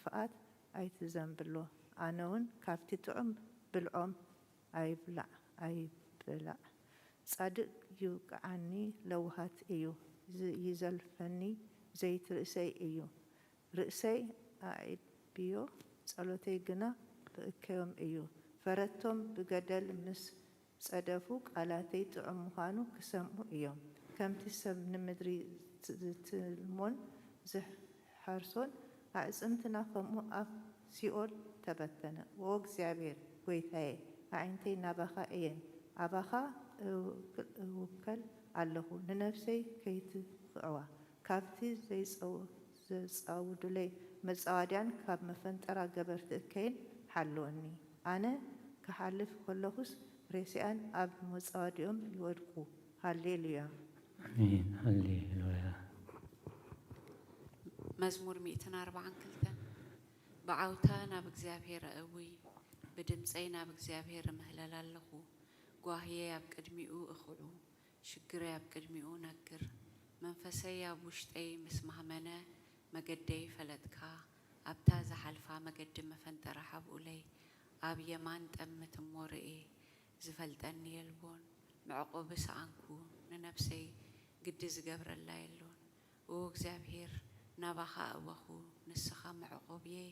ክፍኣት ኣይትዘንብሎ። ኣነ እውን ካብቲ ጥዑም ብልዖም ኣይብላዕ ኣይብላዕ። ጻድቕ ይውቅዓኒ፣ ለውሃት እዩ። ዝ- ይዘልፈኒ፣ ዘይት ርእሰይ እዩ። ርእሰይ ኣዕብዮ፣ ጸሎተይ ግና ብእከዮም እዩ። ፈረቶም ብገደል ምስ ጸደፉ፣ ቃላተይ ጥዑም ምዃኑ ክሰምዑ እዮም። ከምቲ ሰብ ንምድሪ ዝትልሞን ዝሓርሶን፣ ኣዕጽምትና ከምኡ ኣብ ሲኦል ተበተነ። ኦ እግዚኣብሔር ጐይታየ፣ ኣዒንተይ ናባኻ እየን፣ ኣባኻ እውከል ኣለኹ፣ ንነፍሰይ ከይትኽዕዋ። ካብቲ ዘይጸው- ዘጻውዱለይ መጻወድያን ካብ መፈንጠራ ገበርቲ እከይን ሓልወኒ። ኣነ ክሓልፍ ከለኹስ፣ ሬሳኣን ኣብ መጻወድኦም ይወድቁ። ሃሌሉያ። ኣሜን። ሃሌሉያ። መዝሙር ሚእትን ኣርባዓን ክልተን። ብዓውታ ናብ እግዚኣብሔር ኣእዊ፣ ብድምፀይ ናብ እግዚኣብሔር እምህለል ኣለኹ። ጓህየይ ኣብ ቅድሚኡ እኽዑ፣ ሽግረይ ኣብ ቅድሚኡ ነግር። መንፈሰይ ኣብ ውሽጠይ ምስ ማህመነ፣ መገደይ ፈለጥካ። ኣብታ ዝሓልፋ መገዲ መፈንጠራ ሓብኡለይ፣ ኣብ የማን ጠምት እሞ ርእየ። ዝፈልጠኒ የልቦን፣ መዕቆቢ ሰኣንኩ፣ ንነብሰይ ግዲ ዝገብረላ የሎን። ኦ እግዚኣብሔር፣ ናባኻ ኣእወኹ፣ ንስኻ መዕቆብየይ፣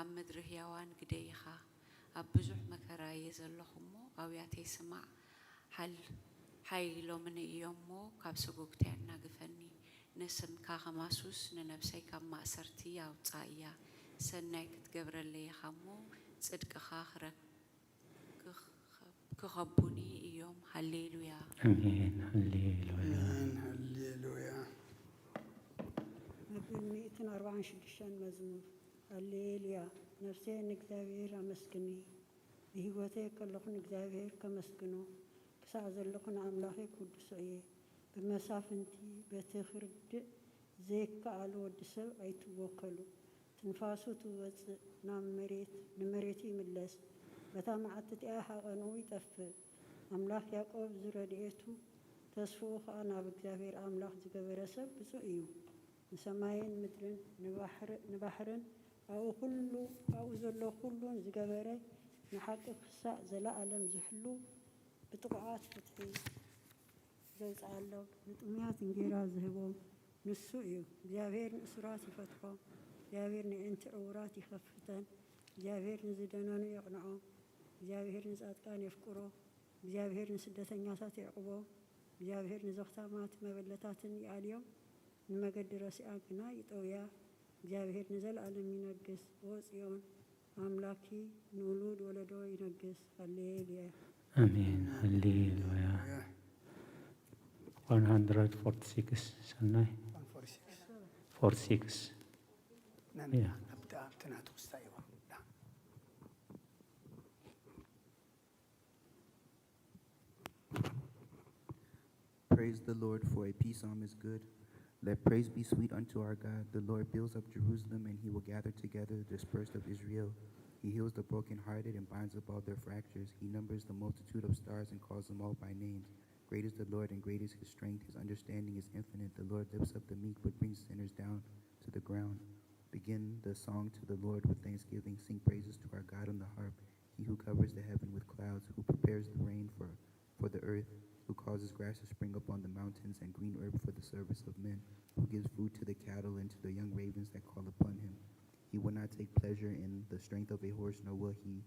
ኣብ ምድሪ ህያዋን ግደይ ኢኻ። ኣብ ብዙሕ መከራ እየ ዘለኹ እሞ፣ ኣውያተይ ስማዕ። ሓል- ሓይሎምኒ እዮም እሞ፣ ካብ ሰጎግተይ ኣናግፈኒ። ንስምካ ከማሱስ፣ ንነብሰይ ካብ ማእሰርቲ ኣውጻእያ። ሰናይ ክትገብረለይ ኢኻ እሞ፣ ጽድቅኻ ክረክ- ክኸቡኒ እዮም። ሃሌሉያ። ኣሜን። ሃሌሉያ። ኣሜን። ሃሌሉያ። መበል ሚእትን ኣርባዓን ሽዱሽተን መዝሙር። ሃሌሉያ። ነፍሰየ ንእግዚኣብሔር ኣመስግኒ፣ ብህይወተይ ከለኹ ንእግዚኣብሔር ከመስግኖ፣ ክሳዕ ዘለኹ ንኣምላኸይ ክውድሶ እየ። ብመሳፍንቲ በቲ ክርድእ ዘይከኣሎ ወዲ ሰብ ኣይትወከሉ። ትንፋሱ ትወጽእ፣ ናብ መሬት፣ ንመሬቱ ይምለስ። በታ መዓልቲ እቲኣ ሃቐንኡ ይጠፍእ። ኣምላኽ ያዕቆብ ዝረድኤቱ፣ ተስፍኡ ኸኣ ናብ እግዚኣብሔር ኣምላኽ ዝገበረ ሰብ ብፁእ እዩ። ንሰማይን ምድርን፣ ንባሕር- ንባሕርን ኣብኡ ኹሉ ኣብኡ ዘሎ ኹሉን ዝገበረ፣ ንሓቂ ክሳዕ ዘለኣለም ዝሕሉ፣ ብጥቑዓት ፍትሒ ዘውፅኣሎም፣ ንጥሙያት እንጌራ ዝህቦም ንሱ እዩ። እግዚኣብሔር ንእሱራት ይፈትሖ፣ እግዚኣብሔር ነእንቲ ዕውራት ይኸፍተን፣ እግዚኣብሔር ንዝደነኑ የቕንዖ፣ እግዚኣብሔር ንጻድቃን የፍቅሮ፣ እግዚኣብሔር ንስደተኛታት የዕቕቦ፣ እግዚኣብሔር ንዘኽታማት መበለታትን ይኣልዮም፣ ንመገዲ ረሲኣን ግና ይጠውያ። እግዚኣብሔር ንዘለኣለም ይነግስ። ኦ ጽዮን ኣምላኪ ንውሉድ ወለዶ ይነግስ። ሃሌሉያ። ኣሜን። ሃሌሉያ። one hundred forty-six ሰናይ forty-six ናብቲ ኣብቲ ናቱ ክስታይ Praise the Lord, for a peace psalm is good. Let praise be sweet unto our God. The Lord builds up Jerusalem, and he will gather together the dispersed of Israel. He heals the brokenhearted and binds up all their fractures. He numbers the multitude of stars and calls them all by names. Great is the Lord, and great is his strength. His understanding is infinite. The Lord lifts up the meek, but brings sinners down to the ground. Begin the song to the Lord with thanksgiving. Sing praises to our God on the harp. He who covers the heaven with clouds, who prepares the rain for, for the earth, who causes grass to spring up on the mountains and green herb for the service of men, who gives food to the cattle and to the young ravens that call upon him. He will not take pleasure in the strength of a horse, nor will he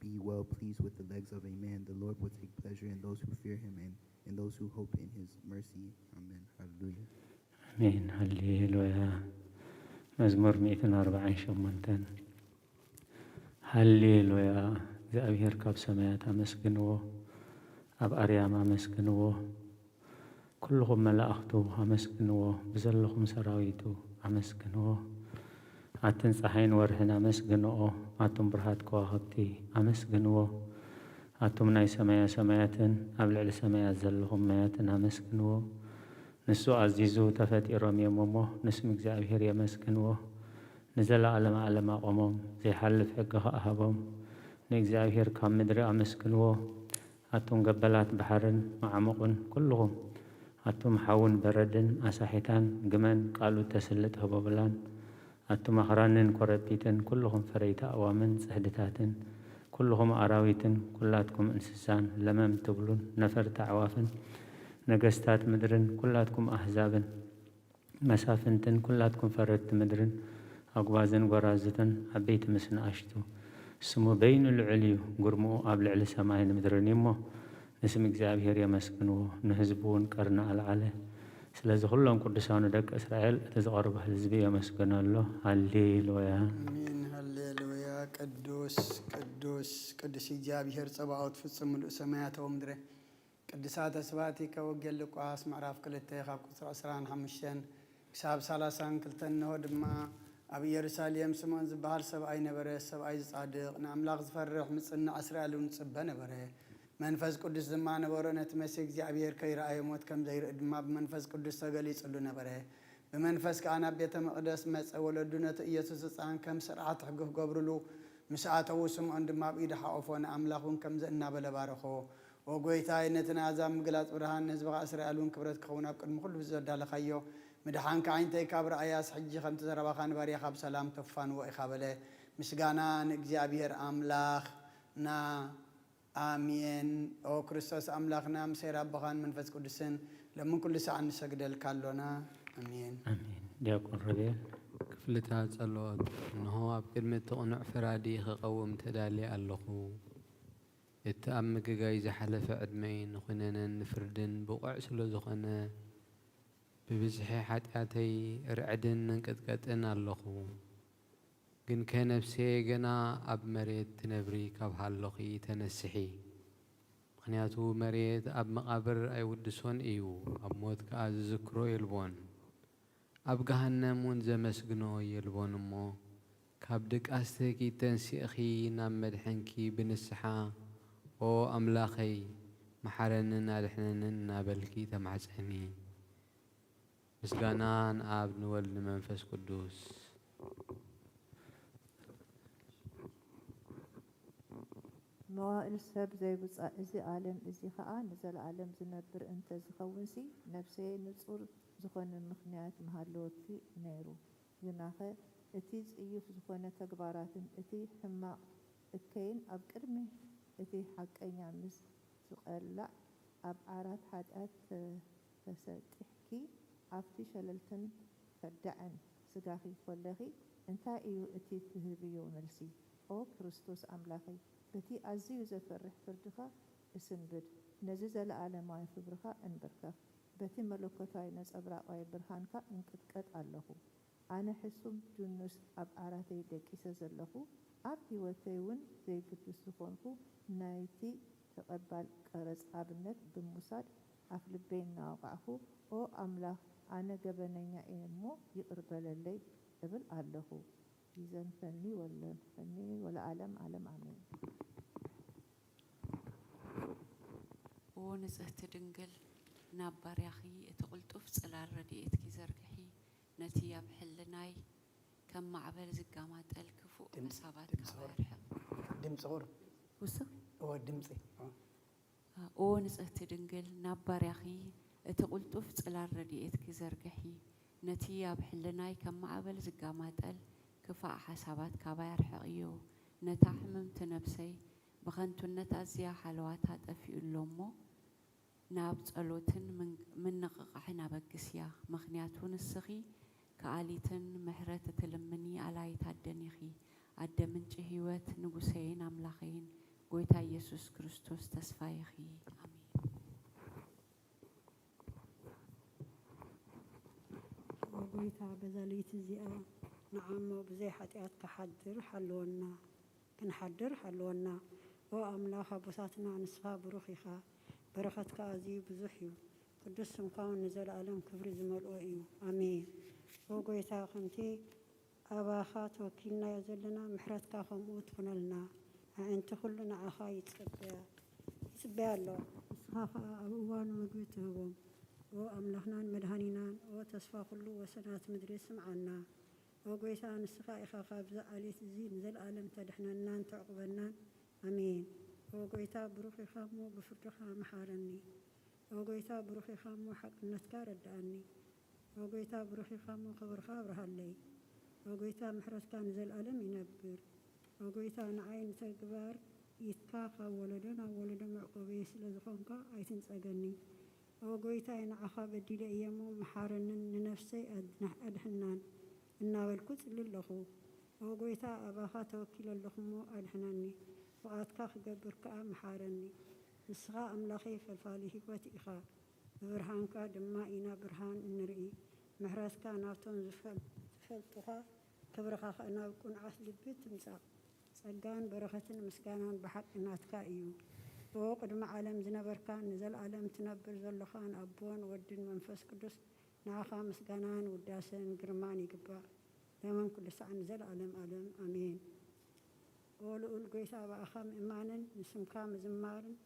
be well pleased with the legs of a man. The Lord will take pleasure in those who fear him and in those who hope in his mercy. Amen. Hallelujah. ኣሜን። ሃሌሉያ። መዝሙር ሚእትን ኣርባዓን ሸሞንተን። ሃሌሉያ። እግዚኣብሔር ካብ ሰማያት ኣመስግንዎ፣ ኣብ ኣርያም ኣመስግንዎ፣ ኩልኹም መላእኽቱ ኣመስግንዎ፣ ብዘለኹም ሰራዊቱ ኣመስግንዎ። ኣትን ፀሓይን ወርሕን ኣመስግንኦ፣ ኣቱም ብርሃት ከዋኽብቲ ኣመስግንዎ። ኣቱም ናይ ሰማያ ሰማያትን ኣብ ልዕሊ ሰማያት ዘለኹም ማያትን ኣመስግንዎ። ንሱ ኣዚዙ ተፈጢሮም እዮም እሞ፣ ንስም እግዚኣብሔር የመስግንዎ። ንዘለኣለም ኣለም ኣቆሞም፣ ዘይሓልፍ ሕጊ ኸኣ ሃቦም። ንእግዚኣብሔር ካብ ምድሪ ኣመስግንዎ። ኣቱም ገበላት ባሕርን መዓሙቕን ኩልኹም፣ ኣቱም ሓውን በረድን ኣሳሒታን ግመን ቃሉ ተስልጥ ህቦብላን፣ ኣቱም ኣኽራንን ኮረብቲትን፣ ኩልኹም ፈረይቲ ኣእዋምን ጽሕድታትን፣ ኩልኹም ኣራዊትን፣ ኩላትኩም እንስሳን፣ ለመም ትብሉን ነፈርቲ ኣዕዋፍን፣ ነገስታት ምድርን፣ ኩላትኩም ኣህዛብን፣ መሳፍንትን፣ ኩላትኩም ፈረድቲ ምድርን፣ ኣጉባዝን ጐራዙትን፣ ዓበይቲ ምስ ንኣሽቱ፣ ስሙ በይኑ ልዑል እዩ፣ ግርምኡ ኣብ ልዕሊ ሰማይን ምድርን እዩ እሞ፣ ንስም እግዚኣብሔር የመስግንዎ፣ ንህዝቡ እውን ቀርኒ ኣልዓለ። ስለዚ ኩሎም ቅዱሳኑ ደቂ እስራኤል፣ እቲ ዝቐርቦ ህዝቢ የመስግኖ ኣሎ። ሃሌሉያ። ኣሜን። ሃሌሉያ። ቅዱስ፣ ቅዱስ፣ ቅዱስ እግዚኣብሔር ጸባኦት ፍጹም ምሉእ ሰማያት ወምድረ። ቅዱሳተ ስብሐቲከ። ወንጌል ሉቃስ ምዕራፍ ክልተ ካብ ቁጽሪ ዕስራን ሓሙሽተን ክሳብ ሰላሳን ክልተን። እንሆ ድማ ኣብ ኢየሩሳሌም ስምዖን ዝበሃል ሰብኣይ ነበረ። ሰብኣይ ጻድቕ፣ ንኣምላኽ ዝፈርሕ፣ ምጽናዕ እስራኤል እውን ዝጽበ ነበረ። መንፈስ ቅዱስ ድማ ነበሮ። ነቲ መሲህ እግዚኣብሔር ከይረኣየ ሞት ከም ዘይርኢ ድማ ብመንፈስ ቅዱስ ተገሊጹሉ ነበረ። ብመንፈስ ከኣ ናብ ቤተ መቕደስ መጸ። ወለዱ ነቲ ኢየሱስ ህጻን ከም ስርዓት ሕጊ ክገብሩሉ ምስ ኣተዉ፣ ስምዖን ድማ ኣብ ኢዱ ሓቖፎ፣ ንኣምላኽ እውን ከምዚ እናበለ ባረኾ። ኦ ጐይታይ፣ ነቲ ንኣሕዛብ ምግላጽ ብርሃን፣ ንህዝብኻ እስራኤል እውን ክብረት ክኸውን ኣብ ቅድሚ ኩሉ ብዘዳለኻዮ ምድሓንካ፣ ኣዒንተይ ካብ ረኣያስ፣ ሕጂ ከምቲ ዘረባኻ ንባርያኻ ብሰላም ተፋንዎ ኢኻ በለ። ምስጋና ንእግዚኣብሔር ኣምላኽና። ኣሜን። ኦ ክርስቶስ ኣምላኽና፣ ምስ ኄር ኣቦኻን መንፈስ ቅዱስን፣ ሎምን ኩሉ ሰዓት ንሰግደልካ ኣሎና። ኣሜን። ኣሜን። ዲያቆን ሮቤል። ክፍልታት ጸሎት። እንሆ፣ ኣብ ቅድሚ እቲ ቅኑዕ ፈራዲ ክቐውም ተዳልየ ኣለኹ። እቲ ኣብ ምግጋይ ዝሓለፈ ዕድመይ ንኹነነን ንፍርድን ብቑዕ ስለ ዝኾነ፣ ብብዝሒ ሓጢኣተይ ርዕድን ምንቅጥቀጥን ኣለኹ። ግንከ ነፍሰየ ገና ኣብ መሬት ትነብሪ ካብ ሃሎኺ ተነስሒ። ምኽንያቱ መሬት ኣብ መቓብር ኣይውድሶን እዩ፣ ኣብ ሞት ከኣ ዝዝክሮ የልቦን። ኣብ ገሃነም እውን ዘመስግኖ የልቦን እሞ፣ ካብ ድቃስትኪ ተንሲእኺ ናብ መድሕንኪ ብንስሓ፣ "ኦ ኣምላኸይ፣ መሓረንን ኣድሕነንን" እናበልኪ ተማሕጸኒ። ምስጋና ንኣብ ንወልድ ንመንፈስ ቅዱስ። መዋእል ሰብ ዘይብጻእ እዚ ዓለም እዚ ኸኣ ንዘለኣለም ዝነብር እንተ ዝኸውንሲ፣ ነፍሰይ ንጹር ዝኾነ ምኽንያት ምሃለወኪ ነይሩ። ግናኸ እቲ ጽዩፍ ዝኾነ ተግባራትን እቲ ሕማቕ እከይን ኣብ ቅድሚ እቲ ሓቀኛ ምስ ዝቐላዕ፣ ኣብ ዓራት ሓጢኣት ተሰጢሕኪ፣ ኣብቲ ሸለልትን ከዳዕን ስጋኺ ኮለኺ፣ እንታይ እዩ እቲ ትህብዮ መልሲ? ኦ ክርስቶስ ኣምላኸይ፣ በቲ ኣዝዩ ዘፍርሕ ፍርድኻ እስንብድ፣ ነዚ ዘለኣለማዊ ክብርኻ እንብርከኽ፣ በቲ መለኮታዊ ነጸብራቓዊ ብርሃንካ እንቅጥቀጥ ኣለኹ። ኣነ ሕሱም ጅኑስ ኣብ ዓራተይ ደቂሰ ዘለኹ፣ ኣብ ህይወተይ እውን ዘይግዱስ ዝኾንኩ ናይቲ ተቐባል ቀረጽ ኣብነት ብምውሳድ ኣፍልበይ እናወቓዕኩ፣ "ኦ ኣምላኽ፣ ኣነ ገበነኛ እየ እሞ ይቕር በለለይ" እብል ኣለኹ። ይዘንፈኒ ወለንፈኒ ወለዓለም ዓለም ኣሜን። ኦ ንጽህቲ ድንግል፣ ናብ ባርያኺ እቲ ቅልጡፍ ጽላል ረድኤትኪ ዘርግሒ፣ ነቲ ኣብ ሕልናይ ከም ማዕበል ዝጋማጠል ክፉእ ድምፂ፣ ሓሳባት ድምፂ ካባይ ቁሩብ፣ ኣርሕቕ። ድምፂ ቁሩብ። ውስኽ? እወ፣ ድምፂ። እወ። ኦ ንጽህቲ ድንግል፣ ናብ ባርያኺ እቲ ቅልጡፍ ጽላል ረድኤትኪ ዘርግሒ፣ ነቲ ኣብ ሕልናይ ከም ማዕበል ዝጋማጠል ክፋእ ሓሳባት ካባይ ኣርሕቕዮ። ነታ ሕምምቲ ነብሰይ ብኸንቱነት ኣዝያ ሓለዋታ ጠፊኡ ኣሎ እሞ፣ ናብ ጸሎትን ምን-፣ ምንቕቓሕን ኣበግስያ። ምኽንያቱ ንስኺ ከኣሊትን ምሕረት እትልምኒ ኣላይት ኣደን ኢኺ። ኣደ ምንጪ ህይወት፣ ንጉሰይን ኣምላኸይን፣ ጐይታ ኢየሱስ ክርስቶስ ተስፋ ኢኺ። ኣሜን። ኦ ጐይታ፣ በዛ ለይቲ እዚኣ ንዓሞ ብዘይ ሓጢኣት ክሓድር ሓልወና፣ ክንሓድር ሓልወና። ኦ ኣምላኽ ኣቦታትና፣ ንስኻ ብሩኽ ኢኻ፣ በረኸትካ ኣዝዩ ብዙሕ እዩ፣ ቅዱስ ስምካ እውን ንዘለኣለም ክብሪ ዝመልኦ እዩ። ኣሜን። ኦ ጐይታ፣ ከምቲ ኣባኻ ተወኪልናዮ ዘለና፣ ምሕረትካ ከምኡ ትኹነልና። ኣዒንቲ ኩሉ ንዓኻ ይጽበያ፣ ይጽበያ ኣለዋ። ንስኻ ኸኣ ኣብ እዋኑ ምግቢ ትህቦም። ኦ ኣምላኽናን መድሃኒናን፣ ኦ ተስፋ ኩሉ ወሰናት ምድሪ፣ ስምዓና። ኦ ጐይታ፣ ንስኻ ኢኻ ካብዚ ዓሌት እዚ ንዘለኣለም ተድሕነናን ተዕቁበናን። ኣሜን። ኦ ጐይታ፣ ብሩኽ ኢኻ እሞ ብፍርድኻ መሓረኒ። ኦ ጐይታ፣ ብሩኽ ኢኻ እሞ ሓቅነትካ ረድኣኒ። ኦ ጐይታ፣ ብሩኽ ኢኻ እሞ ክብርኻ ኣብርሃለይ። ኦ ጎይታ፣ ምሕረትካ ንዘለኣለም ይነብር። ኦ ጎይታ፣ ንዓይ ንተግባር ኢድካ ካብ ወለዶ ናብ ወለዶ መዕቆበይ ስለ ዝኾንካ ኣይትንጸገኒ። ኦ ጎይታይ፣ ንዓኻ በዲለ እየ እሞ መሓረንን ንነፍሰይ ኣድና-፣ ኣድሕናን እናበልኩ ጽሊ ኣለኹ። ኦ ጎይታ፣ ኣባኻ ተወኪለ ኣለኹ እሞ ኣድሕነኒ። ፍቓድካ ክገብር ከኣ መሓረኒ። ንስኻ ኣምላኸይ ፈልፋሊ ህይወት ኢኻ። ብብርሃንካ ድማ ኢና ብርሃን እንርኢ። ምሕረትካ ናብቶም ዝፈል-፣ ዝፈልጡኻ፣ ክብርኻ ኸኣ ናብ ቅኑዓት ልቢ ትምጻእ። ጸጋን በረኸትን ምስጋናን ብሓቂ ናትካ እዩ። ኦ ቅድሚ ዓለም ዝነበርካን ንዘለኣለም ትነብር ዘለኻን ኣቦን ወድን መንፈስ ቅዱስ፣ ንዓኻ ምስጋናን ውዳሰን ግርማን ይግባእ፣ ሎምን ኩሉ ሳዕ ንዘለኣለም ኣለም። ኣሜን። ኦ ልኡል ጎይታ፣ ብኣኻ ምእማንን ንስምካ ምዝማርን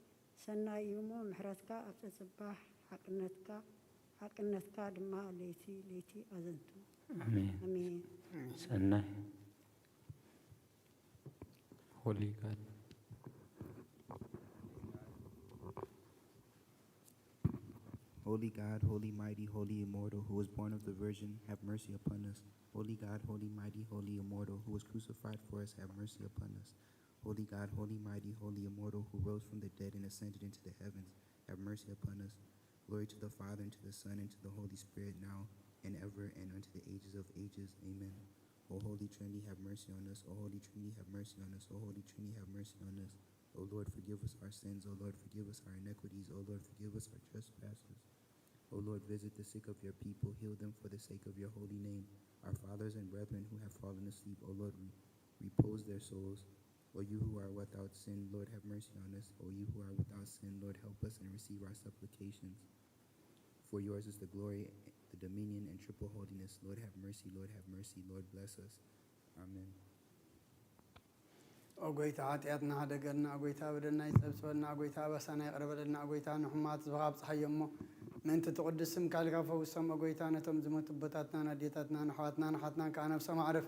ሰናይ እዩ እሞ፣ ምሕረትካ ኣብ ጸጽባሕ፣ ሓቅነትካ፣ ሓቅነትካ ድማ ለይቲ ለይቲ ኣዘንቱ። ኣሜን። ኣሜን። ሰናይ። Holy God. Holy God, holy mighty, holy immortal, who was born of the Virgin, have mercy upon us. Holy God, holy mighty, holy immortal, who was crucified for us, have mercy upon us. Holy God, holy mighty, holy immortal, who rose from the dead and ascended into the heavens, have mercy upon us. Glory to the Father, and to the Son, and to the Holy Spirit, now and ever, and unto the ages of ages. Amen. O Holy Trinity, have mercy on us. O Holy Trinity, have mercy on us. O Holy Trinity, have mercy on us. O Lord, forgive us our sins. O Lord, forgive us our iniquities. O Lord, forgive us our trespasses. O Lord, visit the sick of your people. Heal them for the sake of your holy name. Our fathers and brethren who have fallen asleep, O Lord, re-, repose their souls. O you who are without sin, Lord, have mercy on us. O you who are without sin, Lord, help us and receive our supplications. For yours is the glory, the dominion, and triple holiness. Lord, have mercy. Lord, have mercy. Lord, bless us. Amen. ኦ ጎይታ፣ ሓጢኣትና ሓደገልና። ኦ ጎይታ፣ በደልና ይጸብጽበልና። ኦ ጎይታ፣ ኣበሳና ይቕረ በለልና። ኦ ጎይታ፣ ንሕሙማት ህዝብኻ ኣብጽሓዮ እሞ፣ ምእንቲ እቲ ቅዱስ ስምካ ኢልካ ፈውሶም። ኦ ጎይታ፣ ነቶም ዝሞቱ ኣቦታትናን ኣዴታትናን ኣሕዋትናን ኣሓትናን ከኣ ነብሶም ኣዕርፍ።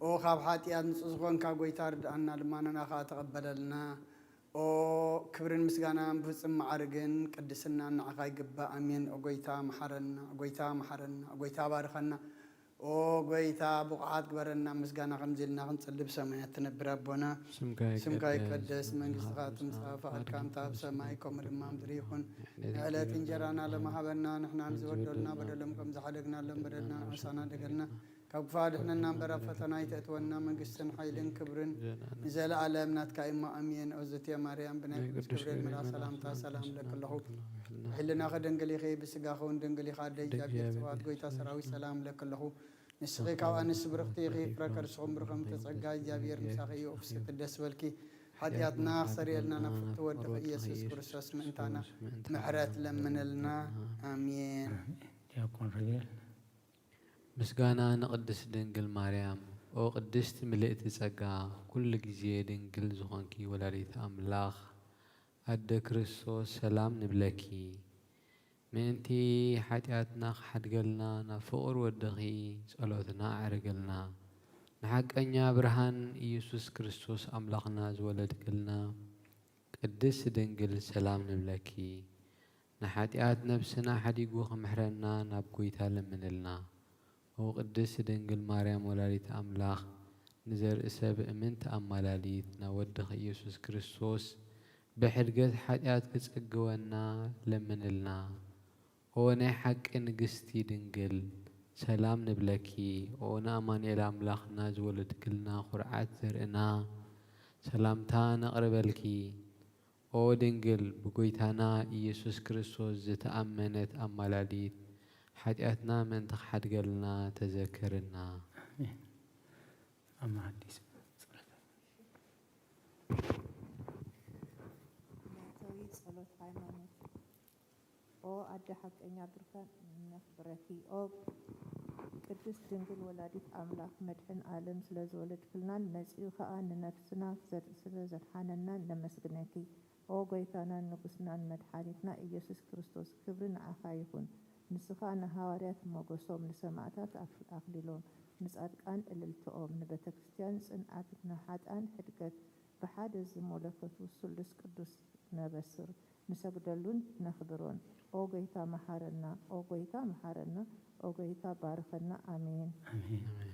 ኦ ካብ ሓጢኣት ንጹህ ዝኾንካ ጎይታ፣ ርድኣና፣ ልማኖና ከኣ ተቐበለልና። ኦ ክብርን ምስጋናን ብፍጹም መዓርግን ቅድስናን ንዓኻ ይግባእ። ኣሜን። ኦ ጎይታ፣ መሓረና። ኦ ጎይታ፣ መሓረና። ኦ ጎይታ፣ ባርኸና። ኦ ጎይታ፣ ብቑዓት ግበረና። ምስጋና ከምዚ ኢልና ክንጽሊ፣ ብሰማያት ትነብር ኣቦና፣ ስምካ ስምካ ይቀደስ፣ ይቀደስ፣ መንግስትኻ መንግስትኻ ትምጻእ፣ ትምጻእ፣ ፍቓድካ ፍቓድካ እንተ ኣብ ከምቲ ሰማይ ከምኡ ድማ ኣብ ምድሪ ይኹን። ንዕለት እንጀራና ለመሃበና፣ ንሕና ንዝበደሉና በደሎም ከም ዝሓደግናሎም በደልና ንዓሳና ደገልና፣ ካብ ክፉእ ኣድሕነና እምበር ኣብ ፈተና ኣይተእትወና፣ መንግስትን ሓይልን ክብርን ንዘለኣለም ናትካ እዩ እሞ፣ ኣሜን። ኦ ዝእቲ ማርያም፣ ብናይ ናይ ቅዱስ ቅዱስ ገብርኤል ገብርኤል መልኣኽ መልኣኽ ሰላምታ ሰላምታ ሰላም ሰላም እብለኪ ኣለኹ። ለኪ ኣለኹ። ብሕልናኺ ድንግል ኢኺ፣ ብስጋኺ እውን ድንግል ኢኺ፣ ኣደይ እግዚኣብሔር ጽባኦት ጎይታ ሰራዊት ሰላም እብለኪ ኣለኹ። ንስኺ ካብ ኣንስቲ ብርኽቲ ኢኺ፣ ፍረ ከርስኹም ብሩኽ፣ ምልእቲ ጸጋ፣ እግዚኣብሔር ምሳኺ እዩ። ኦ ፍስሕቲ ደስ በልኪ፣ ሓጢኣትና ኣስተሰርየልና፣ ናብ ፍትው ወድኺ ኢየሱስ ክርስቶስ ምእንታና ምሕረት ለምንልና። ኣሜን። ዲያቆን ሮቤል። ምስጋና ንቅድስት ድንግል ማርያም። ኦ ቅድስት ምልእቲ ጸጋ፣ ኩሉ ግዜ ድንግል ዝኾንኪ ወላዲት ኣምላኽ፣ ኣደ ክርስቶስ፣ ሰላም ንብለኪ። ምእንቲ ሓጢኣትና ክሓድገልና ናብ ፍቑር ወድኺ ጸሎትና ኣዕርግልና። ንሓቀኛ ብርሃን ኢየሱስ ክርስቶስ ኣምላኽና ዝወለድክልና ቅድስት ድንግል ሰላም ንብለኪ። ንሓጢኣት ነብስና ሓዲጉ ክምሕረና ናብ ጐይታ ለምንልና። ኦ ቅድስት ድንግል ማርያም ወላዲት ኣምላኽ፣ ንዘርኢ ሰብ እምንቲ ኣማላሊት ናብ ወድኺ ኢየሱስ ክርስቶስ ብሕድገት ሓጢኣት ክጽግወና ለምንልና። ኦ ናይ ሓቂ ንግስቲ ድንግል፣ ሰላም ንብለኪ። ኦ ንኣማኑኤል ኣምላኽና ዝወለድክልና ኩርዓት ዘርእና፣ ሰላምታ ነቕርበልኪ። ኦ ድንግል፣ ብጐይታና ኢየሱስ ክርስቶስ ዝተኣመነት ኣማላዲት፣ ሓጢኣትና ምእንቲ ክሓድገልና ተዘከርና። ኣሜን። ኣማ ሓዲስ ጸሎት። ማሕተዊ ጸሎት ሃይማኖት። ኦ ኣደ ሓቀኛ ብርሃን ነኽብረኪ። ኦ ቅድስት ድንግል ወላዲት ኣምላኽ መድሕን ዓለም ስለ ዝወለድክልናን መጺኡ ኸኣ ንነፍስና ዘድ-፣ ስለ ዘድሓነናን ነመስግነኪ። ኦ ጐይታናን ንጉስናን መድሓኒትና ኢየሱስ ክርስቶስ፣ ክብሪ ንዓኻ ይኹን። ንስኻ ንሃዋርያት ሞገሶም፣ ንሰማእታት ኣክ-፣ ኣኽሊሎም፣ ንጻድቃን እልልትኦም፣ ንቤተ ክርስቲያን ጽንዓት፣ ንሓጥኣን ሕድገት፣ ብሓደ ዝመለከቱ ስሉስ ቅዱስ ነበስር፣ ንሰግደሉን ነኽብሮን። ኦ ጐይታ መሓረና፣ ኦ ጐይታ መሓረና፣ ኦ ጐይታ ባርኸና። ኣሜን። ኣሜን። ኣሜን።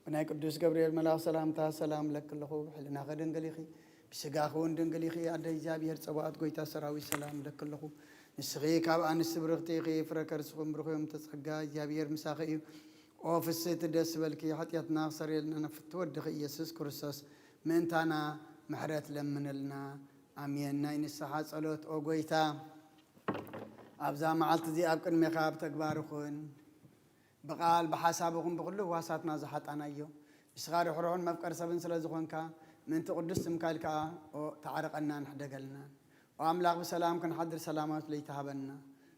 ብናይ ቅዱስ ገብርኤል መልኣኽ ሰላምታ ሰላም ለኪ ኣለኹ። ብሕልናኺ ድንግል ኢኺ፣ ብስጋኺ እውን ድንግል ኢኺ። ኣደ እግዚኣብሔር ጸባኦት ጎይታ ሰራዊት ሰላም ለኪ ኣለኹ። ንስኺ ካብ ኣንስቲ ብርኽቲ ኢኺ፣ ፍረ ከርስኹም ብሩኽ እዮም። ተጸጋ እግዚኣብሔር ምሳኺ እዩ። ኦ ፍስሕቲ ደስ በልኪ፣ ሓጢኣትና ክሰርየልና ንፍቲ ወድኺ ኢየሱስ ክርስቶስ ምእንታና ምሕረት ለምንልና። ኣሜን። ናይ ንስሓ ጸሎት። ኦ ጎይታ፣ ኣብዛ መዓልቲ እዚ ኣብ ቅድሜኻ ብተግባር ይኹን ብቓል ብሓሳብ ይኹን ብኹሉ ህዋሳትና ዝሓጣናዮ፣ ንስኻ ርሕሩሕን መፍቀር ሰብን ስለ ዝኾንካ፣ ምእንቲ ቅዱስ ስምካ ኢልካ ኦ ተዓረቐናን ሕደገልናን። ኦ ኣምላኽ፣ ብሰላም ክንሓድር ሰላማዊት ለይቲ ሃበና።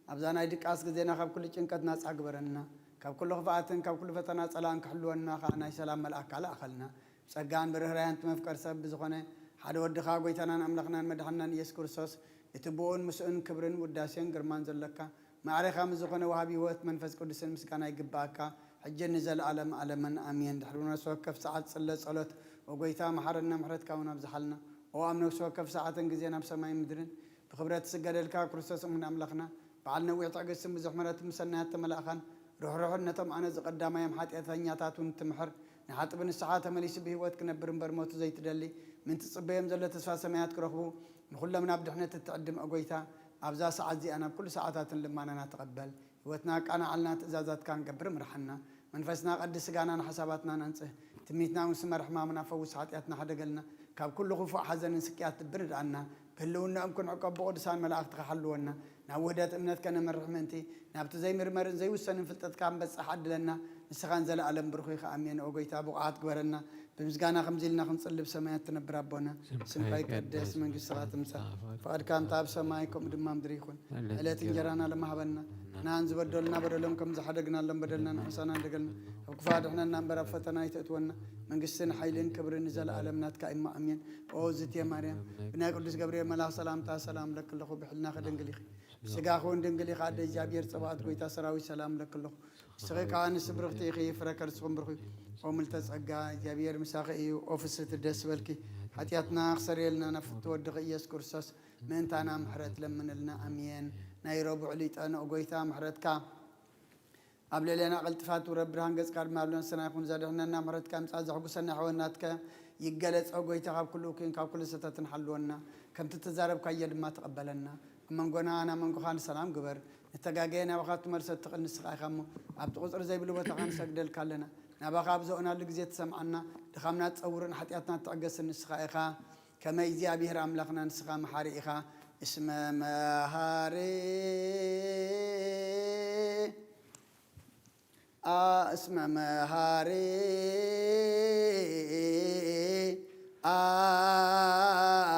ኣብዛ ናይ ድቃስ ግዜና ካብ ኩሉ ጭንቀት ናጻ ግበረና። ካብ ኩሉ ክፍኣትን ካብ ኩሉ ፈተና ጸላእን ክሕልወና ከኣ ናይ ሰላም መልኣካ ለኣኸልና። ብጸጋን ብርህራያን እቲ መፍቀር ሰብ ብዝኾነ ሓደ ወድኻ ጎይታናን ኣምላኽናን መድሓንናን ኢየሱስ ክርስቶስ፣ እቲ ብኡን ምስኡን ክብርን ውዳሴን ግርማን ዘለካ፣ ማዕሬኻ ምስ ዝኾነ ወሃቢ ህይወት መንፈስ ቅዱስን ምስጋና ይግብኣካ፣ ሕጂ ንዘለኣለም ኣለምን ኣሜን። ድሕሪ ነፍሲ ወከፍ ሰዓት ጽለ ጸሎት፣ ኦ ጎይታ መሓረና፣ ምሕረትካ እውን ኣብዝሓልና። ኦ ኣብ ነፍሲ ወከፍ ሰዓትን ግዜን ኣብ ሰማይን ምድርን ብክብረት ትስገደልካ ክርስቶስ እሙን ኣምላኽና፣ በዓል ነዊሕ ትዕግስትን ብዙሕ ምሕረትን ብሰናያት ተመላእኻን፣ ርሕሩሕን ነቶም ኣነ ዝቐዳማዮም ሓጢኣተኛታት እውን ትምሕር፣ ንሓጥቢ ንስሓ ተመሊሱ ብህይወት ክነብር እምበር ሞቱ ዘይትደሊ፣ ምን ትጽበዮም ዘሎ ተስፋ ሰማያት ክረኽቡ፣ ንኹሎም ናብ ድሕነት እትዕድም ኦ ጎይታ፣ ኣብዛ ሰዓት እዚኣ ናብ ኩሉ ሰዓታትን ልማናና ተቐበል። ህይወትና ኣቃናዓልና፣ ትእዛዛትካ ንገብር ምርሓና። መንፈስና ቀድስ፣ ስጋናን ሓሳባትናን ኣንጽህ። ትምኒትና እውን ስመር፣ ሕማምና ፈውስ፣ ሓጢኣትና ሓደገልና። ካብ ኩሉ ክፉእ ሓዘንን ስቅያት ልቢ ንድኣና። ብህልውናኦም ክንዕቀብ ብቕዱሳን መላእኽትኻ ሓልወና። ናብ ውህደት እምነት ከነምርሕ ምእንቲ፣ ናብቲ ዘይምርመርን ዘይውሰንን ፍልጠትካ ንበጽሕ ዓድለና። ንስኻ ንዘለኣለም ብሩኽ ኢኻ። ኣሜን። ኦ ጎይታ፣ ብቑዓት ግበረና። ብምስጋና ከምዚ ኢልና ክንጽሊ፣ ብሰማያት ትነብር ኣቦና፣ ስምካ ይቀደስ፣ መንግስትኻ ትምጻእ፣ ፍቓድካ እንተ ኣብ ሰማይ ከምኡ ድማ ምድሪ ይኹን። ዕለት እንጀራና ለማህበና፣ ንሕና ዝበደሉና በደሎም ከም ዝሓደግናሎም በደልና ንሕሳና እንደገልና፣ ኣብ ክፉ ኣድሕነና እምበር ኣብ ፈተና ኣይተእትወና። መንግስትን ሓይልን ክብርን ንዘለኣለም ናትካ እሞ ኣሜን። ኦ ዝቴ ማርያም፣ ብናይ ቅዱስ ገብርኤል መልኣኽ ሰላምታ ሰላም ለኪ ኣለኹ፣ ብሕልናኺ ድንግል ኢኺ፣ ብስጋኺ እውን ድንግል ኢኻ። ኣደ እግዚኣብሔር ጸባኦት ጎይታ ሰራዊት ሰላም ለኪ ኣለኹ። ንስኺ ከኣ ንስብርኽቲ ኢኺ፣ ፍረ ከርስኹም ብሩኽ እዩ። ኦ ምልተ ጸጋ፣ እግዚኣብሔር ምሳኺ እዩ። ኦ ፍስሕቲ ደስ በልኪ፣ ሓጢኣትና ክሰርየልና ናብ ፍትወ ወድኺ ኢየሱስ ክርስቶስ ምእንታና ምሕረት ለምንልና። ኣሜን። ናይ ረቡዕ ሊጠ ንኦ ጎይታ ምሕረትካ ኣብ ልዕሌና ቀልጥፋ ትውረድ፣ ብርሃን ገጽካ ድማ ኣብ ልዕሌና ይኹን። ዘድሕነና ምሕረትካ ምጻእ ዘሕጉሰና ሕወናትከ ይገለጸ። ጎይታ ካብ ኩሉ እኩይን ካብ ኩሉ ስህተትን ሓልወና፣ ከምቲ እተዛረብካዮ ድማ ተቐበለና። ኣብ መንጎና ናብ መንጎኻ ንሰላም ግበር። ንተጋገየ ናባኻ ትመልሶ ትኽእል ንስኻ ኢኻ እሞ፣ ኣብቲ ቁጽሪ ዘይብሉ ቦታኻ ንሰግደልካ ኣለና። ናባኻ ኣብ ዘእናሉ ግዜ ትሰምዓና፣ ድኻምና ትጸውርን ሓጢኣትና ትዕገስን ንስኻ ኢኻ። ከመይ እግዚኣብሔር ኣምላኽና ንስኻ መሓሪ ኢኻ። እስመ መሃሪ ኣ-፣ እስመ መሃሪ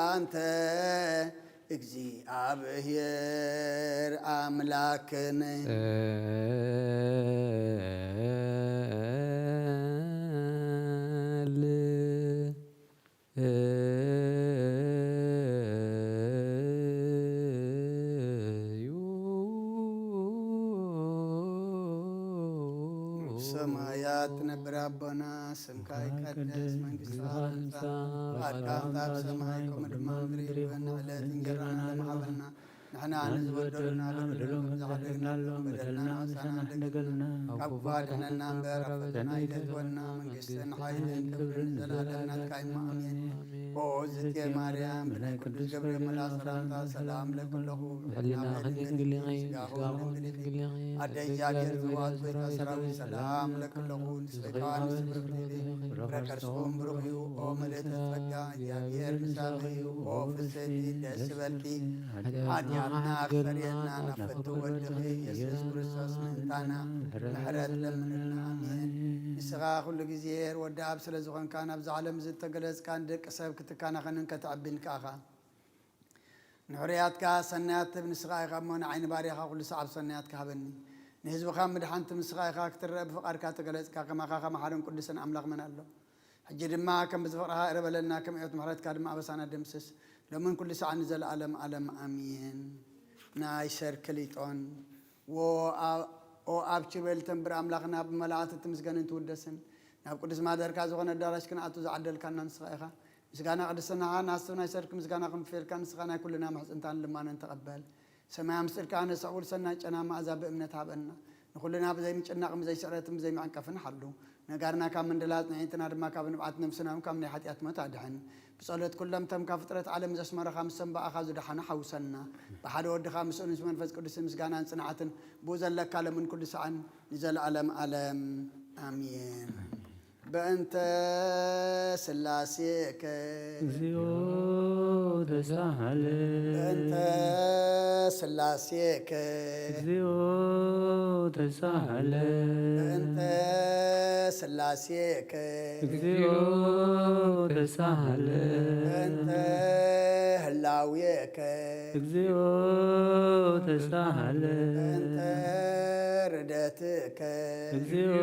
ኣንተ እግዚኣብሔር ኣምላክን። እል እዩ። ሰማያት ትነብር ኣቦና፣ ስምካ ይቀደስ፣ መንግስትኻ ትምጻእ፣ ፍቓድካ ኣብ ሰማይ ከምኡ ድማ ምድሪ ይኹን። ዕለት እንጀራና ለማሃበና፣ ንሕና ንዝበደሉና በደሎም ከም ዝሓደግናሎም በደልና ምሳና ሕደገልና፣ ካብ ክፉ ኣድሕነና እምበር ኣብ ፈተና ኣይተእትወና። መንግስትን ሓይልን ክብርን ንዘለኣለም ናትካ እዩ። ኣሜን። ኦ ዝቴ ማርያም፣ ብናይ ቅዱስ ገብርኤል መልኣኽ ሰላምታ ሰላም እብለኪ ኣለኹ። ብሕልናኺ ድንግል ኢኺ፣ ብስጋኺ እውን ድንግል ኢኺ። ኣደ እግዚኣብሔር፣ ጽባኦት ጎይታ ሰራዊት ሰላም እብለኪ ኣለኹ። ንስኺ ከኣ ንስብርት ኢኺ፣ ፍረ ከርስኹም ብሩኽ እዩ። ኦ ምልእቲ ጸጋ፣ እግዚኣብሔር ምሳኺ እዩ። ኦ ፍስሕቲ፣ ደስ ይበልኪ፣ ሓጢኣትና ክሰርየልና ናብ ፍትው ወድኺ ኢየሱስ ክርስቶስ ምእንታና ምሕረት ለምንልና። ኣሜን። ንስኻ ኩሉ ግዜ ወዲ ኣብ ስለ ዝኾንካ፣ ናብዛ ዓለም እዚ እተገለጽካ ንደቂ ሰብ ክትከናኸንን ከተዕብን ከኣኻ። ንሕሩያትካ ሰናያት ትህብ ንስኻ ኢኻ እሞ፣ ንዓይ ንባርያኻ ኩሉ ሰዓብ ሰናያትካ ሃበኒ። ንህዝብኻ ምድሓን ትህብ ንስኻ ኢኻ፣ ክትረአ ብፍቓድካ ተገለጽካ። ከማኻ ከ መሓርን ቅዱስን ኣምላኽ መን ኣሎ? ሕጂ ድማ ከም ብዝፍቕርኻ ይቕረ በለልና፣ ከም ዕዮት ምሕረትካ ድማ ኣበሳና ደምስስ፣ ሎምን ኩሉ ሰዓት ንዘለኣለም ኣለም ኣሜን። ናይ ሰርክ ሊጦን። ዎ ኣ-፣ ኦ ኣብ ኪሩቤል ተንብር ኣምላኽና፣ ብመላእኽቲ ትምስገንን ትውደስን፣ ናብ ቅዱስ ማደርካ ዝኾነ ኣዳራሽ ክንኣቱ ዝዓደልካና ንስኻ ኢኻ። ምስጋና ቅድስናኻ ንሃስብ ናይ ሰርክ ምስጋና ክንፍየልካ፣ ንስኻ ናይ ኩልና ምሕጽንታን ልማነን ተቐበል። ሰማይ ኣምስልካ ነስዕቡ፣ ሰናይ ጨና መኣዛ ብእምነት ሃበና። ንኹልና ብዘይምጭናቕን ብዘይስዕረትን ብዘይመዐንቀፍን ሓሉ። ነጋርና ካብ ምንድላጽ፣ ንዒንትና ድማ ካብ ንብዓት፣ ነፍስና እውን ካብ ናይ ሓጢኣት ሞት ኣድሕን። ብጸሎት ኩሎም እቶም ካብ ፍጥረት ዓለም ዘስመረኻ፣ ምስ ሰንባኣኻ ዝደሓኑ ሓውሰና። ብሓደ ወድኻ ምስኡን ምስ መንፈስ ቅዱስ ምስጋናን ጽንዓትን ብኡ ዘለካ ሎምን ኩሉ ሰዓን ንዘለዓለም ዓለም። ኣሜን። በእንተ ስላሴከ እግዚኦ ተሳሃለ። በእንተ ስላሴከ እግዚኦ ተሳሃለ። በእንተ ስላሴከ እግዚኦ ተሳሃለ። በእንተ ህላዌከ እግዚኦ ተሳሃለ። በእንተ ርደትከ እግዚኦ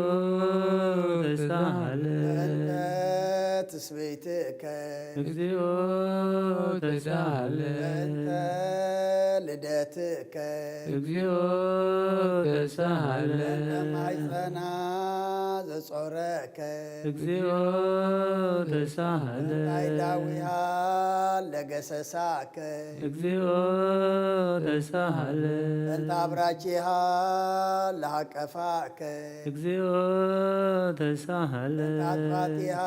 ተሳሃለ። በእንተ ትስብእትከ እግዚኦ ተሳሃለ። በእንተ ልደትከ እግዚኦ ተሳሃለ። በእንተ ማሕፀና ዘጾረከ እግዚኦ ተሳሃለ። በእንተ ኣይዳዊሃ ለገሰሳከ እግዚኦ ተሳሃለ። በእንተ ኣብራኪሃ ለሃቀፋከ እግዚኦ ተሳሃለ። በእንተ ኣጥባቲሃ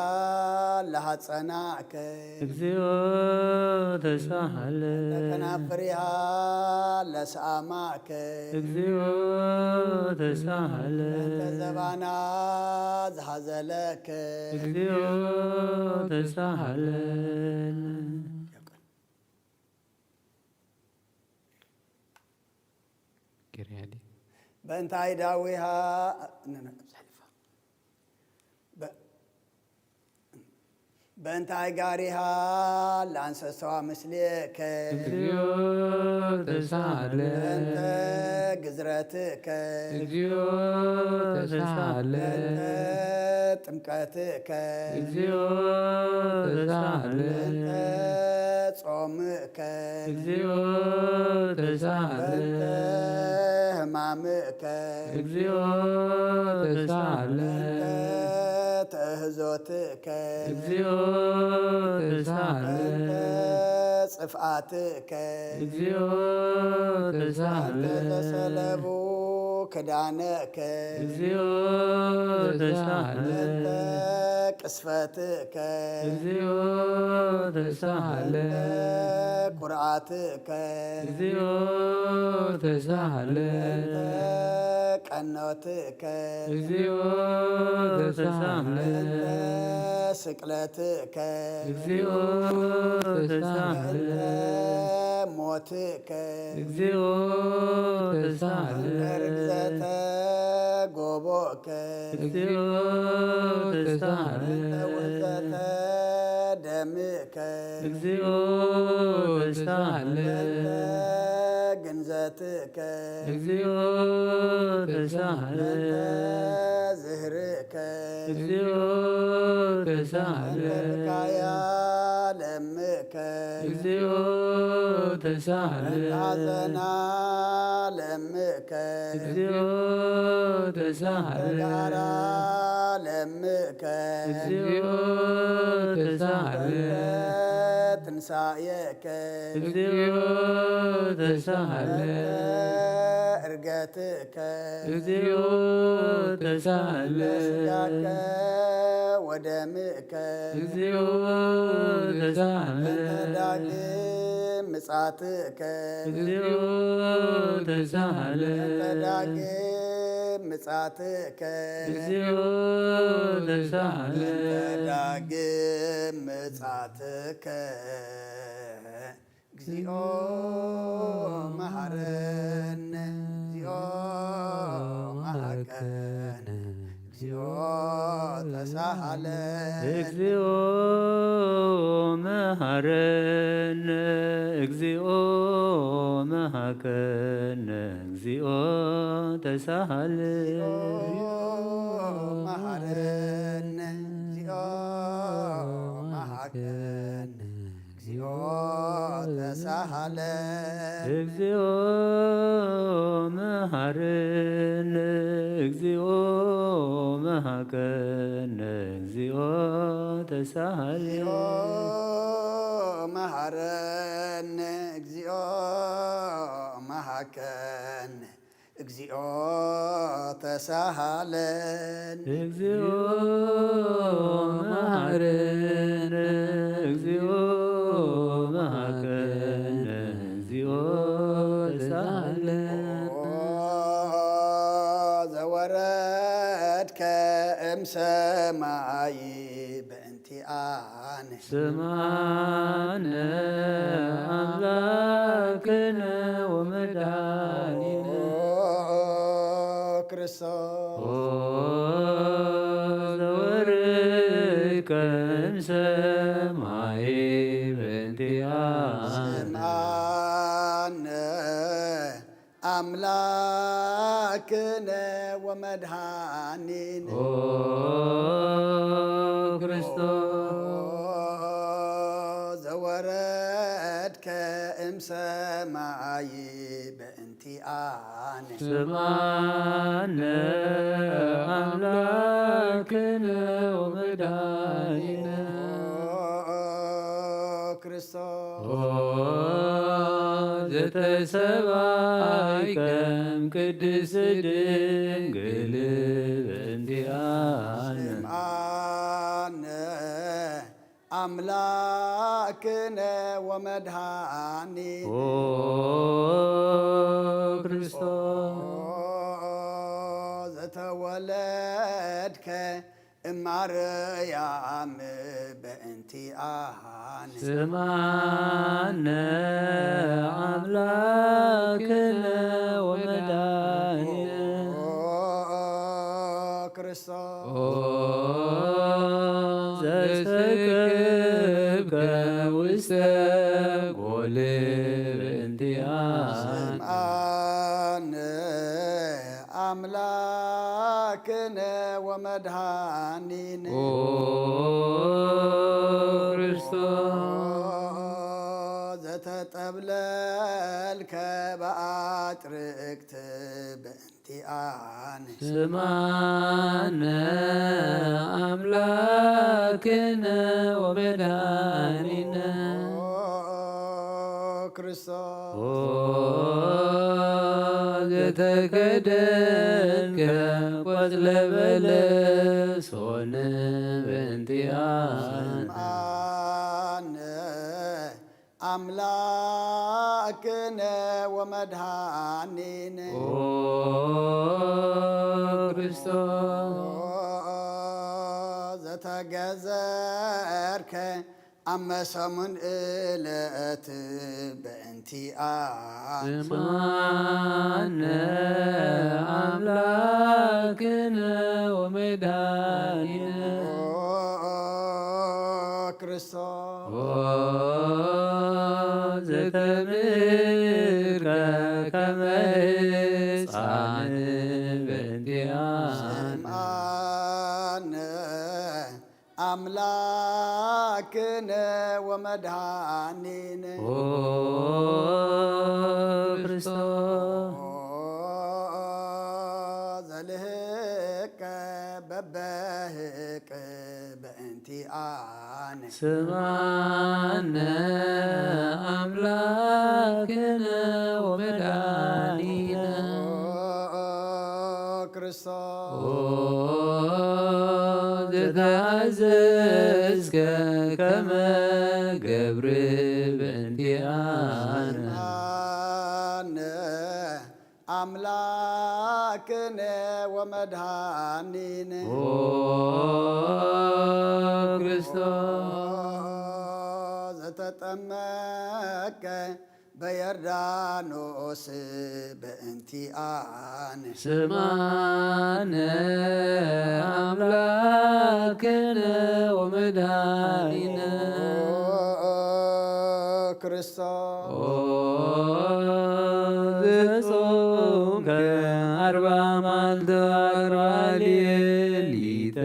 ለሃጸናከ እግዚኦ ተሳሃለ። በእንተ ከናፍሪሃ ለሰኣማከ እግዚኦ ተሳሃለ። በእንተ ዘባና ዝሃዘለከ እግዚኦ ተሳሃለ። ገርያ ድዩ? በእንታይ ዳዊሃ፣ ነ-፣ ነ-፣ በ-፣ በእንታይ ጋሪሃ ለኣንሰሰዋ ምስሌከ። እግዚኦ ተሳሃለ። በእንተ ግዝረትከ። እግዚኦ ተሳሃለ። በእንተ ጥምቀትከ። እግዚኦ ተሳሃለ። በእንተ ጾምከ። እግዚኦ ተሳሃለ። በእንተ ሕማምከ። እግዚኦ ተሳሃለ። በእንተ ተእህዞትከ። እግዚኦ ተሳሃለ። በእንተ ጽፍኣትከ። እግዚኦ ተሳሃለ። በእንተ ዘሰለቡ ክዳነከ። እግዚኦ ተሳሃለ። በእንተ ቅስፈትከ። እግዚኦ ተሳሃለ። በእንተ ኩርዓትከ። እግዚኦ ተሳሃለ። በእንተ ቀኖትከ። እግዚኦ ተሳሃለ። በእንተ ስቅለትከ። እግዚኦ ተሳሃለ። በእንተ ሞትከ። እግዚኦ ተሳሃለ። በእንተ ርግዘተ ጎቦ ከ። እግዚኦ ተሳሃለ። በእንተ ውህዘተ ደምከ። እግዚኦ ተሳሃለ። በእንተ ግንዘትከ። እግዚኦ ተሳሃለ። በእንተ ዝህርከ። እግዚኦ ተሳሃለ። በእንተ ብካያ ለምከ። እግዚኦ ተሳሃለ። በእንተ ሐዘና ለምከ። እግዚኦ ተሳሃለ። በእንተ ጋራ ለምከ። እግዚኦ ተሳሃለ። በእንተ ትንሳኤከ። እግዚኦ ተሳሃለ። በእንተ እርገትከ። እግዚኦ ተሳሃለ። በእንተ ስጋከ ወደምከ። እግዚኦ ተሳሃለ። በእንተ ዳግም ምጻትከ። እግዚኦ ተሳሃለ። በእንተ ዳግም ምጻትከ። እግዚኦ ተሳሃለ። በእንተ ዳግም ምጻትከ። እግዚኦ መሐረነ፣ እግዚኦ መሐረነ፣ እግዚኦ ተሳሃለ። እግዚኦ መሐረነ፣ እግዚኦ መሐረነ፣ እግዚኦ ተሳሃለ። እግዚኦ መሐረነ፣ እግዚኦ መሐረነ፣ እግዚኦ ተሳሃለ። እግዚኦ መሐረነ፣ እግዚኦ መሐረነ፣ እግዚኦ ተሳሃለ። እግዚኦ መሐረነ፣ እግዚኦ መሐረነ፣ እግዚኦ ተሳሃለን። እግዚኦ መሐረነ። እግዚኦ መሐረነ። እግዚኦ ተሳሃለን። ኦ ዘወረድከ እምሰማይ በእንቲኣነ። ስማነ ኣምላክነ ወመድኃኒነ። ኦ ክርስቶስ ኦ ዘወረድከ እምሰማይ በእንቲኣነ። ስምዓነ ኣምላክነ ወመድኃኒነ። ኦ ክርስቶስ ዘወረድከ እምሰማይ በእንቲኣነ። ስምዓነ ኣምላክነ ወመድኃኒነ። ኦ ክርስቶስ ኦ ዘተሰባይ ከም ቅድስት ድንግል በእንቲኣነ። ስምዓነ ኣምላክነ ወመድኃኒነ። ኦ ክርስቶስ ኦ ዘተወለድከ እማርያም በእንቲኣነ። ስምዓነ ኣምላክነ ወመድኃኒነ። ኦ ክርስቶስ ኦ ዘስተክብከ ውስተ ጎል በእንቲኣነ። ስምዓነ ኣምላክነ ወመድኃኒነ። ኦ ክርስቶስ ዘተጠብለልከ በኣጥርቅት በእንቲኣነ። ስምዓነ ኣምላክነ ወመድኃኒነ። ኦ ክርስቶስ ኦ ዘተከደንከ ቆጽለ በለስ ሆነ በእንቲኣነ። ስምዓነ ኣምላክነ ወመድኃኒነ። ኦ ክርስቶስ ዘተገዘርከ ኣብ መሰሙን እለት በእንቲኣ። ስምዓነ ኣምላክነ ወመድኃኒነ። ኦ ክርስቶስ ኦ ዘተምህርከ ከመ ሕፃን በእንቲኣነ። ስምዓነ ኣምላክነ ወመድኃኒነ። ኦ ክርስቶስ ኦ ዘልህቀ በበህቅ በእንቲኣነ። ስምዓነ ኣምላክነ ወመድኃኒነ። ኦ ክርስቶስ ኦ ዘተኣዘዝከ ከመ ገብር በእንቲኣነ። ስምዓነ ኣምላክነ ወመድኃኒነ። ኦ ክርስቶስ ዘተጠመቀ በዮርዳኖስ በእንቲኣነ። ስምዓነ ኣምላክነ ወመድኃኒነ። ኦ ክርስቶስ ኦ ዘጾምከ ኣርባ መዓልቲ ኣርባ ሌሊተ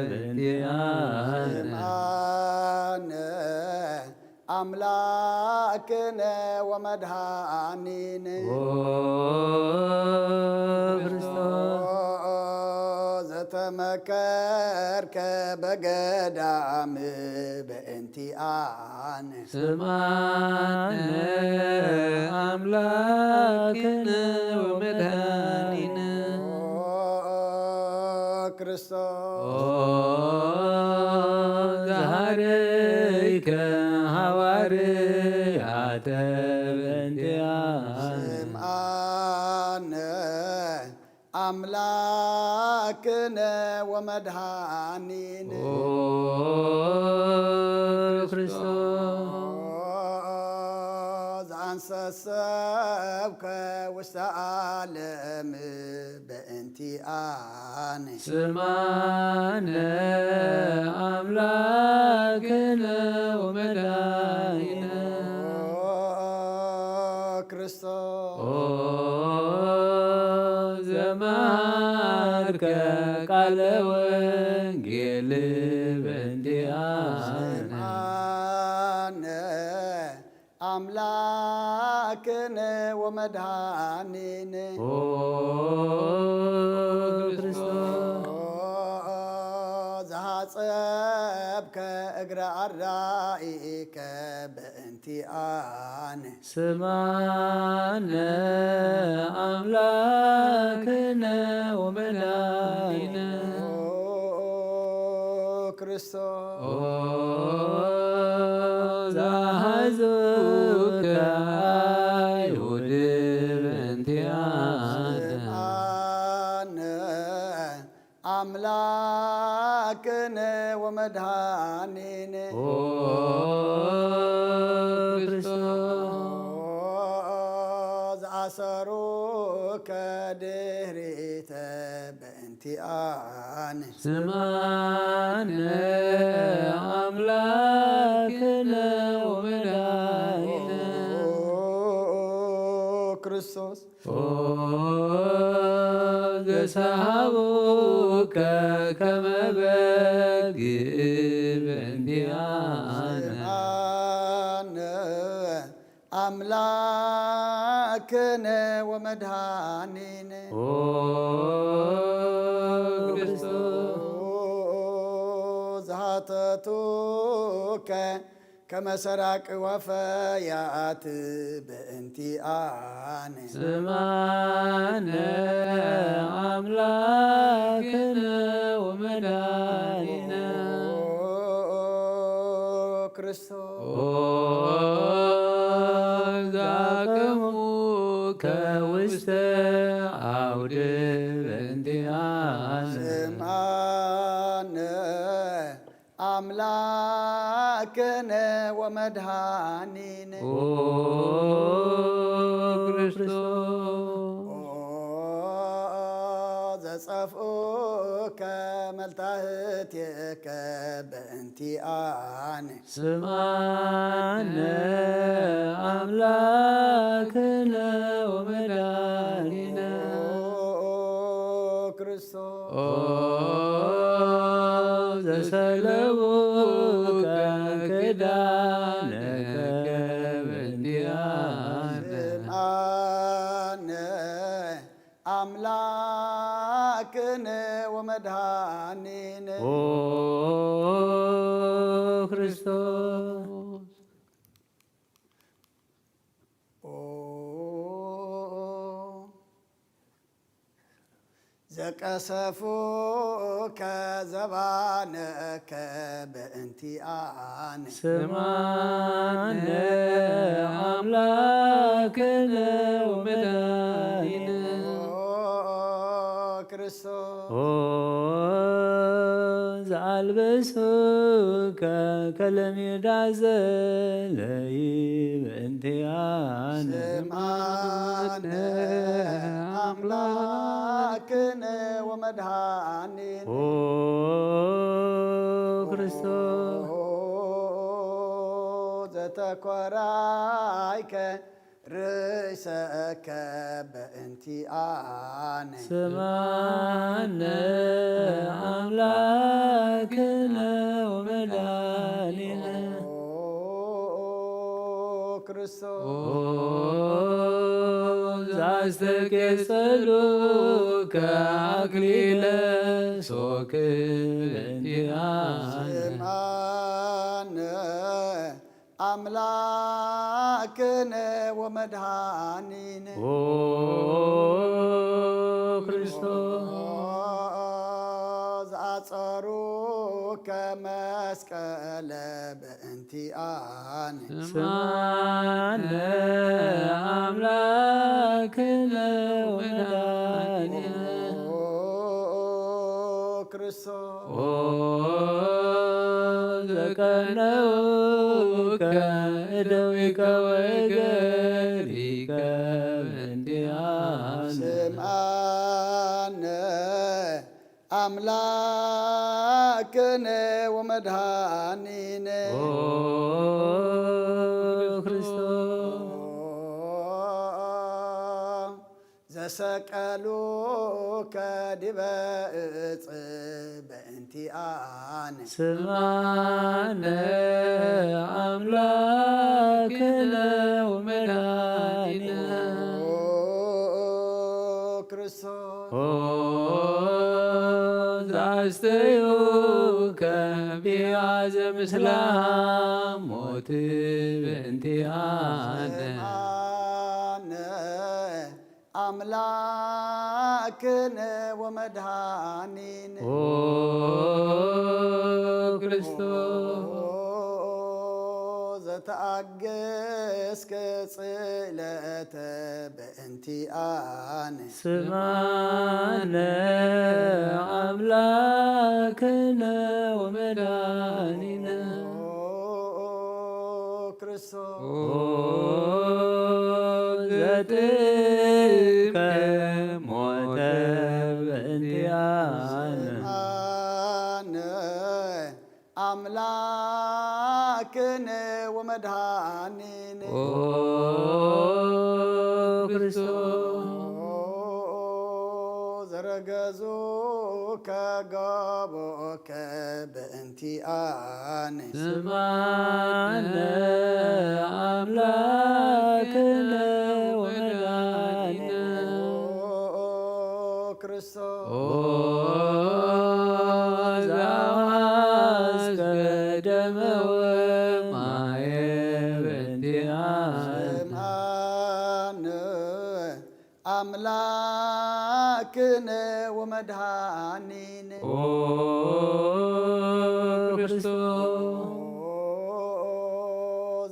በእንቲኣነ። ስምዓነ ኣምላክነ ወመድኃኒነ። ኦ ክርስቶስ ዘተመከርከ በገዳም በእንቲኣነ። ስምዓነ ኣምላክነ ወመድኃኒነ። ክርስቶስ። ዛሃረይከ ሃዋርያተ በእንቲኣነ። ስምዓነ ኣምላክነ ወመድኃኒነ። ክርስቶስ። ዘአንሰሰብከ ውስተ ዓለም በእንቲኣነ። ስምዓነ ኣምላክነ ወመድኃኒነ። ክርስቶስ። ዘመሃርከ ቃለ ወንጌል በእንቲኣነ። ስምዓነ ኣምላክነ ወመድኃኒነ። ክርስቶስ። ዘሃጸብከ እግረ ኣራኢከ በእንቲኣነ። ስምዓነ ኣምላክነ ወመድኃኒነ። ክርስቶስ። ዘሃዙከ አይሁድ በእንቲኣነ። ስምዓነ ኣምላክነ ወመድኃኒነ። ክርስቶስ። ዘአሰሩከ ድህሪተ በእንቲኣነ። ስምዓነ ኣምላክነ ወመድኃኒነ። ክርስቶስ። ዘሰሃቡከ ከመ በግ በእንቲኣነ። ስምዓነ ኣምላክነ ወመድኃኒነ። ክርስቶስ። ዘሃተቱከ ከመ ሰራቂ ወፈያት በእንቲኣነ። ስምዓነ ኣምላክነ ወመድኃኒነ። ክርስቶስ። ዘአቅሙከ ውስተ አውድ በእንቲኣነ። ስምዓነ ኣምላክነ ወመድኃኒነ። ኦ ክርስቶስ። ኦ ዘጸፍኡከ መልታህቴከ በእንቲኣነ። ስምዓነ ኣምላክነ ወመድኃኒነ። ኦ ክርስቶስ። ኦ ዘሰለቡከ ክዳነከ በእንቲኣነ። ስምዓነ ኣምላክነ ወመድኃኒነ። ኦ ክርስቶስ። ኦ ዘቀሰፉከ ዘባነከ በእንቲኣነ። ስምዓነ ኣምላክነ ወመድኃኒነ። ኦ ክርስቶስ። ኦ ዘአልበሱከ ከለሜዳ ዘለይ በእንቲኣነ። ስምዓነ ኣምላክነ ወመድኃኒነ። ኦ ክርስቶስ። ኦ ዘተኮራይከ ርእሰከ በእንቲኣነ። ስምዓነ ኣምላክነ ወመድኃኒነ። ኦ ክርስቶስ። ኦ ዘአስተቄጸሉከ አክሊለ ሶክ በእንቲኣነ። ስምዓነ ኣምላክነ ወመድሃኒነ ኦ ክርስቶስ ዘኣጸሩከ መስቀለ በእንቲኣነ ስማነ ኣምላክነ ወመድኃኒነ ኦ ክርስቶስ ኦ ዘቀነውከ እደዊከ ወእገሪከ በእንቲኣነ ስምዓነ ኣምላክነ ወመድሃኒነ ኦ ክርስቶስ ዘሰቀሉከ ዲበ እጽ በእንቲኣነ ስምዓነ ኣምላክነ ወመድኃኒነ ኦ ክርስቶስ ኦ ዘኣስተዩከ ቢያዘ ምስላ ሞት በእንቲኣነ ስምዓነ ኣምላክነ ወመድሃኒነ ኦ ክርስቶስ ዘተኣገስከ ጽለተ በእንቲኣነ ስምዓነ ኣምላክነ ወመድኃኒነ ክርስቶስ ኦ ዘጥምቀ ሞተ በእንቲኣነ ኣነ ኣምላክነ ወመድሃኒነ ኦ ክርስቶስ ዘረገዙ ከገቦከ በእንቲኣነ ስምዓነ ኣምላክነ ወመድኃኒነ ክርስቶስ ኦ ዘአዋስከ ደመ ወማየ በእንቲአነ ስምዓነ ኣምላክነ ወመድሃኒነ ኦ ክርስቶስ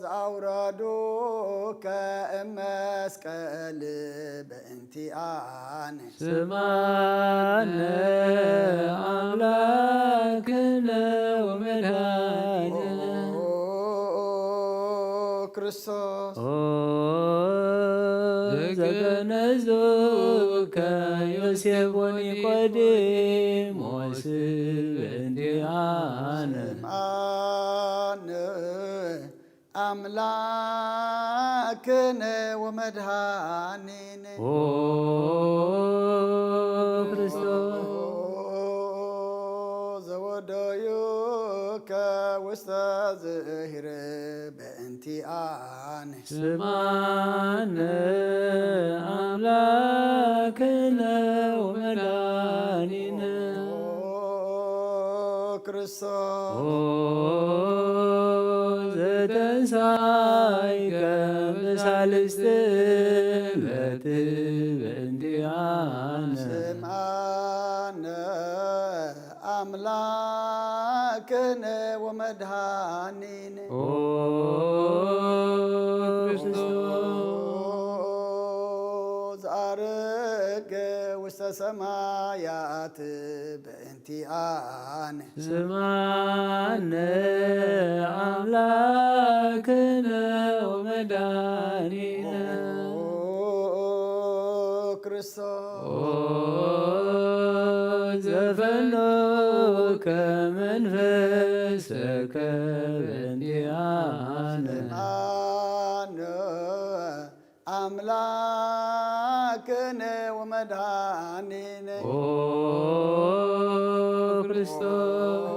ዘአውረዱከ እመስቀል በእንቲኣነ ስምዓነ ኣምላክነ ወመድኃኒነ ክርስቶስ ኦ ዘገነዙከ ዮሴፍ ወኒቆዲሞስ በእንቲአነ ስምዓነ ኣምላክነ ወመድሃኒነ ኦ ክርስቶስ ዘወደዩከ ውስተ ዝእሂር በእንቲኣነ ስምዓነ ኣምላክነ ወመድኃኒነ ክርስቶስ ኦ ዘተንሳይከ በሳልስት ዕለት በእንቲአነ ስምዓነ ኣምላክነ ወመድሃኒነ ኦ ክርስቶስ ዘአርግ ውስተ ሰማያት በእንቲአነ ስምዓነ ኣምላክነ ወመድኃኒነ ክርስቶስ ኦ ዘፈኖከ መንፈሰከ በእንቲአነ ኣነ ኣምላክነ ወመድሃኒነ ኦ ክርስቶስ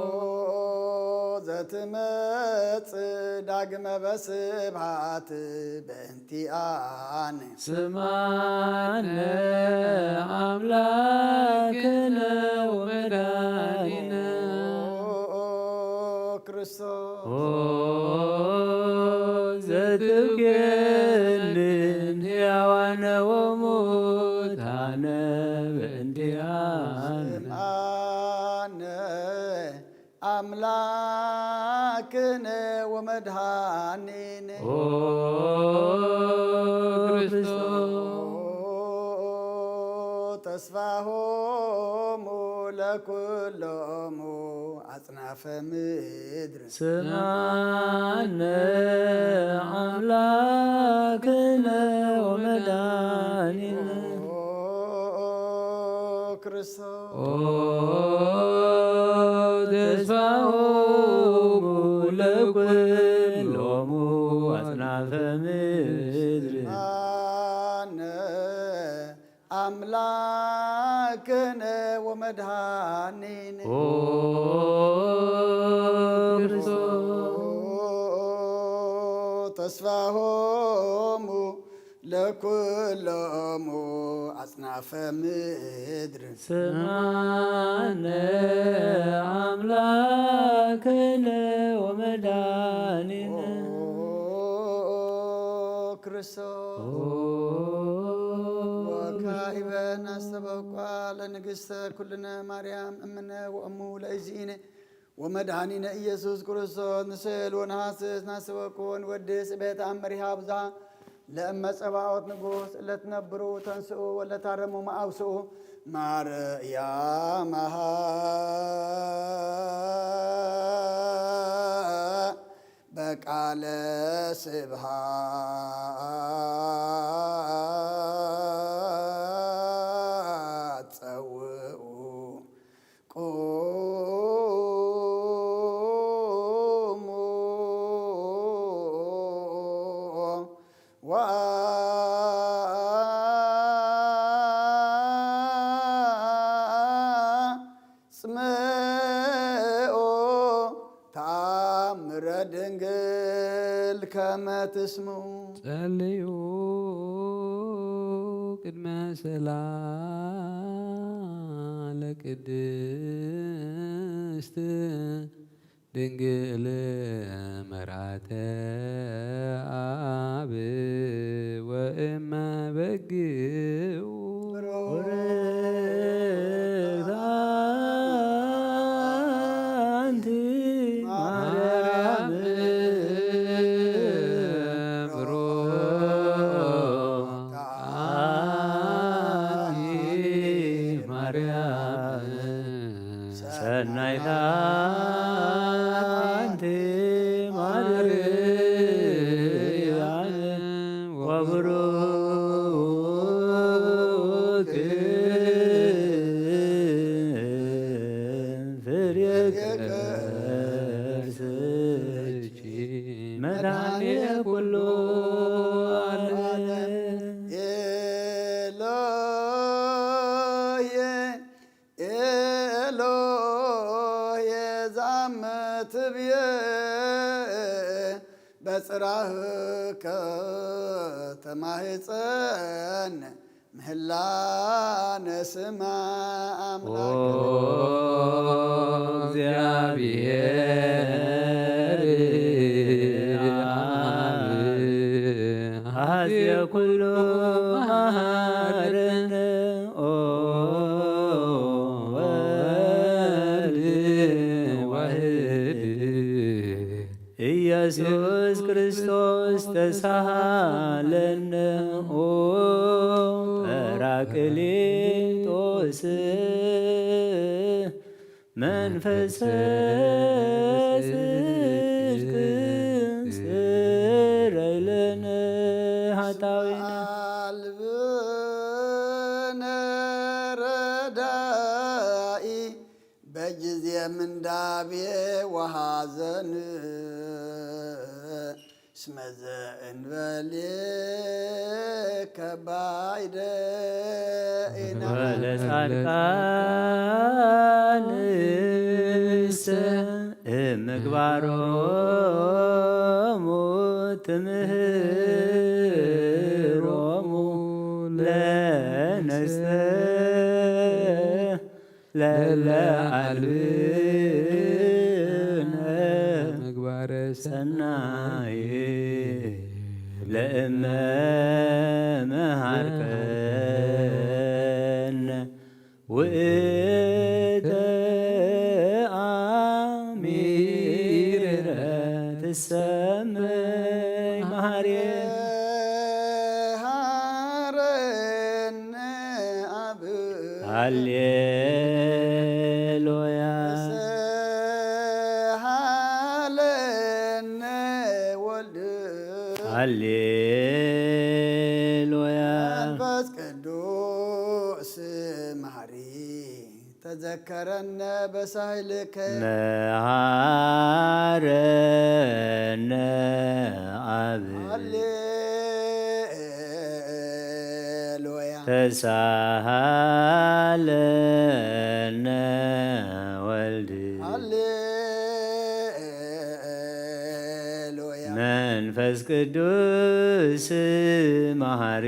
ዘትመጽእ ዳግመ በስብሃት በእንቲኣነ ስምዓነ ኣምላክነ ወመድኃኒነ ክርስቶስ ኦ በእንቲኣነ። ስምዓነ ኣምላክነ ወመድኃኒነ። ኦ ክርስቶስ። ተስፋሆሙ ለኩሎሙ ኣጽናፈ ምድር። ስምዓነ ኣምላክነ ወመድኃኒነ። ኦ ክርስቶስ። ኦ ተስፋሆሙ ለኩሎሙ ኣጽናፈ ምድር። ስምዓነ ኣምላክነ ወመድኃኒነ። ኦ ክርስቶስ። ተስፋሆሙ ለኩሎሙ ኣጽናፈ ምድር። ስምዓነ ኣምላክነ ወመድኃኒነ። ኦ ክርስቶስ። ኦ ወካዕበ ናስተበቋ ለንግሥተ ኩልነ ማርያም እምነ ወእሙ ለእግዚእነ ወመድኃኒነ ኢየሱስ ክርስቶስ ንስእል ወንሃስስ ናስተበቁ ወንወድስ ቤት ኣመሪሃ ብዛ ለእመ ጸባኦት ንጉሥ ለትነብሩ ተንስኡ ወለታረሙ መኣውስኡ ማርያም በቃለ ስብሃት ጸውኡ። ቁሙ ወአጽምዑ ተአምረ ድንግል ከመ ትስምዑ። ጸልዩ ቅድመ ስእላ ለቅድስት ድንግል መርዓተ አብ ወእመ በግኡ ብሩክ አንቲ ማርያም ብሩክ አንቲ ማርያም ሰናይታ አንቲ ማርያም ወብሩክ ፍሬ ከርሥኪ መድኃኔ ኩሉ ዓለም። ኤሎሄ ኤሎሄ ዛመ ትብዬ በጽራህከ ተማህጸን ምህላነ ስማ ኦ አምላክ። እግዚአብሔር አብ ሀዜ ኩሉ መሐረነ ኦ ወልድ ዋህድ ኢየሱስ ክርስቶስ ተሳሃለነ ኦ ጰራቅሊጦስ መንፈሰ ጽድቅ ስረይ ለነ ኃጣውኢነ። አልብነ ረዳኢ በጊዜ ምንዳቤ ወሐዘን እስመ ዘእንበሌከ ባይደ ኢነ። ወለጻድቃንሰ እምግባሮሙ ትምህሮሙ ለነሰ ለለ አልብነ ምግባረ ሰናይ ለእመ መሃርከ ውእተ አሚረ ትሰመይ መሃርየ ሃረነ አብ ሃሌሉያ ሃለነ ወልድ ሃሌሉያ መንፈስ ቅዱስ መሐሪ ተዘከረነ በሳይልከ መሃረነ አብ ሃሌሉያ ተሳሃለነ ወልድ ሃሌሉያ መንፈስ ቅዱስ መሐሪ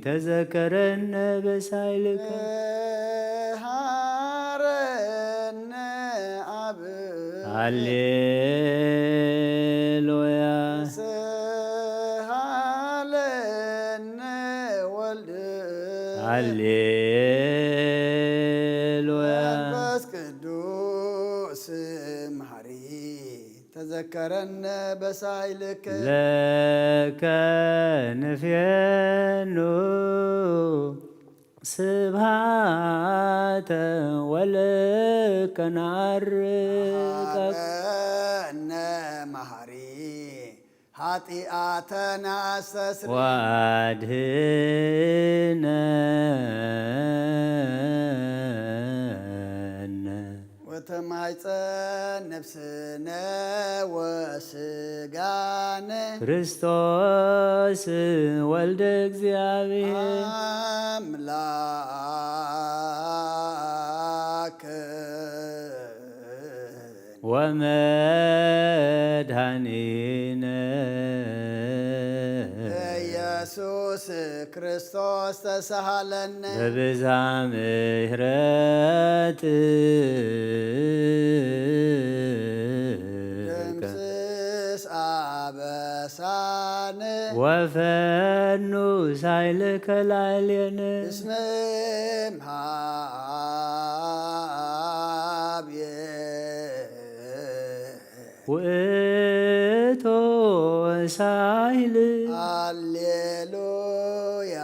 ተዘከረነ በሳይልከ ሃረነ አብ ሃሌሉያ ሃለነ ወልድ ሃሌሉያ መንፈስ ቅዱስ መሐሪ ተዘከረነ በሳይልከ ለከ ንፌኑ ስብሃተ ወለከ ነዐርግ ሃበነ መሐሪ ኃጢአተነ አስተስሪ ወአድህነነ ወተማይጸን ነፍስነ ወስጋነ ክርስቶስ ወልደ እግዚአብሔር አምላክ ወመድኃኒነ ኢየሱስ ክርስቶስ ተሳሃለነ በብዝሃ ምሕረት ደምስስ አበሳነ ወፈኑ ሳይልከ ላዕሌነ እስመ እምሃብየ ውእቶ ሳይል ሃሌሉያ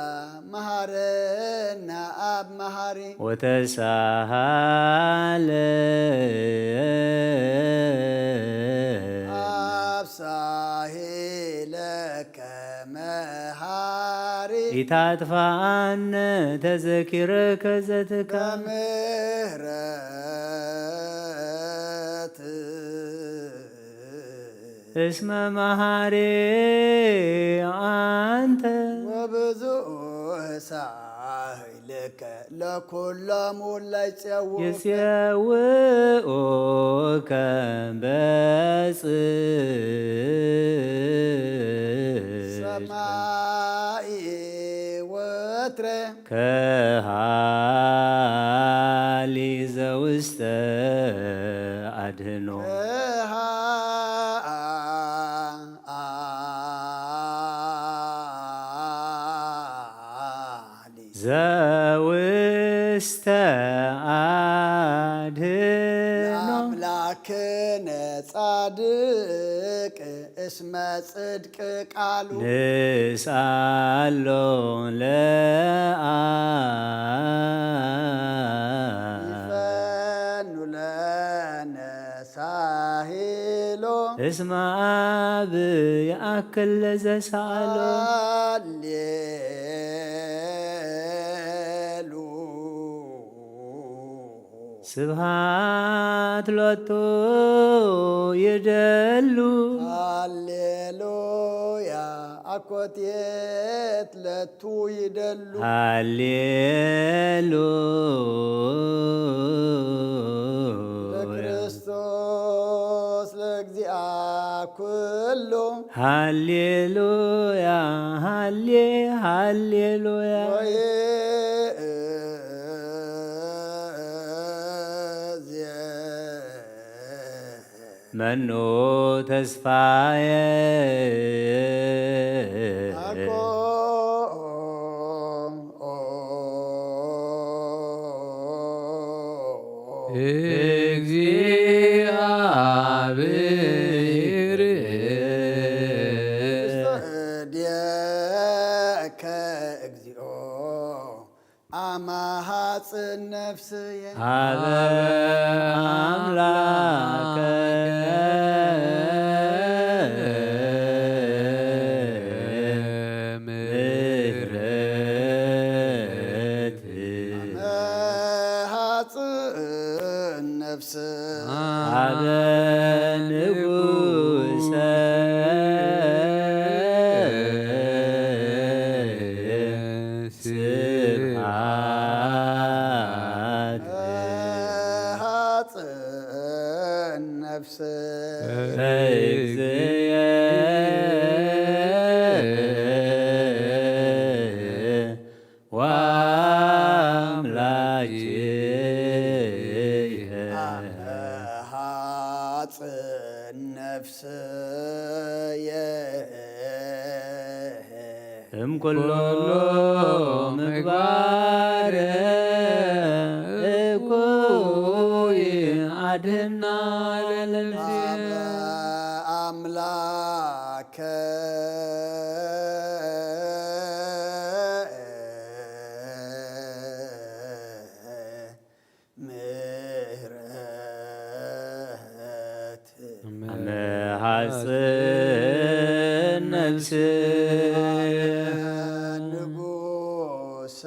መሃረና አብ መሃሪ ወተሳሃለ አብ ሳሂለከ መሃሪ ኢታጥፋአነ ተዘኪረከ ዘትካ በምህረት እስመ መሃሪ አንተ ወብዙሕ ሳህልከ ለኩሎም ለይጼውከ ይጼውኡከ በጽድቅ ሰማይ ወትረ ከሃሊ ዘውስተ አድህኖ ዘውስተ አድህኖ ለአምላክነ ጻድቅ እስመ ጽድቅ ቃሉ ንስአሎ ለአብ ይፈኑ ለነ ሳሂሎ እስመ አብ ይአክል ለዘሳአሎ ሃሌሉ ስብሃት ሎቱ ይደሉ ሃሌሉያ አኮቴት ለቱ ይደሉ ሃሌሉያ ለክርስቶስ ለእግዚአ ኩሉ ሃሌሉያ ሃሌ ሃሌሉያ ወይእዜ መኑ ተስፋየ አኮ እግዚአብሔር። እዴከ እግዚኦ አማሃጽን ነፍስየ። ሀበ አምላከ ምሕረት። አማሃጽን ነፍስ ሀበ ንጉሰ ስብሐት። ሃጽን ነፍስ ለእግዚእየ ወአምላክየ። አመ ሃጽን ነፍስየ እምኩሎ ምግባር እኩይ አድህና ለነፍስየ። አምላከ ምሕረት። አመ ሃጽን ነፍስ ንጉሰ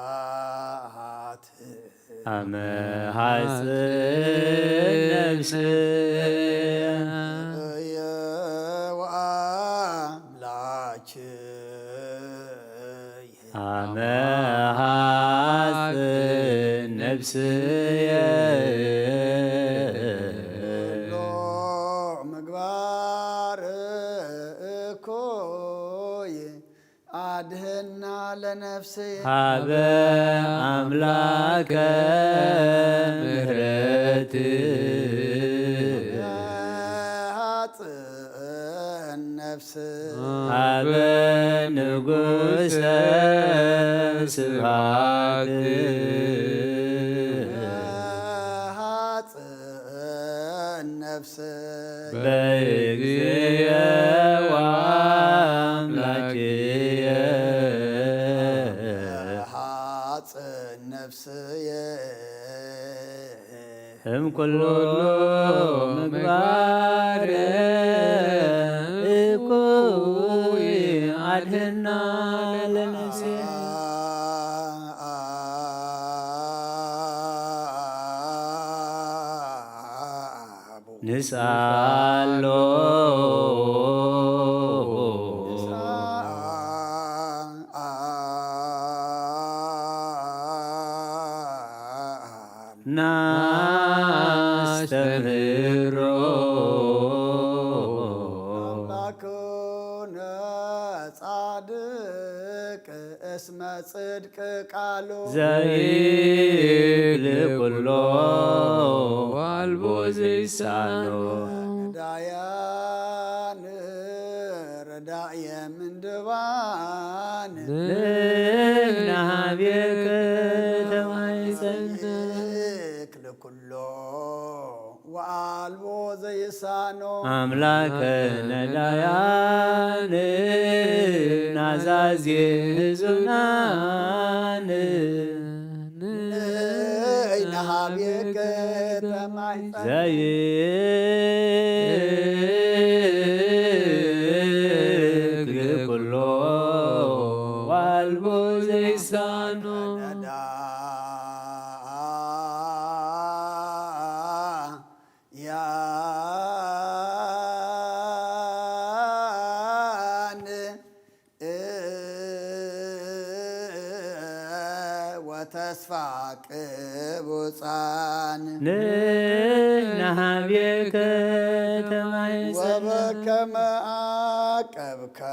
ስብሐት። አመ ሃጽን ነፍስ ወአምላክየ። አመ ሃጽን ነፍስየ ኩሎ ምግባር እኩይ አድህና ለነፍስየ። ሀበ አምላከ ምሕረት። ሃጽን ነፍስ ሀበ ንጉሰ ስብሐት። ሃጽን ነፍስ በእግዚእየ ወአምላክየ። ሃጽን ነፍስየ እምኩሉ ምግባር እኩይ አድህና ለነፍስየ። ንስአሎ ናስተምህሮ። አምላክነ ጻድቅ እስመ ጽድቅ ቃሉ ዘይክል ኩሎ አልቦ ዘይሳኖ። ዳያን ረዳየ ምንድባን ንሕና ሀቤከ ተማይጸን። ዘይክል ኩሎ ወአልቦ ዘይሳኖ። አምላከ ነዳያን ናዛዜ ሕዙናን ንሕና ሀቤከ ተማይጸን። ዘይክል ኩሎ ወአልቦ ዘይሳኖ። ነዳ ያን ወተስፋ ቅቡጻን። ንሕና ሀቤከ ተማይጸን። ወበከመ አቀብከነ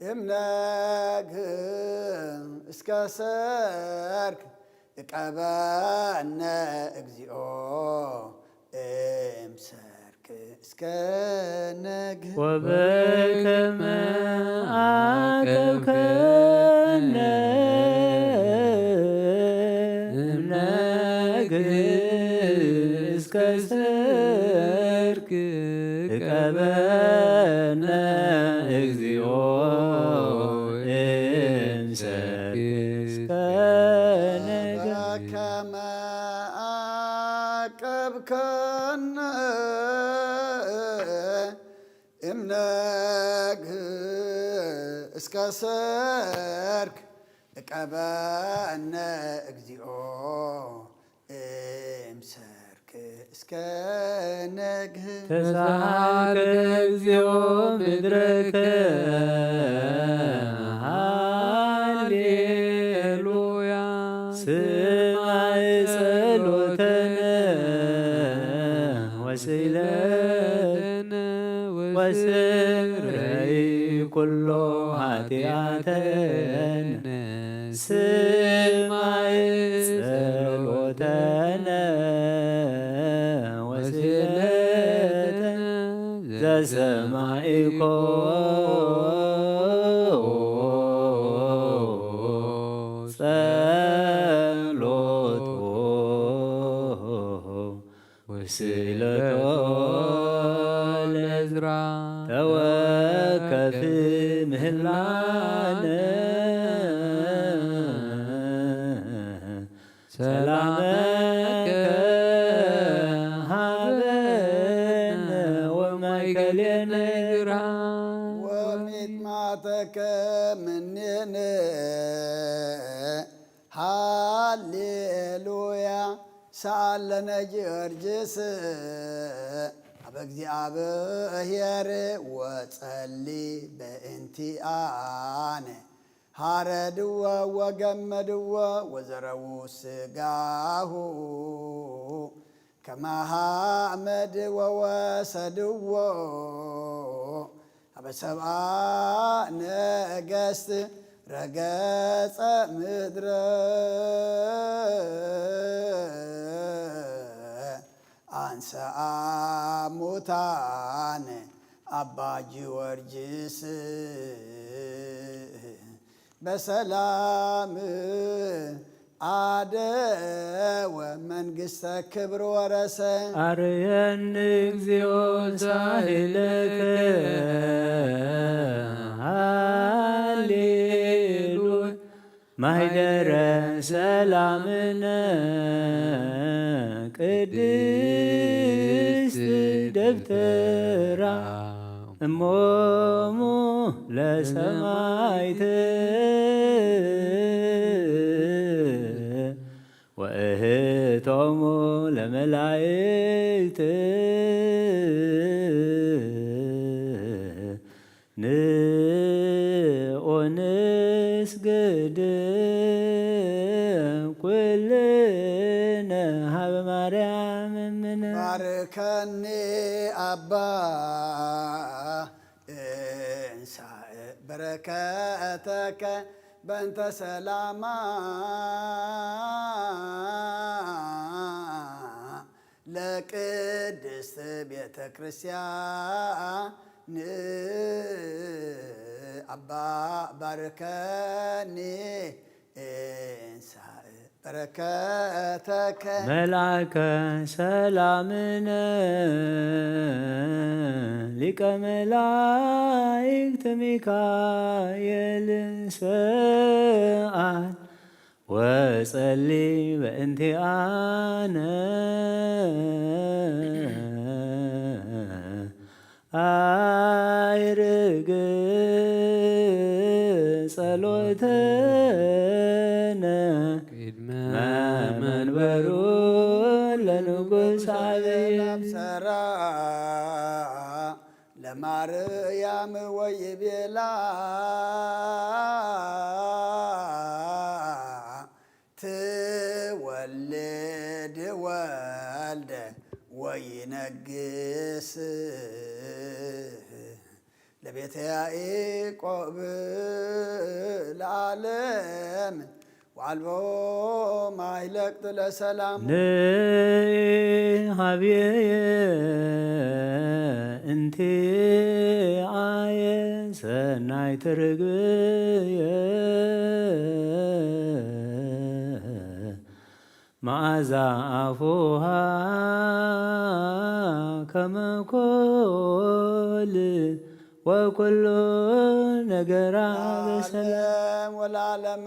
እምነግ እስከ ሰርክ እቀበነ እግዚኦ እም ከነግህ ወበከመ ዓቀብከነ እምነግህ እስከ ሰርክ እቀበነ እግዚኦ እምሰርክ እስከ ነግህ። ከመ ዓቀብከነ እምነግህ እስከ ሰርክ እቀበነ እግዚኦ እምሰርክ እስከ ነግህ። ተሳሃልከ እግዚኦ ምድረከ ሃሌሉያ። ስማዕ ጸሎተነ ወስእለተነ ወስረይ ኩሎ ኃጢአተነ። ስማዕ ጸሎተነ ወስእለተነ ዘሰማዒኮ ጸሎቶ ወስእለቶ ለዕዝራ ተወከፍ ምህላነ ሰላመከ ሃበነ ወማእከሌነ ዕዝራ ወሚጥማተከ ምኔነ። ሃሌሉያ። ሰአለነ ጊዮርጊስ አብ እግዚአብሔር ወጸሊ በእንቲአነ። ሃረድዎ ወገመድዎ ወዘረዉ ስጋሁ ከመ ሐመድ ወወሰድዎ ሀበ ሰብአ ነገስት ረገጸ ምድረ አንሰአ ሙታን አባ ጊዮርጊስ በሰላም አደወ መንግስተ ክብር ወረሰ። አርየን እግዚኦ ሳህለከ ሃሌሉያ። ማይደረ ሰላምነ ቅድስት ደብተራ እሞሙ ለሰማይት ወእህቶሙ ለመላእክት ንኦ ንስግድ ኩልነ ሀበ ማርያም እምነ። ባርከኒ አባ እንሳእ በረከተከ በእንተ ሰላማ ለቅድስት ቤተ ክርስቲያን አባ ባርከኒ እንሳእ በረከተከ። መልአከ ሰላምነ ሊቀ መላእክት ሚካኤል ሰአል ወጸሊ በእንቲአነ። አይርግ ጸሎተነ ቅድመ መንበሩ ለንጉሥ አብይ። ሰላም ሰራ ለማርያም ወይቤላ ትወልድ ወልደ ወይነግስ ለቤተ ያዕቆብ ለዓለም ወአልቦ ማይለቅት ለሰላም። ንኢ ሀብየ እንቲአየ ሰናይት ርግብየ መዓዛ ኣፉሃ ከመ ኮል ወኩሉ ነገራ በሰላም። ለዓለም ወለዓለመ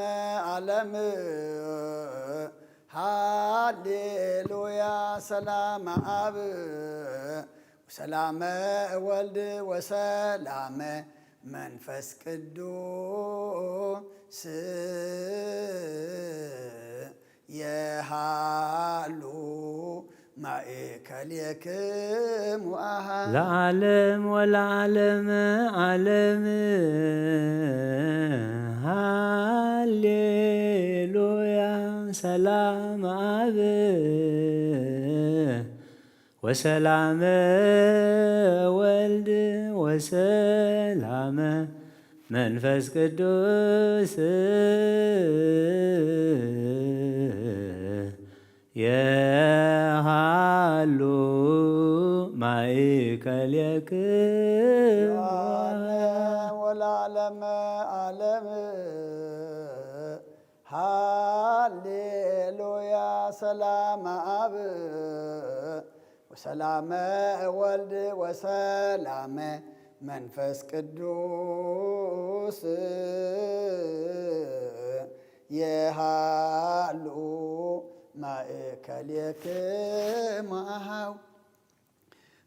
ዓለም። ሃሌሉያ። ሰላም አብ ወሰላመ ወልድ ወሰላመ መንፈስ ቅዱስ የሃሉ ማእከሌክሙ አሃ። ለዓለም ወለዓለም ዓለም። ሃሌሉያ። ሰላም አብ ወሰላመ ወልድ ወሰላመ መንፈስ ቅዱስ የሃሉ ማእከሌክሙ። ለዓለም ወለዓለመ ዓለም። ሃሌሉያ። ሰላም አብ ወሰላመ ወልድ ወሰላመ መንፈስ ቅዱስ የሃሉ ማእከሌክሙ አሃው።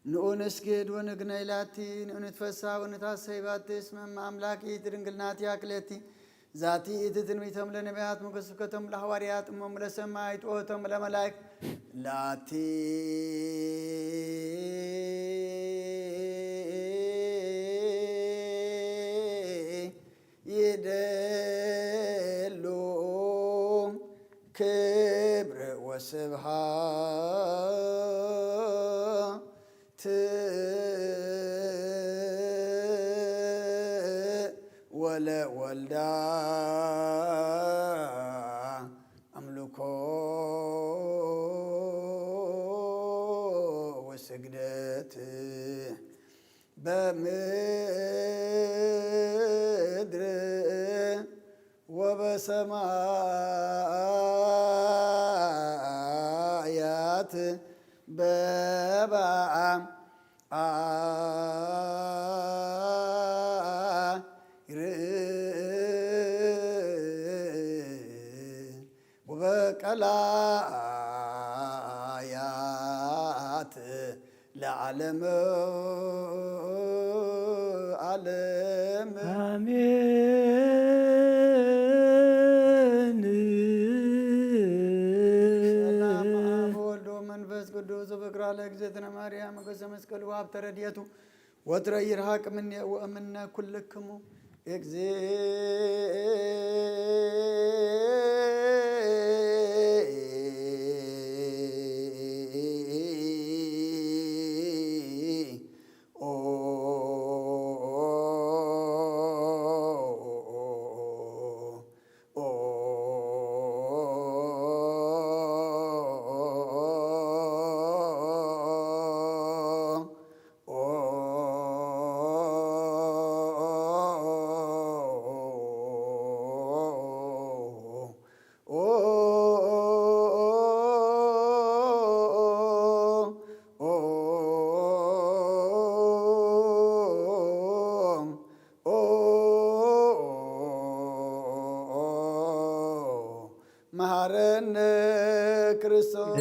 ንኡ ንስግድ ወንግነይ ላቲ፣ ንኡ ንትፈሳ ወንታሰይ ባቲ፣ እስመ እመ አምላክ ይእቲ ድንግል ናቲ አክለቲ። ዛቲ እቲ ትንቢቶም ለነቢያት፣ ምክር ስብከቶም ለሐዋርያት፣ እሞም ለሰማዕት፣ ጸሎቶም ለመላእክት ላቲ። ይደሉ ክብር ወስብሐት ወለወልዳ አምልኮ ወስግደት በምድር ወበሰማያት በበአም አርር ወበቀላያት ለዓለመ ዓለም። አሜን። ሰላም አብ ወልድ ወመንፈስ ቅዱስ። ፍቅራ ለእግዝእትነ ማርያም ሞገሰ መስቀሉ ሀብተ ረድኤቱ ወትረ ይርሃቅ እምኔ ወእምነ ኩልክሙ። እግዚኦ መሐረነ ክርስቶስ።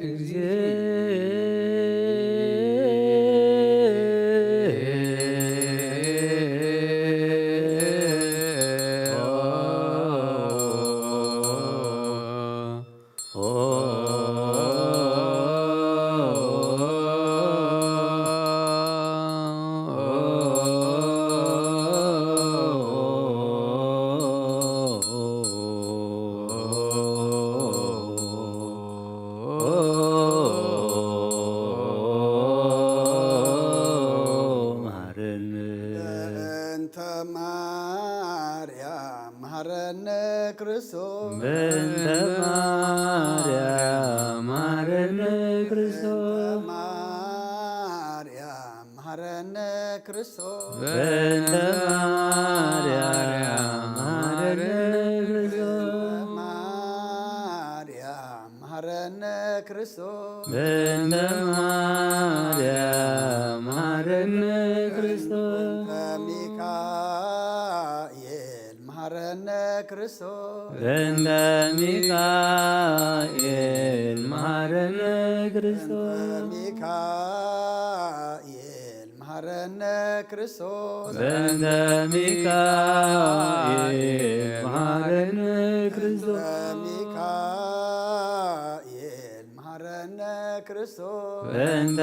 እግዚእ። በእንተ ማርያም መሐረነ ክርስቶስ። በእንተ ማርያም መሐረነ ክርስቶስ። በእንተ ማርያም መሐረነ ክርስቶስ። በእንተ ማርያም መሐረነ ክርስቶስ። በእንተ ማርያም መሐረነ ክርስቶስ። በእንተ ማርያም መሐረነ ክርስቶስ። በእንተ ሚካኤል መሐረነ ክርስቶስ። በእንተ ሚካኤል መሐረነ ክርስቶስ። በእንተ ሚካኤል መሐረነ ክርስቶስ። በእንተ ሚካኤል መሐረነ ክርስቶስ። በእንተ ሚካኤል መሐረነ ክርስቶስ። በእንተ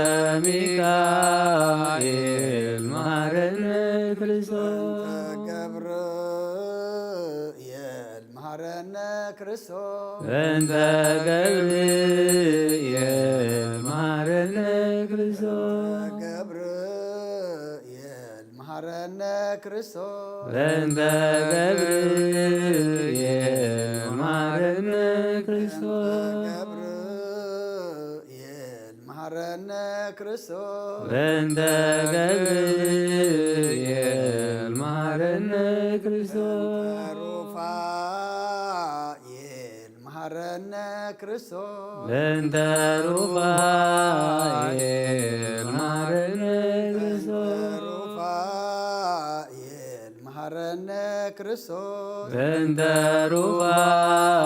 ሚካኤል መሐረነ ክርስቶስ። በእንተ ገብርኤል መሐረነ ክርስቶስ። በእንተ ገብርኤል መሐረነ ክርስቶስ። በእንተ ገብርኤል መሐረነ ክርስቶስ። በእንተ ገብርኤል መሐረነ ክርስቶስ። ገብርኤል መሐረነ ክርስቶስ። በእንተ ገብርኤል መሐረነ ክርስቶስ። ሩፋኤል መሐረነ ክርስቶስ። በእንተ ሩፋኤል መሐረነ ክርስቶስ። ሩፋኤል መሐረነ ክርስቶስ። በእንተ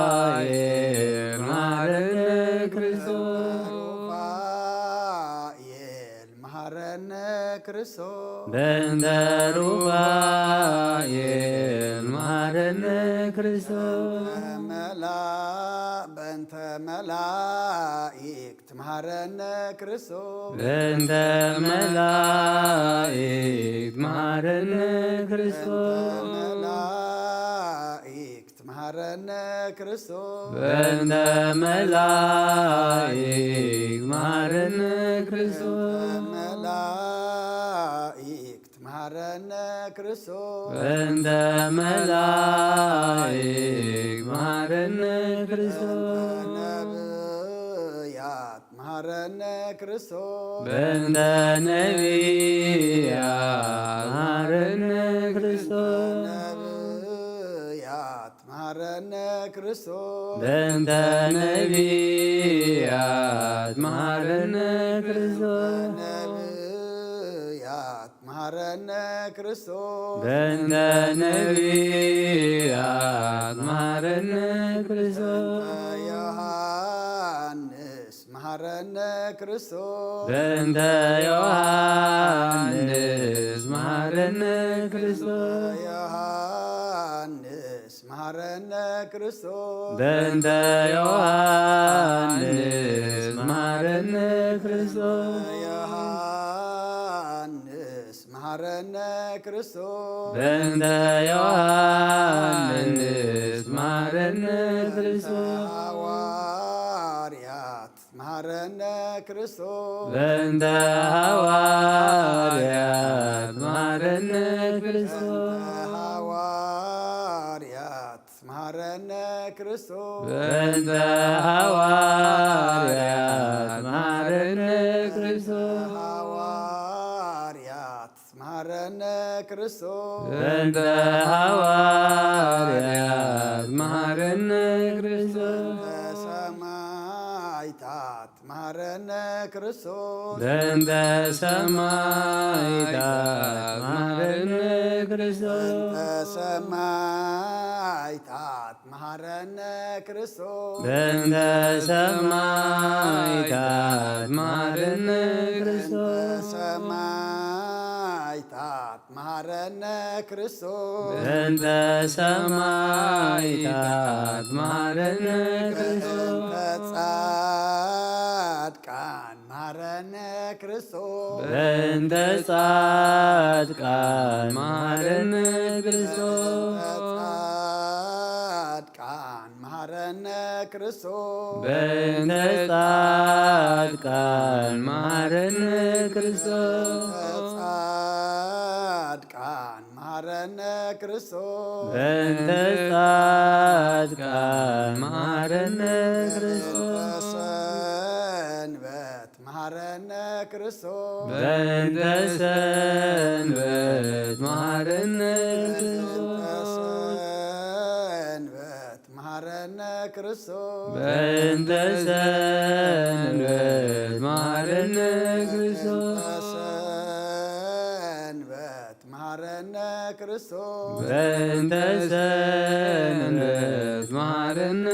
ሩፋኤል መሐረነ ክርስቶስ። ሩፋኤል መሐረነ ክርስቶስ። በእንተ ሩፋኤል መሐረነ ክርስቶስ። መላ-፣ በእንተ መላእክት መሐረነ ክርስቶስ። በእንተ መላእክት መሐረነ ክርስቶስ። በእንተ መላእክት መሐረነ ክርስቶስ። በእንተ መላእክት መሐረነ ክርስቶስ። በእንተ መላእክት መሐረነ ክርስቶስ። በእንተ መላእክት መሐረነ ክርስቶስ። በእንተ ነቢያት መሐረነ ክርስቶስ። በእንተ ነቢያት መሐረነ ክርስቶስ። ነቢያት መሐረነ ክርስቶስ። በእንተ ነቢያት መሐረነ ክርስቶስ። ነቢያት መሐረነ ክርስቶስ። በእንተ ነቢያት መሐረነ ክርስቶስ። በእንተ ዮሐንስ መሐረነ ክርስቶስ። በእንተ ዮሐንስ መሐረነ ክርስቶስ። ዮሐንስ መሐረነ ክርስቶስ። በእንተ ዮሐንስ መሐረነ ክርስቶስ። ዮሐንስ መሐረነ ክርስቶስ። በእንተ ዮሐንስ መሐረነ ክርስቶስ። ሐዋርያት መሐረነ ክርስቶስ። በእንተ ሐዋርያት መሐረነ ክርስቶስ። ሐዋርያት መሐረነ ክርስቶስ። በእንተ ሐዋርያት መሐረነ ክርስቶስ። ሐዋርያት መሐረነ ክርስቶስ። በእንተ ሐዋርያት መሐረነ ክርስቶስ። በእንተ ሰማዕታት መሐረነ ክርስቶስ። በእንተ ሰማዕታት መሐረነ ክርስቶስ። በእንተ ሰማዕታት መሃረነ ክርስቶስ። በእንተ ሰማዕታት መሃረነ ክርስቶስ። በእንተ ሰማዕታት መሃረነ ክርስቶስ። በእንተ ሰማዕታት መሃረነ ክርስቶስ። በእንተ ጻድቃን መሃረነ ክርስቶስ። በእንተ ጻድቃን መሃረነ ክርስቶስ። በእንተ ጻድቃን መሃረነ ክርስቶስ። በእንተ ጻድቃን መሃረነ ክርስቶስ። በእንተ ጻድቃን መሃረነ ክርስቶስ። በእንተ ጻድቃን መሃረነ ክርስቶስ። በእንተ ሰንበት መሃረነ ክርስቶስ። በእንተ ሰንበት መሃረነ ክርስቶስ። በእንተ ሰንበት መሃረነ ክርስቶስ። በእንተ ሰንበት መሃረነ ክርስቶስ። በእንተ ሰንበት መሃረነ ክርስቶስ። በእንተ ሰንበት መሃረነ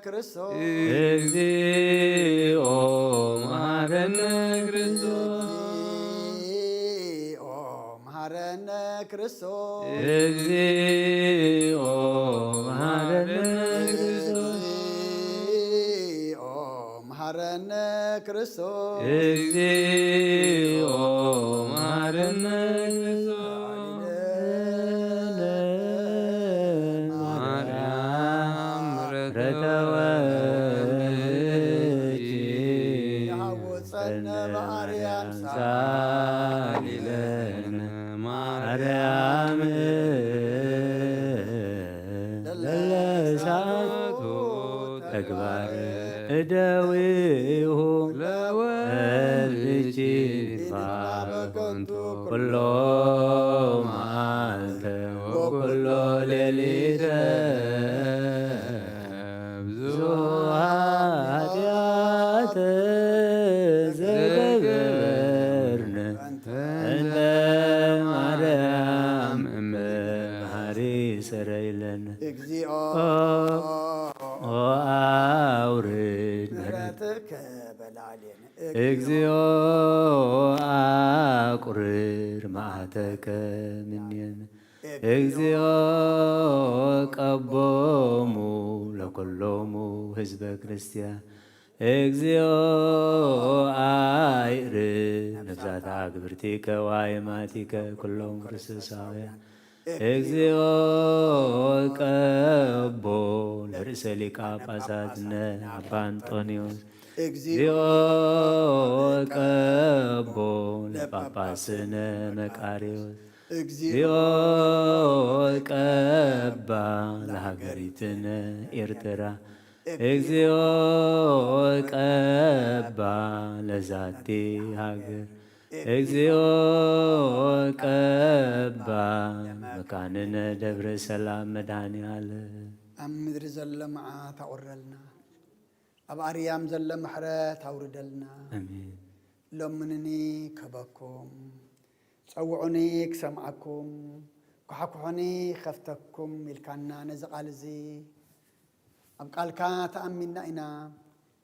ክርስቶስ። እግዚኦ መሃረነ ክርስቶስ። እግዚኦ መሃረነ ክርስቶስ። እግዚኦ መሃረነ ክርስቶስ። እግዚኦ መሃረነ ክርስቶስ። እግዚኦ መሃረነ ክርስቶስ። እግዚኦ መሃረነ ክርስቶስ። ማርያም ረተወልኪ። የሐውፀነ በአርያም ሳሊለነ ማርያም ለለሳቱ ተግባር እደዊሁ ለወልድኪ ይትባረክ ኩሎ መዓልተ ወኩሎ ሌሊተ ብዙ ኃጢአት ዘይገበርነ እንተ ማርያም እመ መሃሪ ሰረይለነ። እግዚኦ ኦ አውርድ ምሕረትከ በላዕሌነ። እግዚኦ አቁርር መዓተከ ምኔነ። እግዚኦ ቀቦሙ ለኩሎሙ ህዝበ ክርስቲያን። እግዚኦ አይርብ ነፍሳት አግብርቲከ ወአይማቲከ ኩሎም ክርስቶሳውያን። እግዚኦ ቀቦ ለርእሰ ሊቃ ጳጳሳትነ አባ እንጦንዮስ። እግዚኦ ቀቦ ለጳጳስነ መቃርዮስ። እግዚኦ ቀባ ለሀገሪትነ ኤርትራ። እግዚኦ ቀባ ለዛቲ ሀገር። እግዚኦ ቀባ መካንነ ደብረ ሰላም መድኃኔ ዓለም። ኣብ ምድሪ ዘሎ መዓት ኣቑረልና፣ ኣብ ኣርያም ዘሎ ምሕረት ኣውርደልና። ኣሜን። ለምኑኒ ክህበኩም፣ ጸውዑኒ ክሰምዓኩም፣ ኳሕኩሑኒ ክኸፍተኩም ኢልካና ነዚ ቃል እዚ ኣብ ቃልካ ተኣሚንና ኢና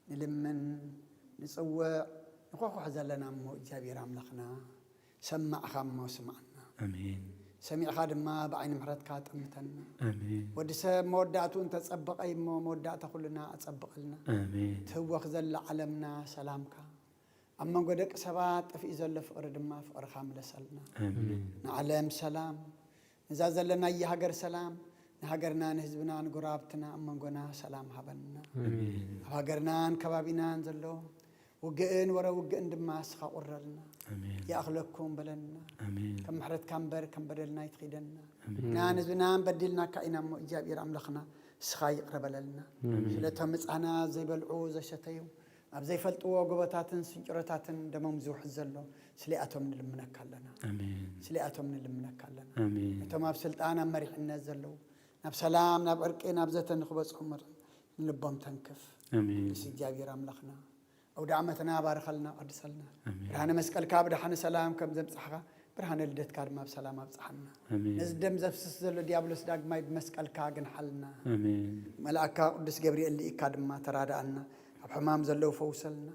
ንልምን፣ ንጽውዕ፣ ንኳሕኩሕ ዘለና እሞ እግዚኣብሔር ኣምላኽና ሰማዕኻ እሞ ስምዓና። ኣሜን። ሰሚዕኻ ድማ ብዓይኒ ምሕረትካ ጠምተና። ኣሜን። ወዲ ሰብ መወዳእትኡ እንተጸበቐ እሞ መወዳእታ ኩልና ኣጸብቐልና። ኣሜን። ትህወኽ ዘላ ዓለምና ሰላምካ ኣብ መንጎ ደቂ ሰባት ጠፊኡ ዘሎ ፍቕሪ ድማ ፍቕርኻ ምለሰልና። ኣሜን። ንዓለም ሰላም፣ ነዛ ዘለናያ ሃገር ሰላም፣ ንሃገርና፣ ንህዝብና፣ ንጎረባብትና ኣብ መንጎና ሰላም ሃበና። ኣሜን። ኣብ ሃገርናን ከባቢናን ዘሎ ውግእን ወረ ውግእን ድማ እስኻ ቁረልና። ኣሜን። ይኣኽለኩም በለና። ኣሜን። ከም ምሕረትካ እምበር ከም በደልና ኣይትኺደና። ኣሜን። ንሕናን ህዝብናን በዲልናካ ኢና እሞ እግዚኣብሔር ኣምላኽና እስኻ ይቕረ በለልና። ኣሜን። ስለቶም ህፃናት ዘይበልዑ ዘሸተዩ ኣብ ዘይፈልጥዎ ጎቦታትን ስንጭሮታትን ደሞም ዝውሕዝ ዘሎ፣ ስሊኣቶም ንልምነካ ኣለና። ኣሜን። ስሊኣቶም ንልምነካ ኣለና። ኣሜን። እቶም ኣብ ስልጣን፣ ኣብ መሪሕነት ዘለዉ፣ ናብ ሰላም፣ ናብ ዕርቂ፣ ናብ ዘተ ንክበጽሑ ምር-፣ ንልቦም ተንክፍ። ኣሜን። ንስ እግዚኣብሔር ኣምላኽና፣ ኣውደ ዓመትና ባርኸልና፣ ቀድሰልና። ኣሜን። ብርሃነ መስቀልካ ብደሓነ ሰላም ከም ዘምጻሕካ፣ ብርሃነ ልደትካ ድማ ብሰላም ኣብጽሓና። ኣሜን። ነዚ ደም ዘፍስስ ዘሎ ዲያብሎስ ዳግማይ ብመስቀልካ ግንሓልና። ኣሜን። መልኣካ ቅዱስ ገብርኤል ልኢካ ድማ ተራድኣና። ኣብ ሕማም ዘለዉ ፈውሰልና።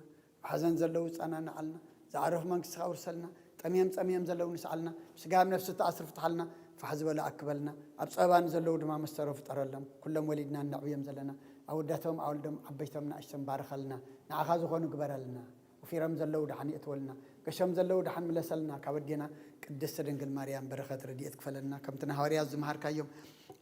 ኣብ ሓዘን ዘለዉ ጸናንዓልና። ዝዓረፉ መንግስትኻ ኣውርሰልና። ጠምዮም ጸምዮም ዘለዉ ንስዓልና። ስጋም ነፍሲ ተኣስር ፍትሓልና። ፋሕ ዝበለ ኣክበልና። ኣብ ጸበባ ንዘለዉ ድማ መስተሮ ፍጠረሎም። ኩሎም ወሊድና እነዕብዮም ዘለና ኣወዳቶም ኣወልዶም ዓበይቶም ንኣሽቶም ባርኸልና። ንዓኻ ዝኾኑ ግበረልና። ወፊሮም ዘለዉ ደሓን የእትወልና። ገሾም ዘለዉ ደሓን ምለሰልና። ካብ ኣዴና ቅድስቲ ድንግል ማርያም በረኸት ረድኤት ክፈለልና። ከምቲ ንሃዋርያት ዝመሃርካዮም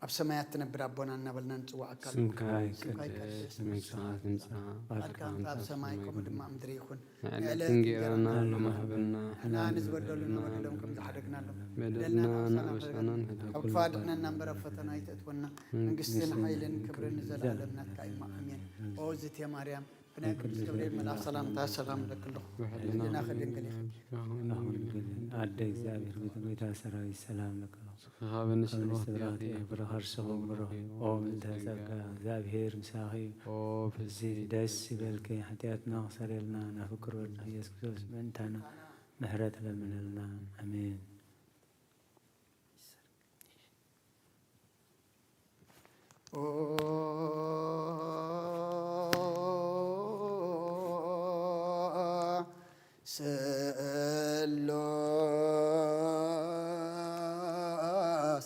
ኣብ ሰማያት ትነብር ኣቦና እናበልና ንጽዋዓካ። ስምካ ስምካ ይቀደስ፣ ይቀደስ፣ መንግስትኻ ትምጻእ፣ ቃልካ ቃልካ ከምቲ ኣብ ሰማይ ከምኡ ድማ ኣብ ምድሪ ይኹን። ንዕለት ንዕለት እንጌራና እንጌራና ሎሚ ሃበና፣ ንሕና ንዝበደሉና በደሎም ከም ዝሓደግናሎም። በደልና በደልና ንሕና ንሕና ንሕና ካብ ክፉእ ኣድሕነና እምበር ኣብ ፈተና ኣይተእትወና። መንግስትን መንግስትን ሓይልን ክብርን ክብርን ንዘለኣለም ናትካ እዩ። ኣሜን። ኦ ዝቴ ማርያም፣ ብናይ ቅዱስ ገብርኤል መልኣኽ ሰላምታ ሰላም እብለኪ ኣለኹ። ብሕልናኺ ድንግል ኢኺ። ኣሁን ኣደ እግዚኣብሔር ቤተ፣ ጌታ ሰራዊት ሰላም ለኪ ኣለኹ። ካብ ንስቲ ካብ ንስቲ ብሩኽቲ ብሩኽቲ ኢኺ፣ ኢኺ፣ ፍረ ከርስኺ ብሩኽ እዩ። ኦ ምልዕተ ጸጋ፣ ጸጋ፣ እግዚኣብሔር ምሳኺ እዩ። ኦ እዚ ፍስሕቲ ደስ ይበልኪ፣ ሓጢኣትና ክሰርየልና፣ ናብ ፍቅር ወድኺ ኢየሱስ ክርስቶስ ምእንታና ምሕረት ለምነልና። ኣሜን። ኦ ስሉስ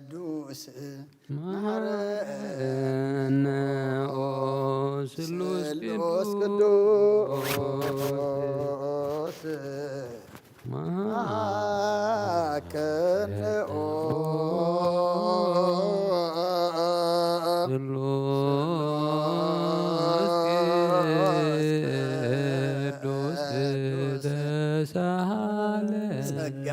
ቅዱስ መሐረነ ኦ ስሉስ ስሉስ ቅዱስ ቅዱስ መሐረነ ኦ ስሉስ ቅዱስ ተሳሃለ። ጸጋ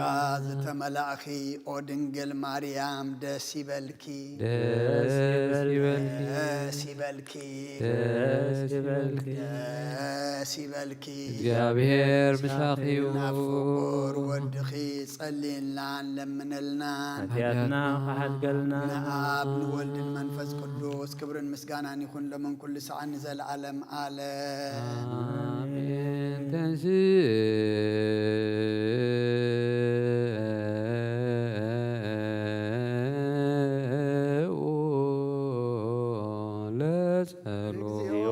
ዝተመላእኺ ኦ ድንግል ማርያም ደስ ይበልኪ። ደስ ይበልኪ። ደስ ይበልኪ። ደስ ይበልኪ። ደስ ይበልኪ። እግዚኣብሔር ምሳኺ እዩ። ናብ ፍቁር ወድኺ ጸልይልናን ለምነልናን። ሓጢኣትና ክሓድገልና። ንኣብ ንወልድን መንፈስ ቅዱስ ክብርን ምስጋናን ይኹን ሎምን ኩሉ ሰዓን ንዘለዓለም ዓለም። ኣሜን። ተንስኡ ለጸሎት። እግዚኦ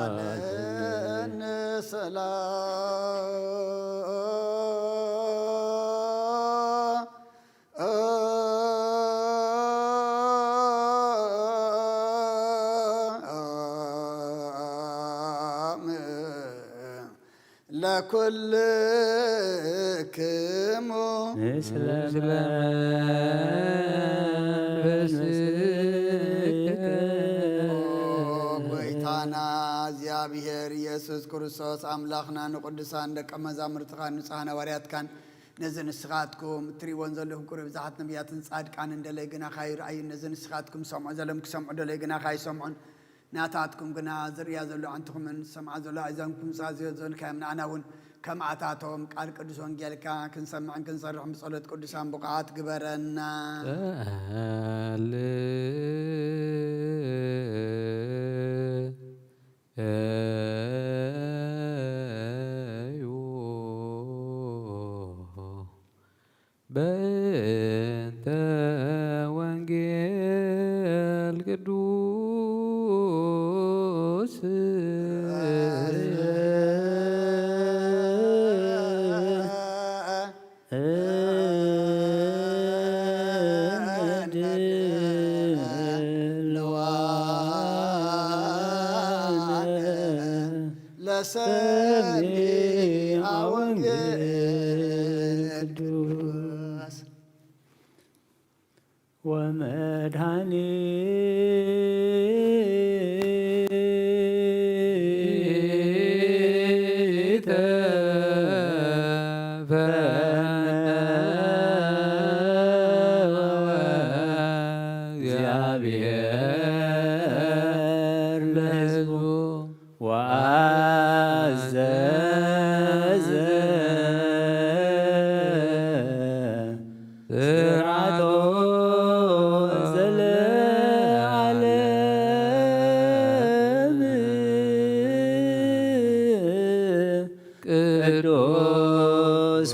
ተሳለነ ሰላም። ለኩልክሙ ምስለ መንፈስከ። ኦ ጎይታና እግዚኣብሔር ኢየሱስ ክርስቶስ ኣምላኽና ንቅዱሳን ደቀ መዛሙርትኻን ንጹሓን ሃዋርያትካን ነዚ ንስኻትኩም እትርእይዎን ዘለኹም ክብሪ ብዙሓት ነቢያትን ጻድቃንን ደለይ ግናኻ ይርኣዩን ነዚ ንስኻትኩም ሰምዑ ዘሎም ክሰምዑ ደለይ ግናኻ ይሰምዑን ናታትኩም ግና ዝርእያ ዘሎ ኣዕንትኹምን ዝሰምዓ ዘሎ ኣእዛንኩም ዝኣዝዮ ዘልካዮም ንኣና እውን ከምኣታቶም ቃል ቅዱስ ወንጌልካ ክንሰምዕን ክንሰርሕን ብጸሎት ቅዱሳን ብቑዓት ግበረና። ጸልዩ በእንተ ወንጌል ቅዱስ ለሰሚዐ ወንጌል ቅዱስ ወመድኃኒተ ፈነወ እግዚአብሔር ለሕዝቡ ወአዘዘ ስርዓቶ ዘለዓለም። ቅዱስ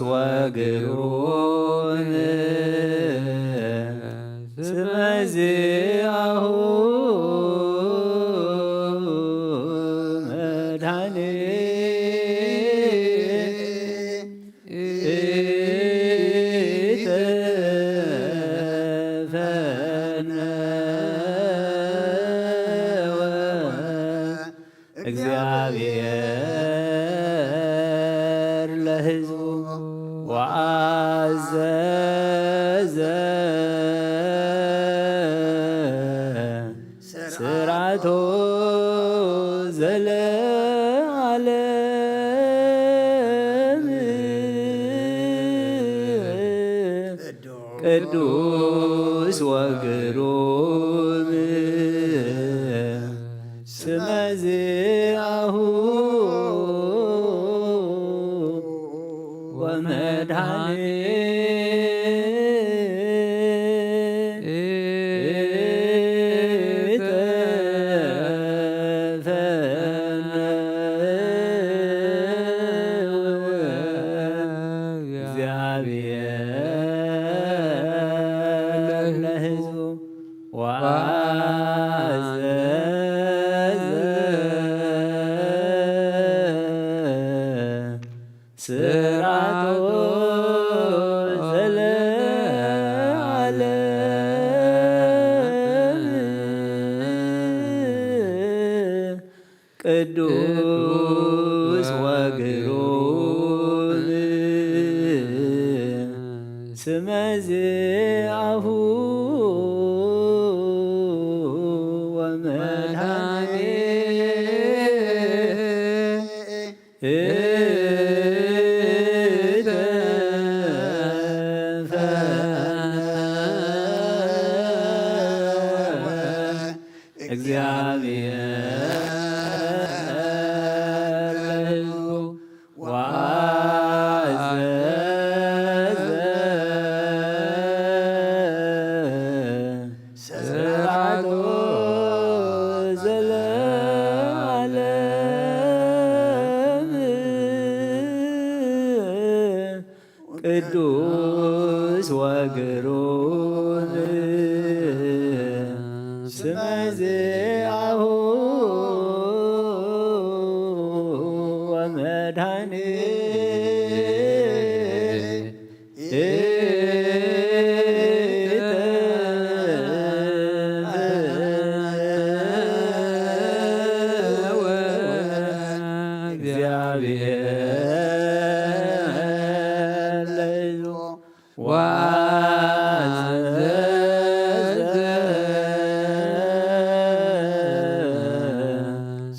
ወግሩም ስመ ዚአሁ መድኃኒት እግዚአብሔር ለሕዝቡ ወአዘዘ ስርዓቶ ዘለዓለም። ቅዱስ ወግሩም ስመ ዚአሁ ወመድኃኒተ እግዚአብሔር ለሕዝቡ ወአዘዘ ስርዓቶ ዘለዓለም። ቅዱስ ወግሩም ስመ ዚአሁ ወመድኃኒተ እግዚአብሔር ለሕዝቡ ወአዘዘ ስርዓቶ ዘለዓለም። ቅዱስ ወግሩም ስመ ዚአሁ ወመድኃኒተ እግዚአብሔር ለሕዝቡ ወአዘዘ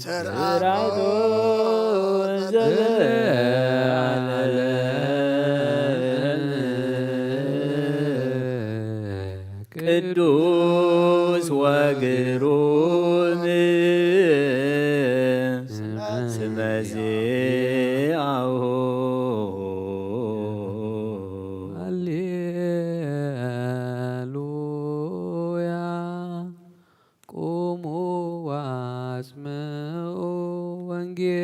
ስርዓቶ ዘለዓለም። ቅዱስ ወግሩም ስመ ዚአሁ። ሃሌሉያ። ቁሙ ወአስምዑ ወንጌል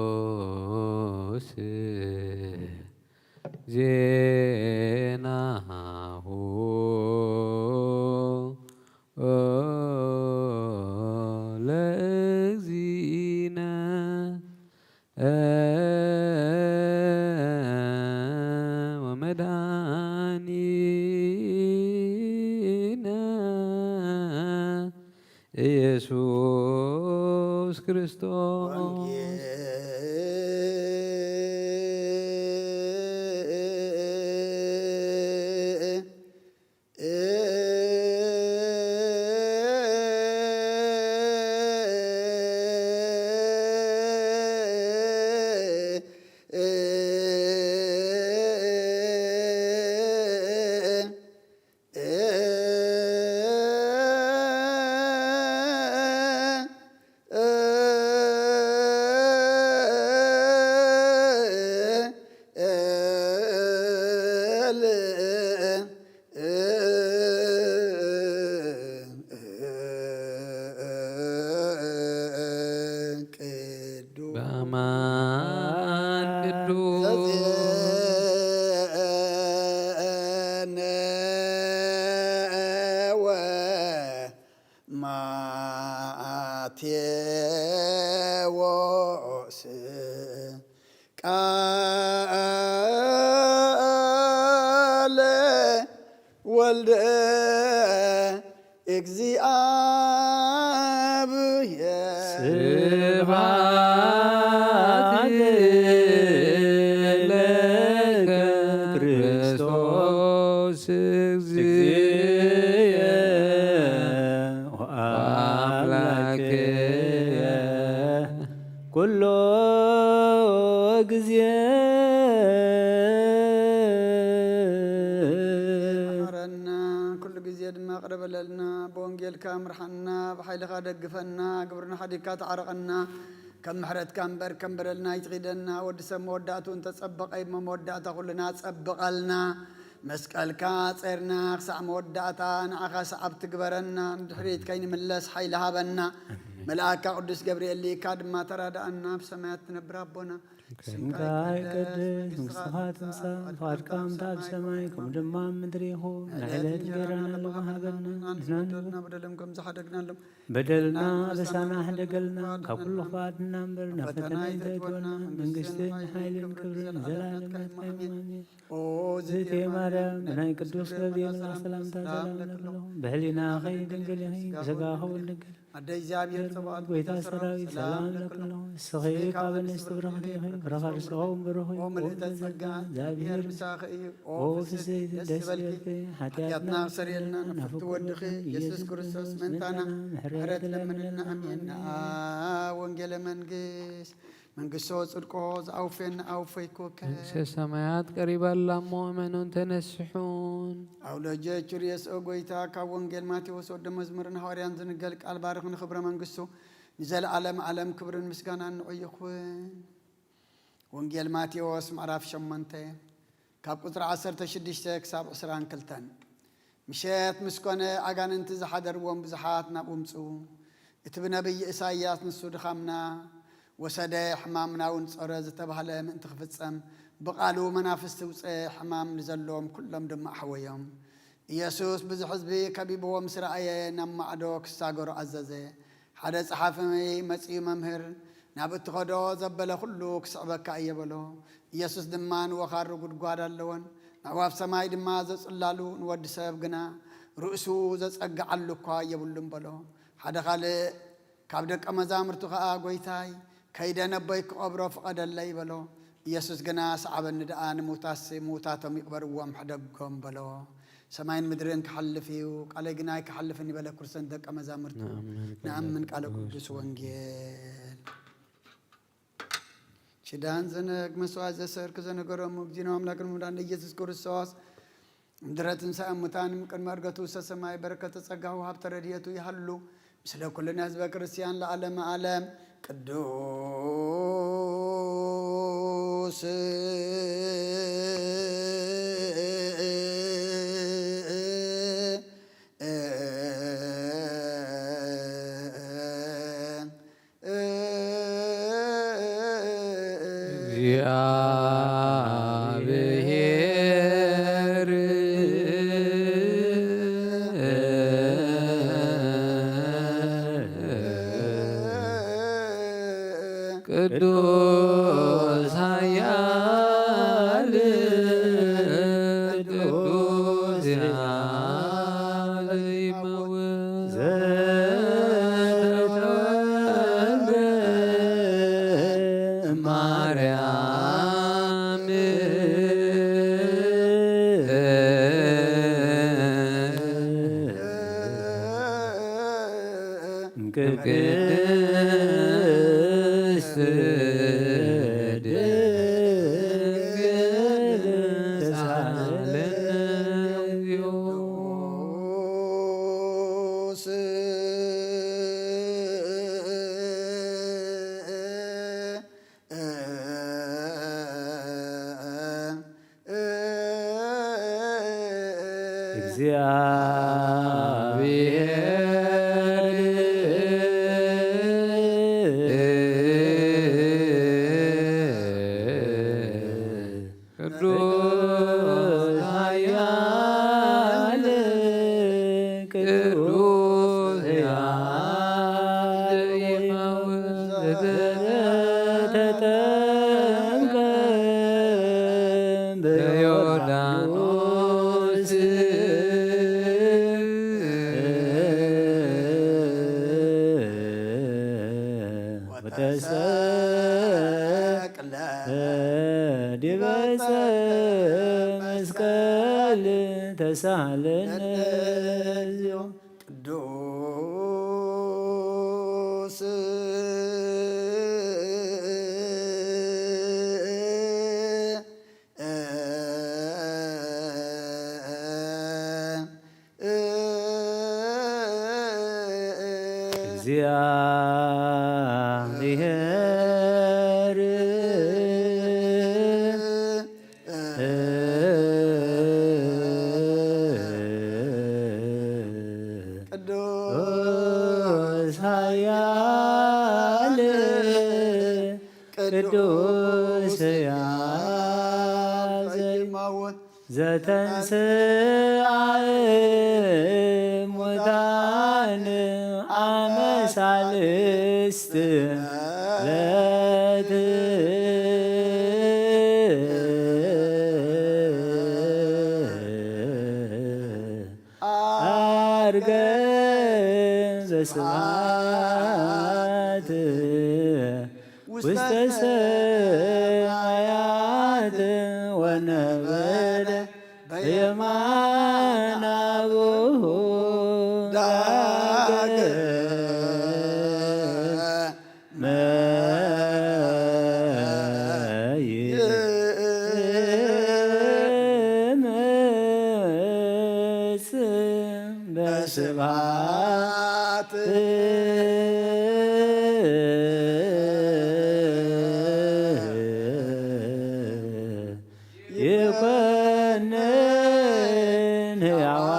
ለቅዱስ ዜናሁ ለእግዚእነ ወመድኃኒነ ኢየሱስ ክርስቶስ። ቅዱስ ዘዜነወ ማቴዎስ ቃለ ወልደ እግዚኣብሔር። ስብሐት ለከ ክርስቶስ እግዚእየ ወአምላክየ ኩሎ ግዜ። መሓረና፣ ኩሉ ግዜ ድማ ቅረ በለልና። ብወንጌልካ ምርሓና፣ ብሓይልኻ ደግፈና፣ ግብርና ሓዲግካ ተዓረቐና። ከም ምሕረትካ እምበር ከም በደልና ኣይትኺደና። ወዲ ሰብ መወዳእትኡ እንተጸበቐ እሞ መወዳእታ ኩልና ጸብቐልና። መስቀልካ ጸርና ክሳዕ መወዳእታ ንዓኻ ሰዓብቲ ግበረና። ንድሕሪት ከይንምለስ ሓይሊ ሃበና። መልኣካ ቅዱስ ገብርኤል ልኢካ ድማ ተራዳኣና። ኣብ ሰማያት ትነብር ኣቦና ስምካ ይቀደስ፣ መንግስትኻ ትምጻእ፣ ፍቓድካ ከምታ ኣብ ሰማይ ከምኡ ድማ ኣብ ምድሪ ይኹን። ንዕለት እንጀራና ለሎና ሃበና፣ ንሕና ንበደልና በደሎም ከም ዝሓደግናሎም በደልና ኣበሳና ሕደገልና፣ ካብ ኩሉ ክፋት ድና እምበር ናብ ፈተና ኣይተእትወና፣ መንግስትን ሓይልን ክብርን ንዘለኣለም ናትካ እዩ። ኣሜን። ኦ ዝእቲ ማርያም፣ ብናይ ቅዱስ ገብርኤል መልኣኽ ሰላምታ ሰላም ንብለኹ። ብህሊናኺ ድንግል ኢኺ፣ ብስጋኺ እውን ድንግል። ኣደ እግዚኣብሔር ጸባኦት ጎይታ ሰራዊት ሰላም ለክሎ። ንስኺ ካብ ኣንስቲ ብርኽቲ ኢኺ፣ ፍረ ከርስኺ እውን ብሩኽ እዩ። ኦ ምልእተ ጸጋ፣ እግዚኣብሔር ምሳኺ እዩ። ኦ ፍስሕቲ ደስ ይበልኪ፣ ሓጢኣትና ክሰርየልና ንፍቱ ወድኺ ኢየሱስ ክርስቶስ ምእንታና ምሕረት ለምንልና። ኣሜን። ንኣ ወንጌለ መንግስት መንግስቶ ጽድቆ ዝኣውፌን ኣውፈይክወከ። መንግስተ ሰማያት ቀሪባ ኣላ እሞ እመኑን ተነስሑን። ኣውለጀ ቹርየስ ኦ ጎይታ ካብ ወንጌል ማቴዎስ ወደ መዝሙርን ሃዋርያን ዝንገል ቃል ባርኽ ንኽብረ መንግስቱ ንዘለዓለም ዓለም ክብርን ምስጋናን ንዑ ይኹን። ወንጌል ማቴዎስ ምዕራፍ ሸሞንተ ካብ ቁጽሪ ዓሰርተ ሽዱሽተ ክሳብ ዕስራን ክልተን። ምሸት ምስ ኮነ ኣጋንንቲ ዝሓደርዎም ብዙሓት ናብኡ ምጽኡ። እቲ ብነብይ ኢሳይያስ ንሱ ድኻምና ወሰደ ሕማምና እውን ጾረ ዝተባህለ ምእንቲ ክፍጸም ብቓሉ መናፍስቲ ውጸ ሕማም ንዘለዎም ኩሎም ድማ ኣሕወዮም። ኢየሱስ ብዙሕ ህዝቢ ከቢብዎ ምስ ረኣየ ናብ ማዕዶ ክሳገሩ ኣዘዘ። ሓደ ጸሓፊ መጺኡ መምህር ናብ እትኸዶ ዘበለ ኩሉ ክስዕበካ እየ በሎ። ኢየሱስ ድማ ንወኻሩ ጉድጓድ ኣለወን ነዕዋፍ ሰማይ ድማ ዘጽላሉ ንወዲ ሰብ ግና ርእሱ ዘጸግዓሉ እኳ የብሉን በሎ። ሓደ ካልእ ካብ ደቀ መዛሙርቱ ኸኣ ጎይታይ ከይደ ነቦይ ክቐብሮ ፍቐደለይ በሎ። ኢየሱስ ግና ሰዓበኒ ደኣ ንምውታትሲ ምውታቶም ይቕበርዎም ሕደጎም በሎ። ሰማይን ምድርን ክሓልፍ እዩ ቃለይ ግና ኣይክሓልፍን ይበለ ክርስቶስ ደቀ መዛሙርቱ። ንኣምን ቃለ ቅዱስ ወንጌል። ኪዳን ዘነግ መስዋዕት ዘሰርክ ዘነገሮም እግዚእነ ኣምላክን ሙዳን ኢየሱስ ክርስቶስ ምድረ ትንሳኤ ሙታን ቅድሚ ዕርገቱ ውስተ ሰማይ በረከተ ጸጋሁ ሃብተ ረድኤቱ ይሃሉ ምስለ ኩልነ ህዝበ ክርስቲያን ለዓለመ ዓለም። ቅዱስ እግዚአብሔር ቅዱስ ኃያል ቅዱስ ያለ ይመውት ዘተወልደ ማርያም ቅድስት ድንግል ሳለን ተጠምቀ በዮርዳኖስ ወተሰቅለ ዲበ ዕፀ መስቀል ተሳሃለነ እግዚኦ። ቅዱስ እግዚአብሔር ቅዱስ ኃያል ቅዱስ ሕያው ዘተንሥአ እሙታን አመ ሣልስት ዕለት ዐርገ በስብሐት ውስተ ሰማያት ወነበረ በየማነ አቡሁ ዳግመ ይመጽእ በስብሐት ይኮንን ሕያዋነ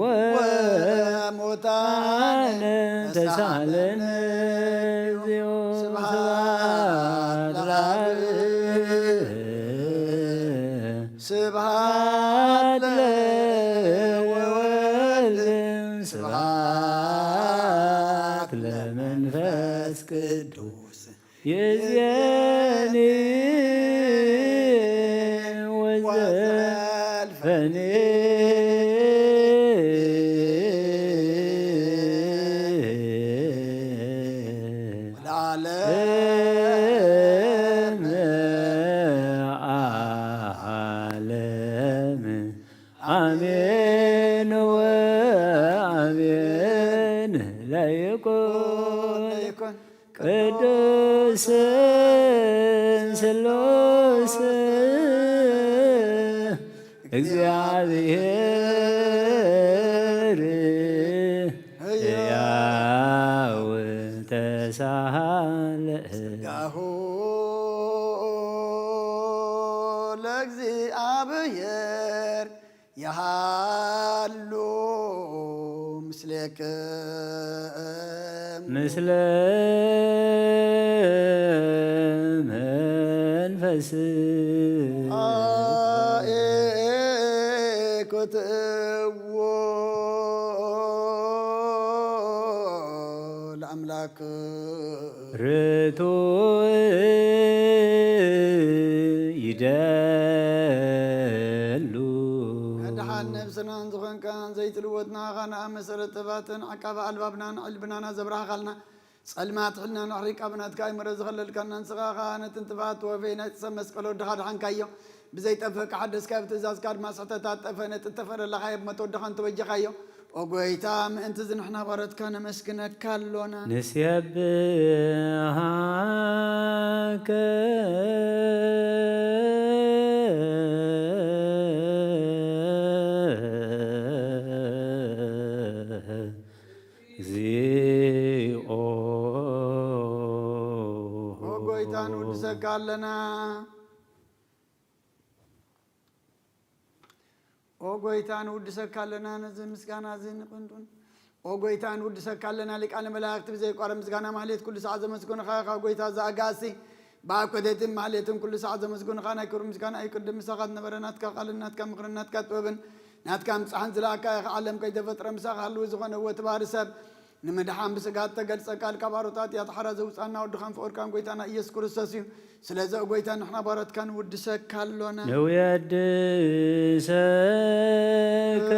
ወሙታነ ተሳሃለነ እግዚኦ። ስብሐት ለአብ ስብሐት ለወወልድ ስብሐት ለመንፈስ ቅዱስ ይእዜኒ ወዘልፈኒ ለዓለመ ዓለም አሜን ወአሜን። ለይኩን ቅዱስ ስሉስ እግዚአብሔር ሕያው ተሳሃለ ሥጋሁ ለእግዚአብሔር የሃሉ ምስሌክሙ ምስለ መንፈስ አኤኩትዎ ለአምላክ ርቱዕ ይደሉ። መድሓን ነብስናን ዝኾንካን ዘይትልወጥ ንዓኻ ንኣብ መሰረት ጥበባትን ዓቃቢ ኣልባብናን ዕልብናና ዘብራህኻልና ጸልማት ሕልና ንሕሪቃ ብናትካ ኣይምረ ዝኸለልካና ንስኻ ኸኣ ነቲ ንጥፋት ወፌ ናይ ጥሰብ መስቀል ወድኻ ድሓንካዮ። ብዘይጠፍእ ክሓደስካ ብትእዛዝካ ድማ ስሕተታት ጠፈ ነቲ እተፈለለኻዮ ብሞት ወድኻ እንተወጀኻዮ። ኦ ጐይታ፣ ምእንቲ እዚ ንሕና ባሮትካ ነመስግነካ ኣሎና። ንሴብሃከ እግዚኦ። ኦ ጐይታ፣ ንውድሰካ ኣለና። ኦ ጐይታ፣ ንውድሰካ ኣለና፣ ነዚ ምስጋና እዚ ንቕንጡን። ኦ ጐይታ፣ ንውድሰካ ኣለና፣ ሊቃነ መላእክቲ ብዘይቋረ ምስጋና ማህሌት ኩሉ ሰዓት ዘመስግኑኻ ኢኻ። ኦ ጐይታ፣ እዚ ኣጋእዝቲ ብኣብ ኮቴትን ማህሌትን ኩሉ ሰዓት ዘመስግኑኻ፣ ናይ ክብሪ ምስጋና እዩ። ቅድም ምሳኻ ዝነበረ ናትካ ቃልን ናትካ ምኽርን ናትካ ጥበብን ናትካ ምጻሕን ዝለኣካ ኢኻ። ዓለም ከይተፈጥረ ምሳኻ ህልው ዝኾነ ወትባሪ ሰብ ንምድሓን ብስጋ እተገልጸ ቃል ካብ ኣሮታት እያ ተሓራ ዘውጻና ወድኻን ፍቕርካን ጎይታና ኢየሱስ ክርስቶስ እዩ። ስለዚ ኦ ጎይታ ንሕና ባሮትካ ንውድሰካ ኣሎና። ንውየድሰከ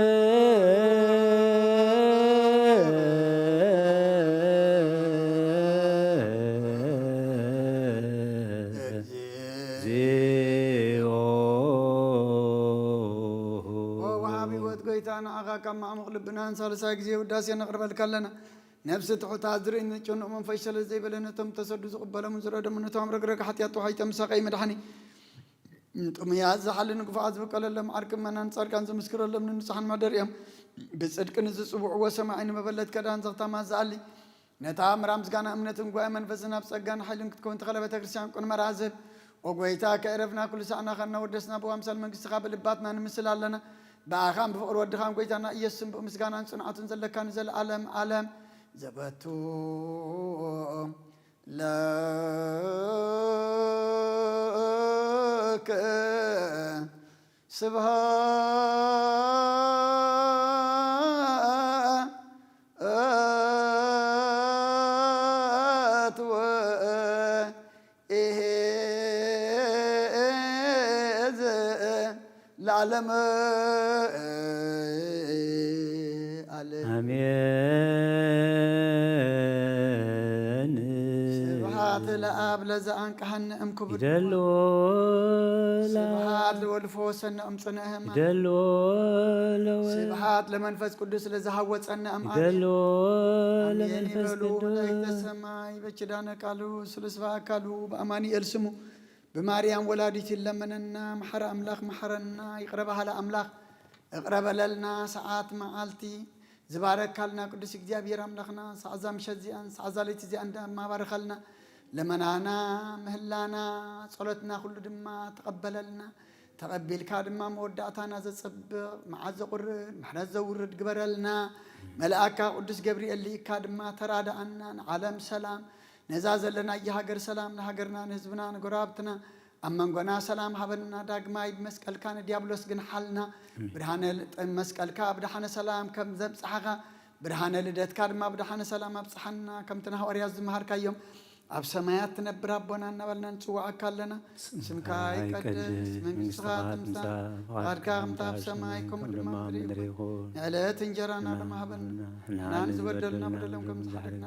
ኦ ወሃቢ ህይወት ጎይታ ንዓኻ ካብ ማዕሙቕ ልብናን ሳልሳይ ግዜ ውዳሴ ነቕርበልካ ኣለና። ነብሲ ትሑታት ዝርኢ ንጭኑቕ መንፈስ ሸለል ዘይበለ ነቶም ተሰዱ ዝቕበሎም ዝረደሙ ነቶም ረግረግ ሓጢኣት ተዋሒጠ ምሳቐይ መድሓኒ ጥሙያት ዝሓሊ ንግፉዓት ዝብቀለሎም ዓርኪ መናን ጻድቃን ዝምስክረሎም ንንጹሓን መደር እዮም። ብጽድቂ ንዝጽውዕዎ ሰማዒ ንመበለት ከዳን ዘኽታማት ዝኣሊ ነታ ምራ ምስጋና እምነትን ጉባኤ መንፈስን ኣብ ጸጋን ሓይልን ክትከውን ተኸለ ቤተክርስትያን ቁን መርሃ ዝህብ ኦ ጎይታ ከዕረፍና ኩሉ ሳዕና ከና ወደስና ብዋምሳል መንግስትኻ ብልባትና ንምስል ኣለና ብኣኻን ብፍቕሪ ወድኻን ጎይታና ኢየሱስን ብምስጋናን ጽንዓቱን ዘለካ ንዘለኣለም ዓለም ዘበቱ ለከ ስብሃት ወ ኢሄ ለዓለመ ዓለም። ኣሜን። ስብሐት ለኣብ ለዘ ኣንቀሐነ እምክቡድ ይደልዎ ስብሐት ለወልፎ ሰነ እምጽነ ህማ ይደልዎ ለወ ስብሐት ለመንፈስ ቅዱስ ለዘሃወጸነ እምኣብ ይደልዎ ኣሜን ለመንፈስ ይበሉ መላእክተ ቅዱስ ሰማይ በኪዳነ ቃሉ ስሉስ በአካሉ በአማኑኤል ስሙ ብማርያም ወላዲት ይለመነና። መሐረ ኣምላኽ መሐረና፣ ይቕረ በሃሊ ኣምላኽ እቕረ በለልና። ሰዓት መዓልቲ ዝባረካልና ቅዱስ እግዚኣብሔር ኣምላኽና ሰዓዛ ምሸት እዚኣን ሰዓዛ ለይቲ እዚኣን ድማ ባርኸልና። ልመናና ምህላና ጸሎትና ኩሉ ድማ ተቐበለልና። ተቐቢልካ ድማ መወዳእታና ዘጸብቕ መዓት ዘቑርድ ምሕረት ዘውርድ ግበረልና። መልኣካ ቅዱስ ገብርኤል ልኢካ ድማ ተራድኣና። ንዓለም ሰላም ነዛ ዘለናያ ሃገር ሰላም ንሃገርና ንህዝብና ንጎረባብትና ኣብ መንጎና ሰላም ሃበና። ዳግማይ ብመስቀልካ ንዲያብሎስ ግንሓልና። ብርሃነ ል- መስቀልካ ብደሓነ ሰላም ከም ዘብጽሓኻ ብርሃነ ልደትካ ድማ ብደሓነ ሰላም ኣብጽሓና። ከምቲ ንሃዋርያት ዝመሃርካዮም ኣብ ሰማያት ትነብር ኣቦና እናበልና ንጽውዓካ ኣለና። ስምካ ይቀደስ፣ መንግስትኻ ትምጻእ፣ ፍቓድካ ከምታ ኣብ ሰማይ ከምኡ ድማ ኣብ ምድሪ ይኹን። ንዕለት እንጀራና ድማ ሃበና። ንሕና ንዝበደሉና በደሎም ከም ዝሓለና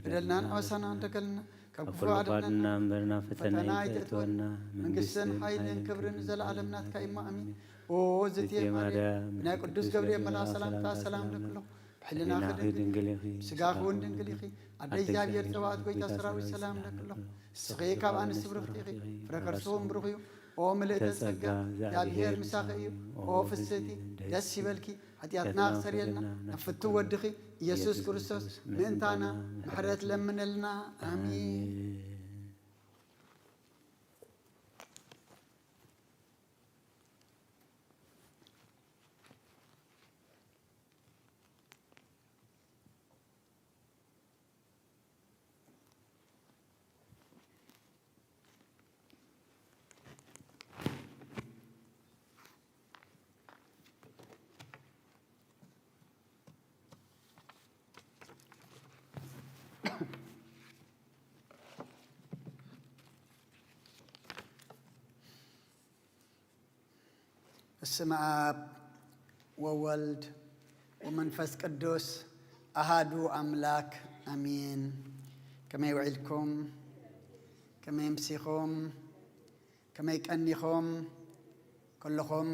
በደልናን ኣበሳናን ተገልና ካብ ክፉ ኣድሕነና። እምበር ናብ ፈተና ፈተና ኣይተእትወና። ኣይተእትወና። መንግስትን መንግስትን ሓይልን ሓይልን ክብርን ክብርን ዘለኣለም ናትካ እዩ። ኣሜን። ኦ ዝትየ ዝትየ ማርያም፣ ማርያም፣ ናይ ቅዱስ ገብርኤል መልኣኽ ሰላምታ ሰላም ለክሎ። ብሕልናኺ ድንግል ኢኺ፣ ስጋኺ እውን ድንግል ኢኺ። ኣደ እግዚኣብሔር ጸባኦት ጎይታ ሰራዊት ሰላም ለክሎ። ንስኺ ካብ ኣንስቲ ብርኽቲ ኢኺ፣ ፍረ ከርስኺ እውን ብሩኽ እዩ። ኦ ምልእተ ጸጋ፣ እግዚኣብሔር ምሳኺ እዩ። ኦ ፍስህቲ፣ ደስ ይበልኪ፣ ሓጢኣትና ክሰርየልና ናብ ፍቱ ወድኺ ኢየሱስ ክርስቶስ ምእንታና ምሕረት ለምነልና። ኣሜን። በስመ አብ ወወልድ ወመንፈስ ቅዱስ አሃዱ አምላክ አሜን። ከመይ ውዒልኩም? ከመይ ኣምሲኹም? ከመይ ቀኒኹም? ኩልኹም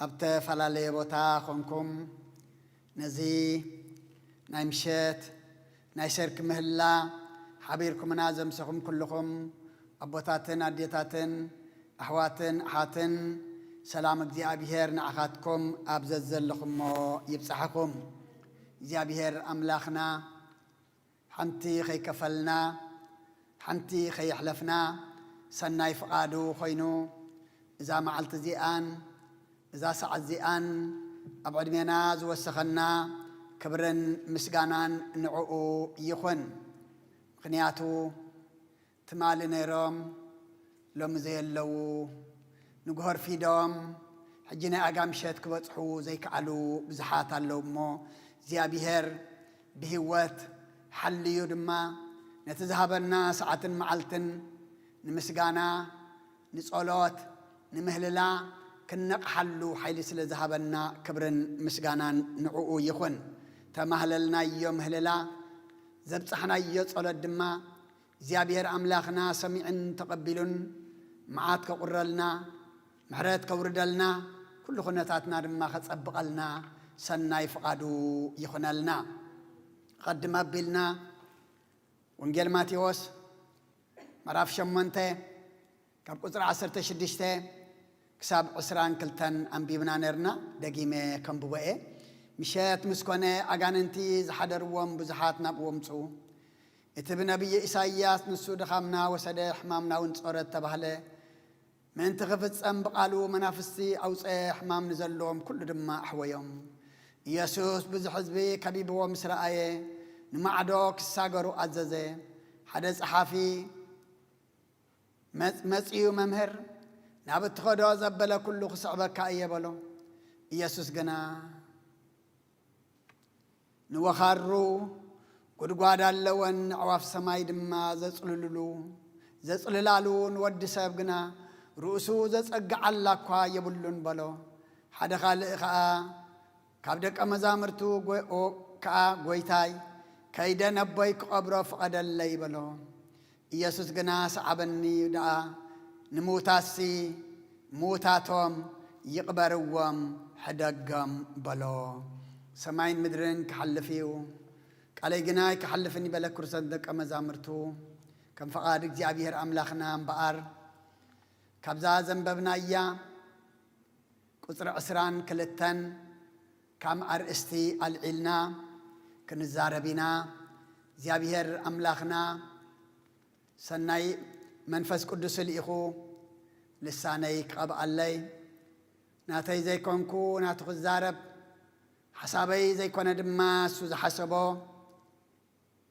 ኣብ ተፈላለየ ቦታ ኾንኩም ነዚ ናይ ምሸት ናይ ሰርክ ምህላ ሓቢርኩምና ዘምሰኹም ኩልኹም ኣቦታትን ኣዴታትን ኣሕዋትን ኣሓትን ሰላም እግዚኣብሔር ንዓኻትኩም ኣብ ዘዘለኹሞ ይብጻሕኹም። እግዚኣብሔር ኣምላኽና ሓንቲ ኸይከፈልና ሓንቲ ኸየሕለፍና ሰናይ ፍቓዱ ኾይኑ እዛ መዓልቲ እዚኣን እዛ ሰዓት እዚኣን ኣብ ዕድሜና ዝወሰኸና ክብርን ምስጋናን ንዕኡ ይኹን። ምኽንያቱ ትማሊ ነይሮም ሎሚ ዘየለዉ ንግሆ ኣርፊዶም ሕጂ ናይ ኣጋ ምሸት ክበጽሑ ዘይከኣሉ ብዙሓት ኣለዉ እሞ እግዚኣብሔር ብህይወት ሓልዩ ድማ ነቲ ዝሃበና ሰዓትን መዓልትን ንምስጋና፣ ንጸሎት፣ ንምህልላ ክንነቕሓሉ ሓይሊ ስለ ዝሃበና ክብርን ምስጋናን ንዕኡ ይኹን። ተማህለልናዮ ምህልላ፣ ዘብጻሕናዮ ጸሎት ድማ እግዚኣብሔር ኣምላኽና ሰሚዑን ተቐቢሉን መዓት ከቑረልና፣ ምሕረት ከውርደልና፣ ኩሉ ኩነታትና ድማ ከጸብቐልና ሰናይ ፍቓዱ ይኹነልና። ቐድም ኣቢልና ወንጌል ማቴዎስ ምዕራፍ ሸሞንተ ካብ ቁጽሪ ዓሰርተ ሽዱሽተ ክሳብ ዕስራን ክልተን ኣንቢብና ነርና። ደጊመ ከንብቦ እየ። ምሸት ምስ ኮነ ኣጋንንቲ ዝሓደርዎም ብዙሓት ናብኡ ኣምጽኡ። እቲ ብነቢይ ኢሳይያስ፣ "ንሱ ድኻምና ወሰደ፣ ሕማምና እውን ጾረ" እተባህለ ምእንቲ ክፍጸም ብቓሉ መናፍስቲ ኣውጸ፣ ሕማም ንዘለዎም ኩሉ ድማ ኣሕወዮም። ኢየሱስ ብዙሕ ህዝቢ ከቢብዎ ምስ ረኣየ፣ ንማዕዶ ክሳገሩ ኣዘዘ። ሓደ ጸሓፊ መጽ-፣ መጺኡ፣ "መምህር፣ ናብ እትኸዶ ዘበለ ኩሉ ክስዕበካ እየ" በሎ። ኢየሱስ ግና፣ "ንወኻሩ ጉድጓድ ኣለወን፣ ኣዕዋፍ ሰማይ ድማ ዘጽልልሉ፣ ዘጽልላሉ፣ ንወዲ ሰብ ግና ርእሱ ዘጸግዓላ እኳ የብሉን" በሎ። ሓደ ካልእ ከኣ ካብ ደቀ መዛሙርቱ ጎ-፣ ኦ-፣ ከኣ፣ "ጐይታይ፣ ከይደ ነቦይ ክቐብሮ ፍቐደለይ" በሎ። ኢየሱስ ግና፣ "ሰዓበኒ ደኣ፣ ንምዉታትሲ ምዉታቶም ይቕበርዎም፣ ሕደጎም" በሎ። ሰማይን ምድርን ክሓልፍ እዩ፣ ቃለይ ግና ኣይክሓልፍን እዩ በለ ክርስቶስ ንደቀ መዛሙርቱ። ከም ፈቓድ እግዚኣብሔር ኣምላኽና እምበኣር፣ ካብዛ ዘንበብናያ ቁጽሪ ዕስራን ክልተን ከም ኣርእስቲ ኣልዒልና ክንዛረብ ኢና። እግዚኣብሔር ኣምላኽና ሰናይ መንፈስ ቅዱስ ልኢኹ ልሳነይ ክቐብኣለይ፣ ናተይ ዘይኮንኩ ናቱ ክዛረብ፣ ሓሳበይ ዘይኮነ ድማ እሱ ዝሓሰቦ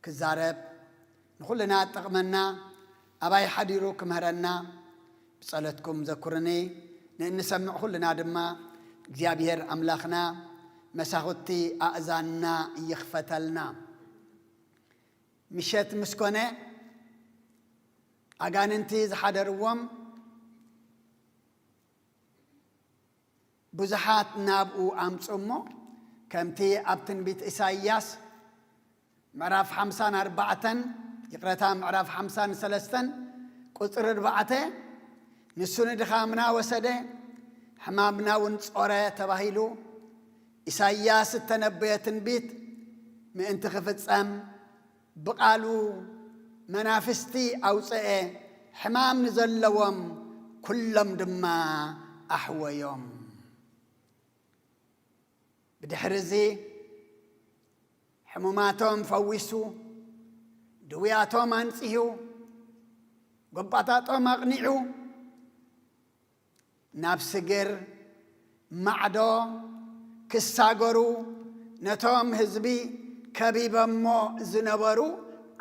ክዛረብ፣ ንኹልና እጠቕመና፣ ኣባይ ሓዲሩ ክምህረና ብጸሎትኩም ዘኩርኒ። ንእንሰምዕ ኩልና ድማ እግዚኣብሔር ኣምላኽና መሳኹቲ ኣእዛንና ይኽፈተልና። ምሸት ምስ ኮነ ኣጋንንቲ ዝሓደርዎም ብዙሓት ናብኡ ኣምጽኡ እሞ፣ ከምቲ ኣብ ትንቢት ኢሳይያስ ምዕራፍ ሓምሳን ኣርባዕተን፣ ይቕረታ፣ ምዕራፍ ሓምሳን ሰለስተን ቁጽሪ ኣርባዕተ፣ "ንሱ ንድኻምና ወሰደ፣ ሕማምና እውን ጾረ" ተባሂሉ፣ ኢሳይያስ እተነበየ ትንቢት ምእንቲ ክፍጸም፣ ብቓሉ መናፍስቲ ኣውጽአ፣ ሕማም ንዘለዎም ኩሎም ድማ ኣሕወዮም። ብድሕሪ እዚ ሕሙማቶም ፈዊሱ፣ ድውያቶም ኣንጺሁ፣ ጎባጣጦም ኣቕኒዑ፣ ናብ ስግር ማዕዶ ክሳገሩ ነቶም ህዝቢ ከቢቦሞ ዝነበሩ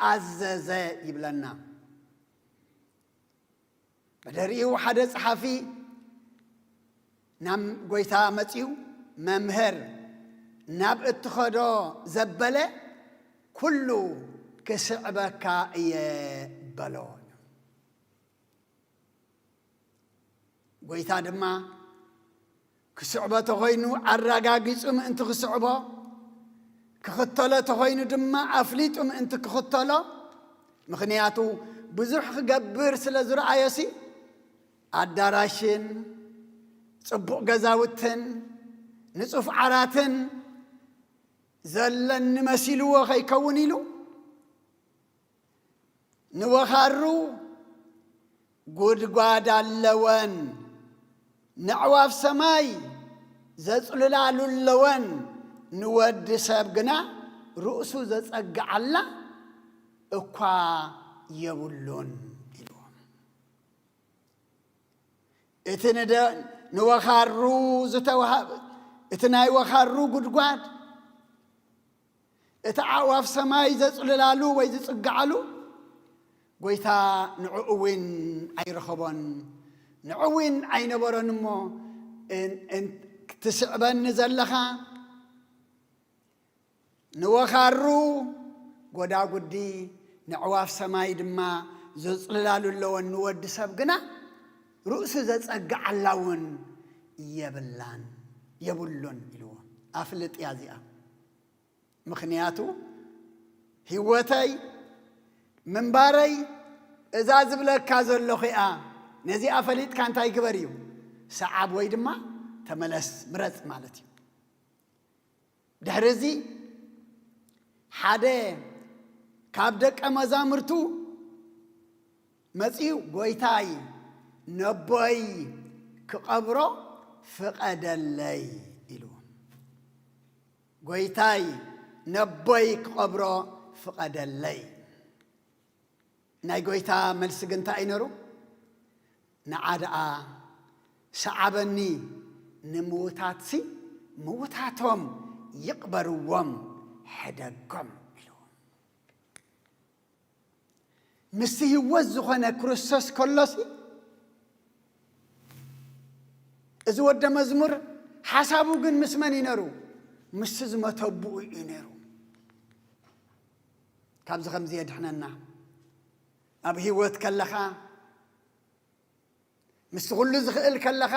ኣዘዘ ይብለና። ብድሕሪኡ ሓደ ጸሓፊ ናብ ጐይታ መጺኡ፣ "መምህር፣ ናብ እትኸዶ ዘበለ ኩሉ ክስዕበካ እየ" በሎ። ጐይታ ድማ ክስዕቦ ተኾይኑ ኣረጋጊጹ ምእንቲ ክስዕቦ፣ ክኽተሎ ተኾይኑ ድማ ኣፍሊጡ ምእንቲ ክኽተሎ፣ ምኽንያቱ ብዙሕ ክገብር ስለ ዝረኣዮሲ፣ ኣዳራሽን ጽቡቕ ገዛውትን ንጹፍ ዓራትን ዘለኒ መሲልዎ ከይከውን ኢሉ፣ ንወኻሩ ጉድጓድ ኣለወን፣ ነዕዋፍ ሰማይ ዘጽልላሉ ኣለወን፣ ንወዲ ሰብ ግና ርእሱ ዘጸግዓላ እኳ የብሉን ኢልዎም። እቲ ንደ-፣ ንወኻሩ ዝተዋሃበ፣ እቲ ናይ ወኻሩ ጉድጓድ፣ እቲ ኣዕዋፍ ሰማይ ዘጽልላሉ ወይ ዝጽግዓሉ፣ ጐይታ ንዕኡ እውን ኣይረኸቦን፣ ንዕኡ እውን ኣይነበሮን እሞ፣ እን-፣ እን-፣ ክትስዕበኒ ዘለኻ፣ ንወኻሩ ጎዳጉዲ፣ ንዕዋፍ ሰማይ ድማ ዘጽልላሉ ኣለወን፣ ንወዲ ሰብ ግና ርእሱ ዘጸግዓላ እውን የብላን፣ የብሉን ኢልዎ። ኣፍልጥ እያ እዚኣ። ምኽንያቱ ህይወተይ፣ ምንባረይ፣ እዛ ዝብለካ ዘለኹ እያ። ነዚኣ ፈሊጥካ እንታይ ግበር እዩ? ሰዓብ ወይ ድማ ተመለስ፣ ምረጽ ማለት እዩ። ድሕሪ እዚ ሓደ ካብ ደቀ መዛሙርቱ መጺኡ፣ "ጎይታይ፣ ነቦይ ክቐብሮ ፍቐደለይ" ኢሉ። "ጎይታይ፣ ነቦይ ክቐብሮ ፍቐደለይ።" ናይ ጎይታ መልሲ ግን እንታይ እዩ ነሩ? "ንዓ ደኣ ሰዓበኒ፣ ንምዉታትሲ ምዉታቶም ይቕበርዎም፣ ሕደጎም" ኢሉ። ምስቲ ህይወት ዝኾነ ክርስቶስ ከሎሲ፣ እዚ ወደ መዝሙር ሓሳቡ ግን ምስ መን እዩ ነሩ? ምስቲ ዝመተብኡ እዩ ነሩ። ካብዚ ከምዚ የድሕነና። ኣብ ህይወት ከለኻ፣ ምስቲ ኩሉ ዝኽእል ከለኻ፣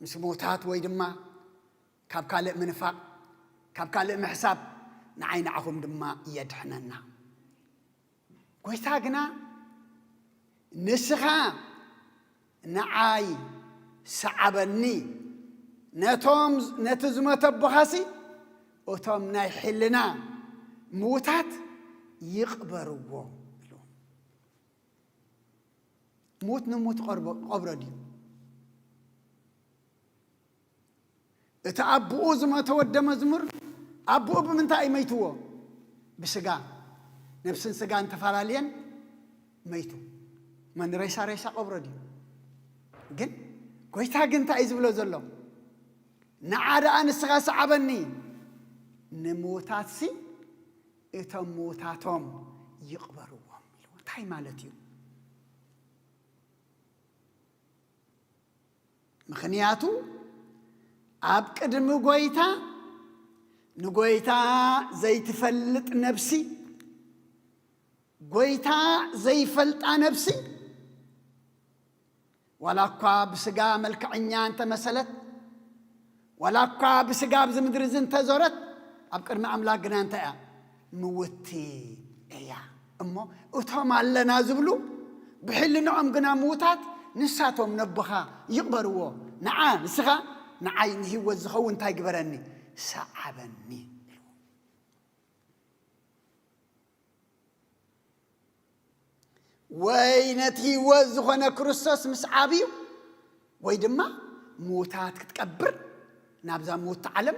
ምስ ምዉታት ወይ ድማ ካብ ካልእ ምንፋቕ፣ ካብ ካልእ ምሕሳብ፣ ንዓይ ንዓኹም ድማ የድሕነና። ጎይታ ግና፣ "ንስኻ ንዓይ ሰዓበኒ፣ ነቶም፣ ነቲ ዝመተቦኻሲ፣ እቶም ናይ ሕልና ምዉታት ይቕበርዎ" ኢሉ። ምዉት ንምዉት ይቐርቦ-፣ ይቐብሮ ድዩ? እቲ ኣቦኡ ዝሞተ ወደ መዝሙር፣ ኣቦኡ ብምንታይ እዩ መይትዎ? ብስጋ። ነብስን ስጋን ተፈላለየን መይቱ። መን ሬሳ ሬሳ ቀብሮ ድዩ? ግን ጎይታ ግን እንታይ እዩ ዝብሎ ዘሎ? "ንዓ ደኣ ንስኻ ሰዓበኒ፣ ንምዉታትሲ እቶም ምዉታቶም ይቕበርዎም" ኢሉ። እንታይ ማለት እዩ? ምኽንያቱ ኣብ ቅድሚ ጎይታ፣ ንጎይታ ዘይትፈልጥ ነብሲ፣ ጎይታ ዘይፈልጣ ነብሲ፣ ዋላ እኳ ብስጋ መልክዐኛ እንተመሰለት፣ ዋላ እኳ ብስጋ ኣብዚ ምድሪ እዚ እንተዞረት፣ ኣብ ቅድሚ ኣምላኽ ግና እንታይ እያ? ምውቲ እያ። እሞ እቶም ኣለና ዝብሉ፣ ብሕልንኦም ግና ምዉታት፣ ንሳቶም ነቦኻ ይቕበርዎ። ንዓ፣ ንስኻ ንዓይ ንህይወት ዝኸውን እንታይ ግበረኒ? ሰዓበኒ። ወይ ነቲ ህይወት ዝኾነ ክርስቶስ ምስዓብ እዩ፣ ወይ ድማ ምዉታት ክትቀብር፣ ናብዛ ምውቲ ዓለም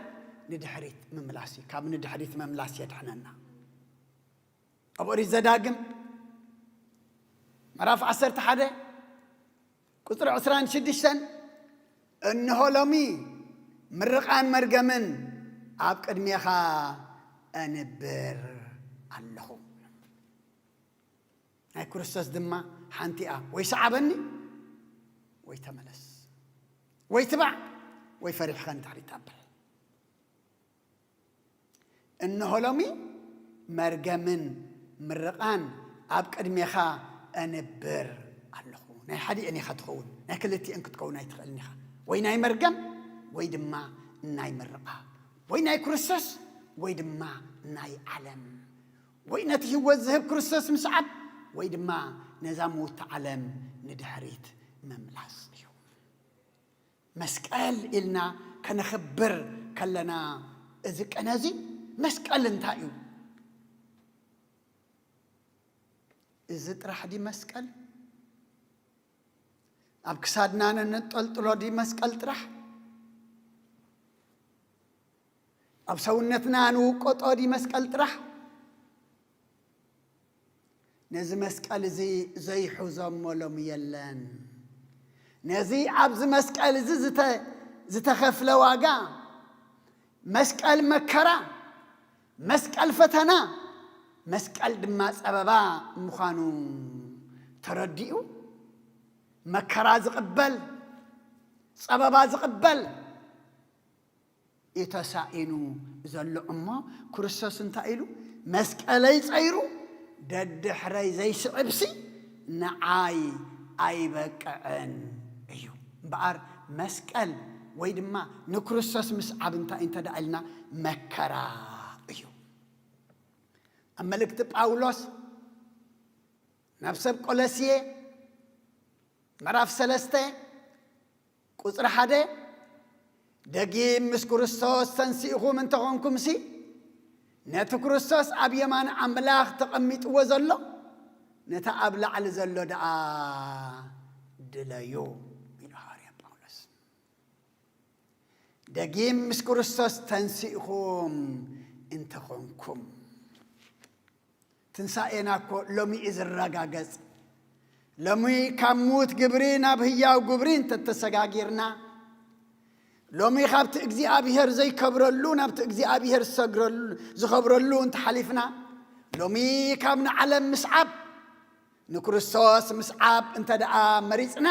ንድሕሪት ምምላስ እዩ። ካብ ንድሕሪት ምምላስ የድሕነና። ኣብ ኦሪት ዘዳግም ምዕራፍ ዓሰርተ ሓደ ቁጽሪ ዕስራን ሽዱሽተን፣ "እንሆ ሎሚ ምርቓን መርገምን ኣብ ቅድሜኻ ኣንብር ኣለኹ።" ናይ ክርስቶስ ድማ ሓንቲ እያ፣ ወይ ሰዓበኒ፣ ወይ ተመለስ፣ ወይ ትባዕ፣ ወይ ፈሪሕኻ ንድሕሪት ኣብር። "እንሆ ሎሚ መርገምን ምርቓን ኣብ ቅድሜኻ ኣንብር ኣለኹ።" ናይ ሓዲአን ኢኻ ትኸውን፣ ናይ ክልቲአን ክትከውን ኣይትኽእልን ኢኻ። ወይ ናይ መርገም፣ ወይ ድማ ናይ ምርቓ። ወይ ናይ ክርስቶስ፣ ወይ ድማ ናይ ዓለም። ወይ ነቲ ህይወት ዝህብ ክርስቶስ ምስዓብ፣ ወይ ድማ ነዛ ምውቲ ዓለም ንድሕሪት ምምላስ እዩ። መስቀል ኢልና ከነኽብር ከለና፣ እዚ ቅነ እዚ መስቀል እንታይ እዩ? እዚ ጥራሕ ድዩ መስቀል? ኣብ ክሳድና ነንጠልጥሎ ድዩ መስቀል ጥራሕ? ኣብ ሰውነትና ንውቀጦ ድዩ መስቀል ጥራሕ? ነዚ መስቀል እዚ ዘይሕዞ እሞ ሎሚ የለን። ነዚ ኣብዚ መስቀል እዚ ዝተ-፣ ዝተኸፍለ ዋጋ፣ መስቀል መከራ፣ መስቀል ፈተና፣ መስቀል ድማ ጸበባ ምዃኑ ተረዲኡ፣ መከራ ዝቕበል፣ ጸበባ ዝቕበል፣ እዩ ተሳኢኑ ዘሎ እሞ፣ ክርስቶስ እንታይ ኢሉ? "መስቀለይ ጸይሩ ደድሕረይ ዘይስዕብሲ ንዓይ ኣይበቅዕን" እዩ። እምበኣር መስቀል ወይ ድማ ንክርስቶስ ምስዓብ እንታይ እንተ ደኣ ኢልና፣ መከራ እዩ። ኣብ መልእክቲ ጳውሎስ ናብ ሰብ ቆለስየ ምዕራፍ ሰለስተ ቁጽሪ ሓደ፣ "ደጊም ምስ ክርስቶስ ተንሲእኹም እንተኾንኩምሲ፣ ነቲ ክርስቶስ ኣብ የማን ኣምላኽ ተቐሚጥዎ ዘሎ፣ ነቲ ኣብ ላዕሊ ዘሎ ደኣ ድለዩ" ኢሉ ሃዋርያ ጳውሎስ። ደጊም ምስ ክርስቶስ ተንሲእኹም እንተኾንኩም። ትንሳኤና እኮ ሎሚ እዩ ዝረጋገጽ። ሎሚ ካብ ምዉት ግብሪ ናብ ህያው ግብሪ እንተተሰጋጊርና፣ ሎሚ ካብቲ እግዚኣብሔር ዘይከብረሉ ናብቲ እግዚኣብሔር ዝሰግረሉ፣ ዝኸብረሉ እንተሓሊፍና፣ ሎሚ ካብ ንዓለም ምስዓብ ንክርስቶስ ምስዓብ እንተ ደኣ መሪጽና፣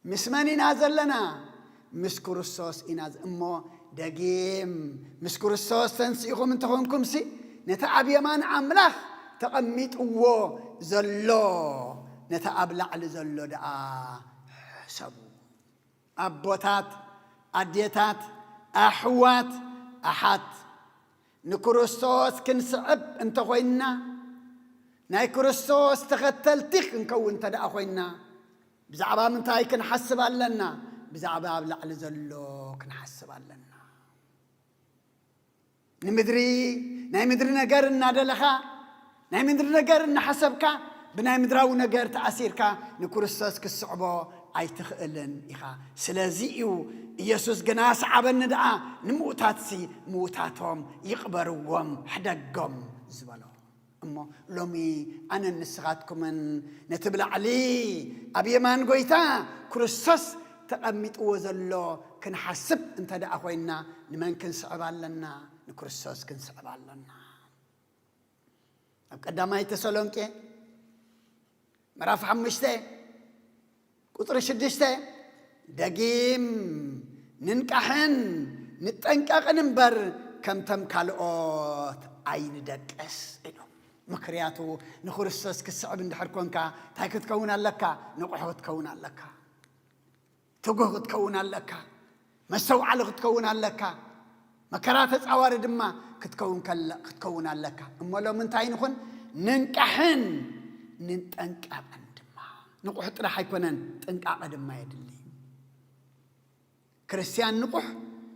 ምስ መን ኢና ዘለና? ምስ ክርስቶስ ኢና ዘ-፣ እሞ ደጊም ምስ ክርስቶስ ተንሲእኹም እንተኾንኩምሲ፣ ነቲ ኣብ የማን ኣምላኽ ተቐሚጥዎ ዘሎ፣ ነቲ ኣብ ላዕሊ ዘሎ ደኣ ሕሰቡ። ኣቦታት፣ ኣዴታት፣ ኣሕዋት፣ ኣሓት፣ ንክርስቶስ ክንስዕብ እንተኾይንና፣ ናይ ክርስቶስ ተኸተልቲ ክንከውን እንተ ደኣ ኾይንና፣ ብዛዕባ ምንታይ ክንሓስብ ኣለና? ብዛዕባ ኣብ ላዕሊ ዘሎ ክንሓስብ ኣለና። ንምድሪ፣ ናይ ምድሪ ነገር እናደለኻ፣ ናይ ምድሪ ነገር እናሓሰብካ፣ ብናይ ምድራዊ ነገር ተኣሲርካ ንክርስቶስ ክትስዕቦ ኣይትኽእልን ኢኻ። ስለዚ እዩ ኢየሱስ ግና ሰዓበኒ ደኣ፣ ንምዉታትሲ ምዉታቶም ይቕበርዎም፣ ሕደጎም ዝበሎ። እሞ ሎሚ ኣነን ንስኻትኩምን ነቲ ብላዕሊ ኣብ የማን ጐይታ ክርስቶስ ተቐሚጥዎ ዘሎ ክንሓስብ እንተ ደኣ ኾይንና፣ ንመን ክንስዕብ ኣለና? ንክርስቶስ ክንስዕብ ኣለና። ኣብ ቀዳማይ ተሰሎንቄ ምዕራፍ ሓሙሽተ ቁጽሪ ሽዱሽተ፣ "ደጊም ንንቃሕን ንጠንቀቕን እምበር፣ ከምቶም ካልኦት ኣይንደቅስ" ኢሉ። ምኽንያቱ ንክርስቶስ ክትስዕብ እንድሕር ኮንካ፣ እንታይ ክትከውን ኣለካ? ንቑሕ ክትከውን ኣለካ። ትጉህ ክትከውን ኣለካ። መስተውዓሊ ክትከውን ኣለካ። መከራ ተጻዋሪ ድማ ክትከውን ከለ-፣ ክትከውን ኣለካ። እሞ ሎሚ እንታይ ንኹን? ንንቃሕን ንጠንቀቕን ድማ። ንቑሕ ጥራሕ ኣይኮነን፣ ጥንቃቐ ድማ የድሊ። ክርስትያን ንቑሕ፣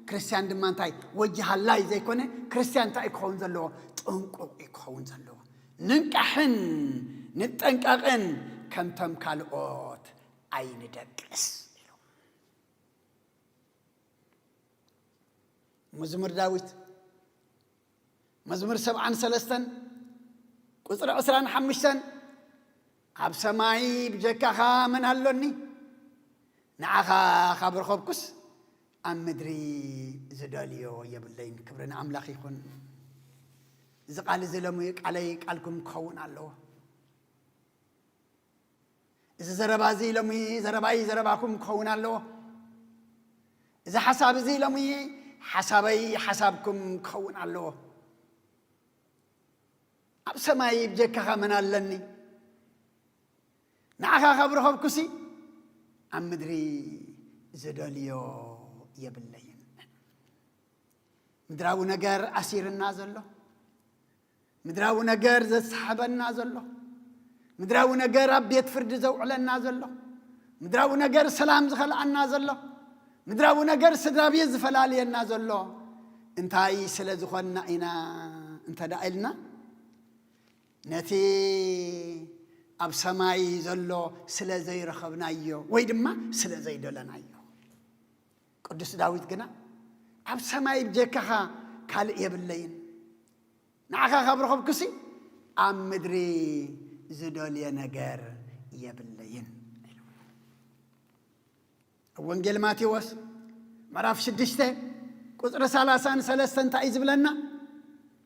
ክርስትያን ድማ እንታይ? ወጂ ሃላይ ዘይኮነ፣ ክርስትያን እንታይ እዩ ክኸውን ዘለዎ? ጥንቁቕ እዩ ክኸውን ዘለዎ። "ንንቃሕን ንጠንቀቕን፣ ከምቶም ካልኦት ኣይንደቅስ" ኢሉ። መዝሙር ዳዊት፣ መዝሙር ሰብዓን ሰለስተን ቁጽሪ ዕስራን ሓሙሽተን፣ "ኣብ ሰማይ ብጀካኻ መን ኣሎኒ? ንዓኻ ካብ ረኸብኩስ፣ ኣብ ምድሪ ዝደልዮ የብለይን።" ክብሪ ንኣምላኽ ይኹን። እዚ ቃል እዚ ሎሚ ቃለይ ቃልኩም ክኸውን ኣለዎ። እዚ ዘረባ እዚ ሎሚ ዘረባይ ዘረባኹም ክኸውን ኣለዎ። እዚ ሓሳብ እዚ ሎሚ ሓሳበይ ሓሳብኩም ክኸውን ኣለዎ። ኣብ ሰማይ ብጀካኻ መን ኣለኒ? ንዓኻ ካብ ረኸብኩሲ፣ ኣብ ምድሪ ዝደልዮ የብለይን። ምድራዊ ነገር ኣሲርና ዘሎ፣ ምድራዊ ነገር ዘስሕበና ዘሎ፣ ምድራዊ ነገር ኣብ ቤት ፍርዲ ዘውዕለና ዘሎ፣ ምድራዊ ነገር ሰላም ዝኸልኣና ዘሎ፣ ምድራዊ ነገር ስድራ ቤት ዝፈላልየና ዘሎ እንታይ ስለ ዝኾንና ኢና እንተ ደኣ ኢልና፣ ነቲ ኣብ ሰማይ ዘሎ ስለ ዘይረኸብናዮ ወይ ድማ ስለ ዘይደለናዮ። ቅዱስ ዳዊት ግና፣ "ኣብ ሰማይ ብጀካኻ ካልእ የብለይን፣ ንዓኻ ካብ ረኸብኩሲ ኣብ ምድሪ ዝደልየ ነገር የብለይን" ኢሉ። ኣብ ወንጌል ማቴዎስ ምዕራፍ ሽዱሽተ ቁጽሪ ሰላሳን ሰለስተን እንታይ እዩ ዝብለና?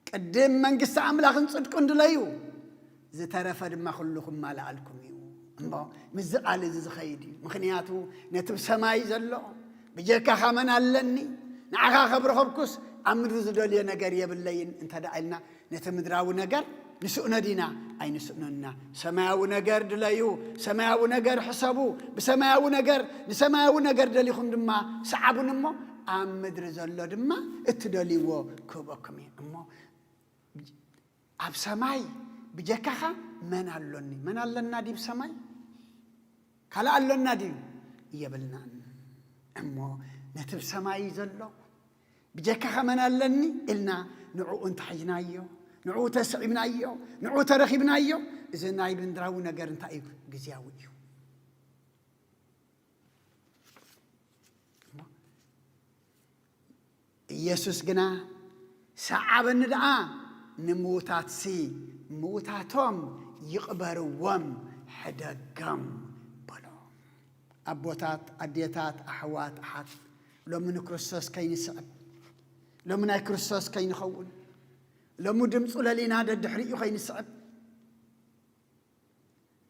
"ቅድም መንግስቲ ኣምላኽን ጽድቁን ድለዩ፣ ዝተረፈ ድማ ኩሉ ክማልኣልኩም እዩ" እሞ። ምስዚ ቃል እዚ ዝኸይድ እዩ። ምኽንያቱ ነቲ ብሰማይ ዘሎ፣ "ብጀካኻ መን ኣለኒ? ንዓኻ ከብረኸብኩስ ኣብ ምድሪ ዝደልዮ ነገር የብለይን እንተ ደኣ ኢልና፣ ነቲ ምድራዊ ነገር ንስእኖ ዲና? ኣይንስእኖን ኢና። ሰማያዊ ነገር ድለዩ፣ ሰማያዊ ነገር ሕሰቡ፣ ብሰማያዊ ነገር፣ ንሰማያዊ ነገር ደሊኹም ድማ ሰዓቡኒ እሞ፣ ኣብ ምድሪ ዘሎ ድማ እትደልይዎ ክህበኩም እየ። እሞ ኣብ ሰማይ ብጀካኻ መን ኣሎኒ? መን ኣለና ድዩ ብሰማይ? ካልእ ኣሎና ድዩ? የብልናን። እሞ ነቲ ብሰማይ ዘሎ ብጀካኻ መን ኣለኒ ኢልና ንዕኡ እንተሒዝናዮ፣ ንዕኡ ተስዒብናዮ፣ ንዕኡ ተረኺብናዮ፣ እዚ ናይ ምድራዊ ነገር እንታይ እዩ? ግዝያዊ እዩ። እሞ ኢየሱስ ግና፣ ሰዓበኒ ደኣ፣ ንምዉታትሲ ምዉታቶም ይቕበርዎም፣ ሕደጎም፣ በሎ። ኣቦታት፣ ኣዴታት፣ ኣሕዋት፣ ኣሓት፣ ሎሚ ንክርስቶስ ከይንስዕብ፣ ሎሚ ናይ ክርስቶስ ከይንኸውን፣ ሎሚ ድምፁ ለሊና ደድሕሪኡ ከይንስዕብ፣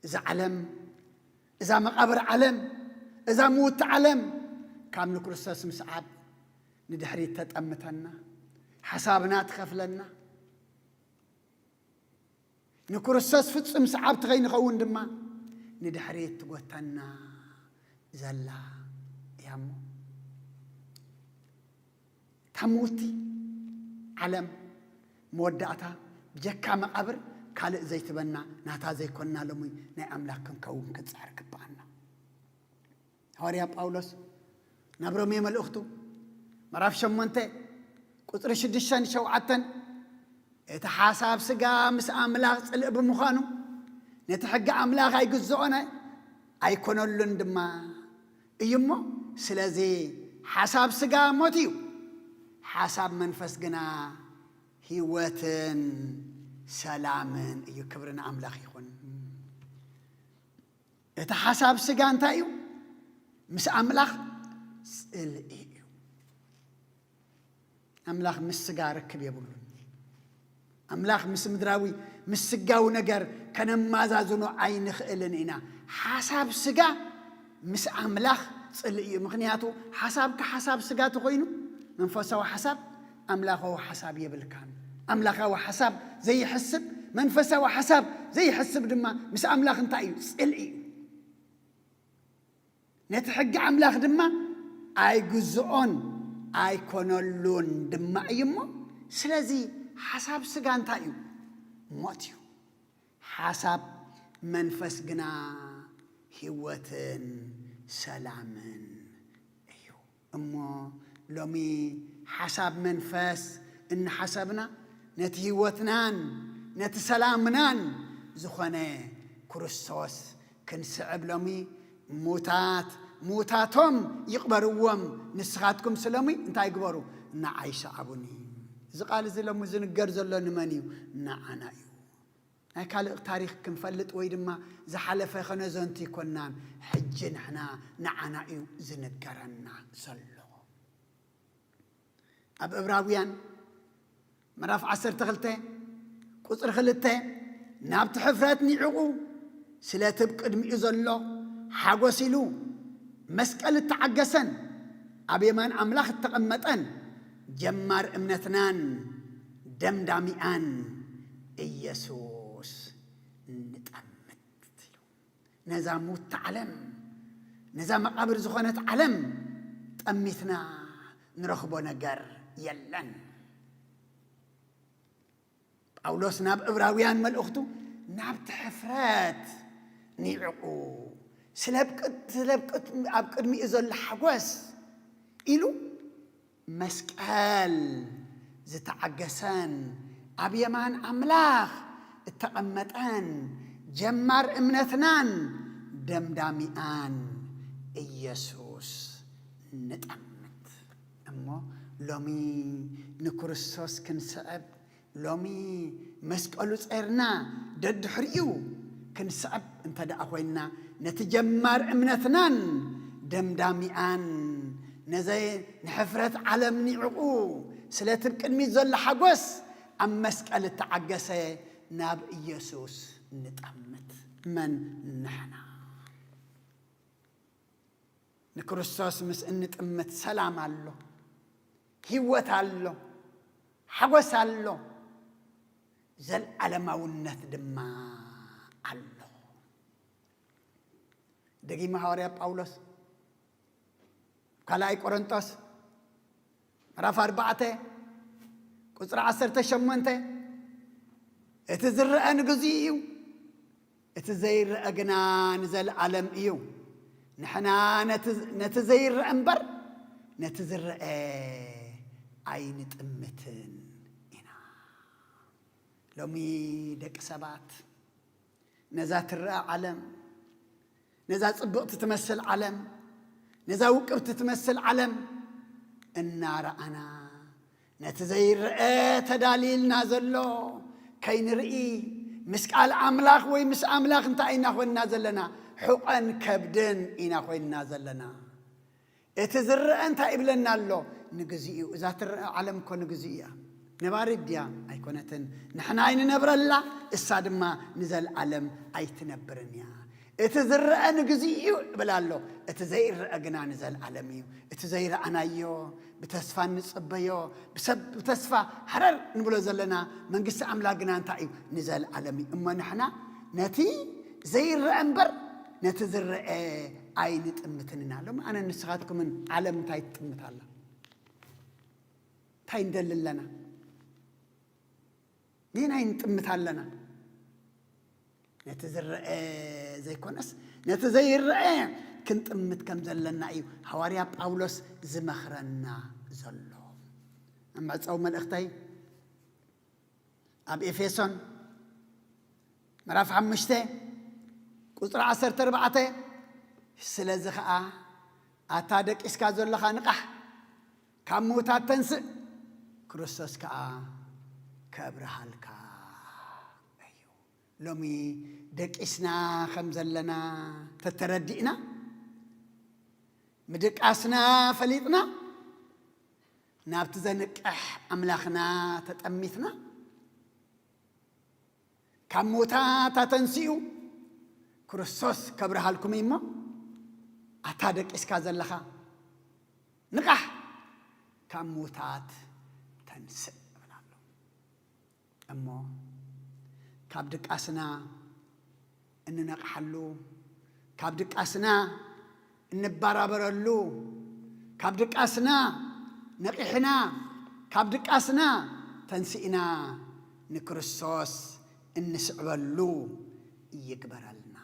እዛ ዓለም፣ እዛ መቓብር ዓለም፣ እዛ ምውቲ ዓለም ካብ ንክርስቶስ ምስዓብ ንድሕሪት ተጠምተና፣ ሓሳብና ትኸፍለና። ንክርስቶስ ፍጹም ሰዓብቲ ከይንኸውን ድማ ንድሕሪት ትጎተና ዘላ እያ እሞ። እታ ምውቲ ዓለም መወዳእታ ብጀካ መቓብር ካልእ ዘይትበና ናታ ዘይኮንና ሎሚ ናይ ኣምላኽ ክንከውን ክንጽዕር ግብኣና። ሃዋርያ ጳውሎስ ናብ ሮሜ መልእኽቱ ምዕራፍ ሸሞንተ ቁጽሪ ሽዱሽተን ሸውዓተን፣ እቲ ሓሳብ ስጋ ምስ ኣምላኽ ጽልኢ ብምዃኑ፣ ነቲ ሕጊ ኣምላኽ ኣይግዝኦን ኣይኮነሉን ድማ እዩ እሞ፣ ስለዚ ሓሳብ ስጋ ሞት እዩ፣ ሓሳብ መንፈስ ግና ህይወትን ሰላምን እዩ። ክብሪ ንኣምላኽ ይኹን። እቲ ሓሳብ ስጋ እንታይ እዩ? ምስ ኣምላኽ ጽልኢ እዩ። ኣምላኽ ምስ ስጋ ርክብ የብሉን። ኣምላኽ ምስ ምድራዊ፣ ምስ ስጋዊ ነገር ከነማዛዝኖ ኣይንኽእልን ኢና። ሓሳብ ስጋ ምስ ኣምላኽ ጽልኢ እዩ። ምኽንያቱ ሓሳብካ ሓሳብ ስጋ ተኾይኑ፣ መንፈሳዊ ሓሳብ ኣምላኻዊ ሓሳብ የብልካን። ኣምላኻዊ ሓሳብ ዘይሕስብ፣ መንፈሳዊ ሓሳብ ዘይሕስብ ድማ ምስ ኣምላኽ እንታይ እዩ? ጽልኢ እዩ። ነቲ ሕጊ ኣምላኽ ድማ ኣይግዝኦን ኣይኮነሉን ድማ እዩ እሞ፣ ስለዚ ሓሳብ ስጋ እንታይ እዩ? ሞት እዩ። ሓሳብ መንፈስ ግና ህይወትን ሰላምን እዩ። እሞ ሎሚ ሓሳብ መንፈስ እናሓሰብና፣ ነቲ ህይወትናን ነቲ ሰላምናን ዝኾነ ክርስቶስ ክንስዕብ ሎሚ ሙታት ሙታቶም ይቕበርዎም፣ ንስኻትኩም ስሎሚ እንታይ ግበሩ? ንዓይ ሰዓቡኒ። እዚ ቃል እዚ ሎሚ ዝንገር ዘሎ ንመን እዩ? ንዓና እዩ። ናይ ካልእ ታሪኽ ክንፈልጥ ወይ ድማ ዝሓለፈ ከነዘንቱ ይኮናን። ሕጂ ንሕና ንዓና እዩ ዝንገረና ዘሎ። ኣብ ዕብራውያን ምዕራፍ ዓሰርተ ክልተ ቁጽሪ ክልተ፣ ናብቲ ሕፍረት ኒዕቑ፣ ስለቲ ኣብ ቅድሚኡ ዘሎ ሓጎስ ኢሉ መስቀል እተዓገሰን ኣብ የማን ኣምላኽ እተቐመጠን ጀማር እምነትናን ደምዳሚኣን ኢየሱስ ንጠምት ኢሉ። ነዛ ሙት ዓለም፣ ነዛ መቓብር ዝኾነት ዓለም ጠሚትና ንረኽቦ ነገር የለን። ጳውሎስ ናብ ዕብራውያን መልእኽቱ፣ ናብቲ ሕፍረት ኒዕቑ፣ ስለ ኣብ ቅድ-፣ ስለ ኣብ ቅድ-፣ ኣብ ቅድሚኡ ዘሎ ሓጎስ ኢሉ መስቀል ዝተዓገሰን ኣብ የማን ኣምላኽ እተቐመጠን ጀማር እምነትናን ደምዳሚኣን ኢየሱስ ንጠምት። እሞ ሎሚ ንክርስቶስ ክንስዕብ፣ ሎሚ መስቀሉ ጸርና ደድሕሪኡ ክንስዕብ እንተ ደኣ ኮይንና፣ ነቲ ጀማር እምነትናን ደምዳሚኣን፣ ነዘ ንሕፍረት ዓለም ኒዕቑ፣ ስለቲ ኣብ ቅድሚት ዘሎ ሓጎስ ኣብ መስቀል እተዓገሰ ናብ ኢየሱስ ንጠምት። መን ንሕና? ንክርስቶስ ምስ እንጥምት ሰላም ኣሎ። ህይወት ኣሎ፣ ሓጎስ ኣሎ፣ ዘለዓለማውነት ድማ ኣሎ። ደጊመ ሃዋርያ ጳውሎስ ካልኣይ ቆሮንጦስ ምዕራፍ ኣርባዕተ ቁጽሪ ዓሰርተ ሸሞንተ፣ እቲ ዝረአ ንግዚኡ እዩ፣ እቲ ዘይረአ ግና ንዘለዓለም እዩ። ንሕና ነቲ፣ ነቲ ዘይረአ እምበር ነቲ ዝረአ ኣይንጥምትን ኢና። ሎሚ ደቂ ሰባት ነዛ ትረአ ዓለም፣ ነዛ ጽብቕቲ ትመስል ዓለም፣ ነዛ ውቅብቲ ትመስል ዓለም እናረኣና፣ ነቲ ዘይረአ ተዳልይልና ዘሎ ከይንርኢ፣ ምስ ቃል ኣምላኽ ወይ ምስ ኣምላኽ እንታይ ኢና ኮይንና ዘለና? ሕቖን ከብድን ኢና ኮይንና ዘለና። እቲ ዝረአ እንታይ ይብለና ኣሎ? ንግዚኡ። እዛ ትረአ ዓለም እኮ ንግዚኡ እያ። ነባሪት ድያ? ኣይኮነትን። ንሕና ኣይንነብረላ፣ እሳ ድማ ንዘለዓለም ኣይትነብርን እያ። እቲ ዝረአ ንግዚኡ ይብል ኣሎ፣ እቲ ዘይረአ ግና ንዘለዓለም እዩ። እቲ ዘይረኣናዮ፣ ብተስፋ እንጽበዮ፣ ብሰብ ብተስፋ ሃረር ንብሎ ዘለና መንግስቲ ኣምላኽ ግና እንታይ እዩ? ንዘለዓለም እዩ። እሞ ንሕና ነቲ ዘይረአ እምበር ነቲ ዝረአ ኣይንጥምትን ኢና። ሎሚ ኣነ ንስኻትኩምን ዓለም እንታይ ትጥምት ኣላ? እንታይ ንደሊ ኣለና? ነየናይ ንጥምት ኣለና? ነቲ ዝረአ ዘይኮነስ ነቲ ዘይረአ ክንጥምት ከም ዘለና እዩ ሃዋርያ ጳውሎስ ዝመኽረና ዘሎ። ኣብ መዕጸዊ መልእኽተይ ኣብ ኤፌሶን ምዕራፍ ሓሙሽተ ቁጽሪ ዓሰርተ ኣርባዕተ፣ ስለዚ ኸኣ ኣታ ደቂስካ ዘለኻ ንቓሕ፣ ካብ ምዉታት ተንስእ፣ ክርስቶስ ከኣ ከብርሃልካ እዩ። ሎሚ ደቂስና ከም ዘለና ተተረዲእና፣ ምድቃስና ፈሊጥና፣ ናብቲ ዘንቅሕ ኣምላኽና ተጠሚትና፣ ካብ ምዉታት ኣተንሲኡ ክርስቶስ ከብርሃልኩም እዩ እሞ፣ ኣታ ደቂስካ ዘለኻ ንቓሕ፣ ካብ ምዉታት ተንስእ እብል ኣሎ። እሞ ካብ ድቃስና እንነቕሓሉ፣ ካብ ድቃስና እንበራበረሉ፣ ካብ ድቃስና ነቒሕና፣ ካብ ድቃስና ተንሲእና ንክርስቶስ እንስዕበሉ ይግበረልና።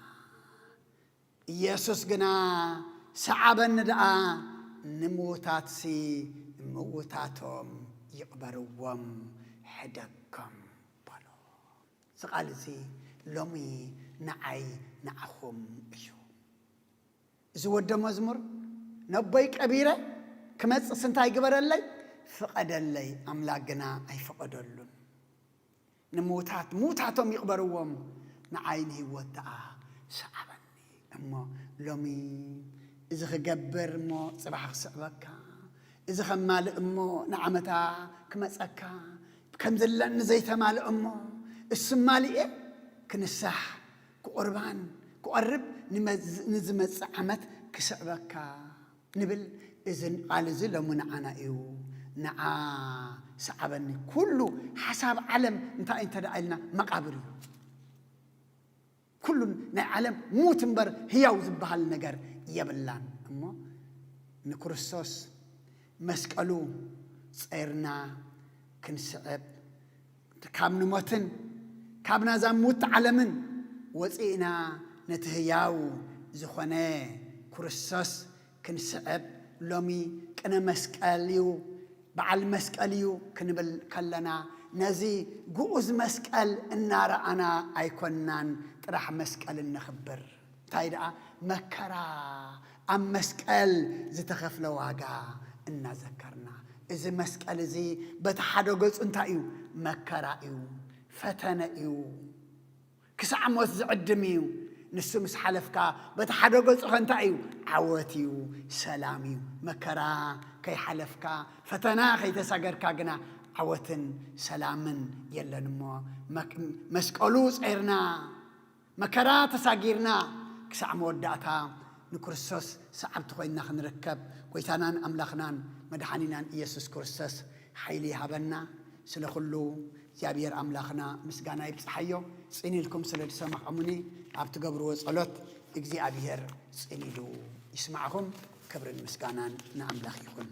ኢየሱስ ግና ሰዓበኒ ደኣ፣ ንምዉታትሲ ምዉታቶም ይቕበርዎም፣ ሕደጎም በሎ። እዚ ቃል እዚ ሎሚ ንዓይ ንዓኹም እዩ። እዚ ወደ መዝሙር ነቦይ ቀቢረ ክመጽእስ እንታይ ግበረለይ? ፍቐደለይ። ኣምላኽ ግና ኣይፈቐደሉን። ንምዉታት ምዉታቶም ይቕበርዎም፣ ንዓይ ንህይወት ደኣ ሰዓበኒ። እሞ ሎሚ እዚ ክገብር እሞ ጽባሕ ክስዕበካ፣ እዚ ከማልእ እሞ ንዓመታ ክመጸካ፣ ከም ዘለኒ ዘይተማልእ እሞ እሱ ማልኤ ክንሳሕ፣ ክቑርባን ክቐርብ ንመዝ-፣ ንዝመጽእ ዓመት ክስዕበካ። ንብል፣ እዚ ቃል እዚ ሎሚ ንዓና እዩ። ንዓ ሰዓበኒ። ኩሉ ሓሳብ ዓለም እንታይ እዩ እንተ ደኣ ኢልና መቓብር እዩ። ኩሉ ናይ ዓለም ሙት እምበር ህያው ዝበሃል ነገር የብላን። እሞ ንክርስቶስ መስቀሉ ጸይርና ክንስዕብ፣ ካብ ንሞትን ካብ ናዛ ሙት ዓለምን ወጺእና ነቲ ህያው ዝኾነ ክርስቶስ ክንስዕብ ሎሚ ቅነ መስቀል እዩ፣ በዓል መስቀል እዩ ክንብል ከለና፣ ነዚ ግኡዝ መስቀል እናረኣና ኣይኮንናን ጥራሕ መስቀል እነኽብር። እንታይ ደኣ መከራ፣ ኣብ መስቀል ዝተኸፍለ ዋጋ እናዘከርና፣ እዚ መስቀል እዚ በቲ ሓደ ገጹ እንታይ እዩ? መከራ እዩ፣ ፈተነ እዩ። ክሳዕ ሞት ዝዕድም እዩ። ንሱ ምስ ሓለፍካ፣ በቲ ሓደ ገጹ ኸ እንታይ እዩ? ዓወት እዩ፣ ሰላም እዩ። መከራ ከይሓለፍካ፣ ፈተና ከይተሳገርካ ግና ዓወትን ሰላምን የለን። እሞ መክ-፣ መስቀሉ ጸይርና፣ መከራ ተሳጊርና፣ ክሳዕ መወዳእታ ንክርስቶስ ሰዓብቲ ኮይንና ክንርከብ፣ ጎይታናን ኣምላኽናን መድሓኒናን ኢየሱስ ክርስቶስ ሓይሊ ይሃበና። ስለ ኩሉ እግዚኣብሔር ኣምላኽና ምስጋና ይብጽሓዮ። ጽን ኢልኩም ስለ ዝሰማዕኩምኒ፣ ኣብ ትገብርዎ ጸሎት እግዚኣብሔር ጽን ኢሉ ይስማዕኹም። ክብርን ምስጋናን ንኣምላኽ ይኹን።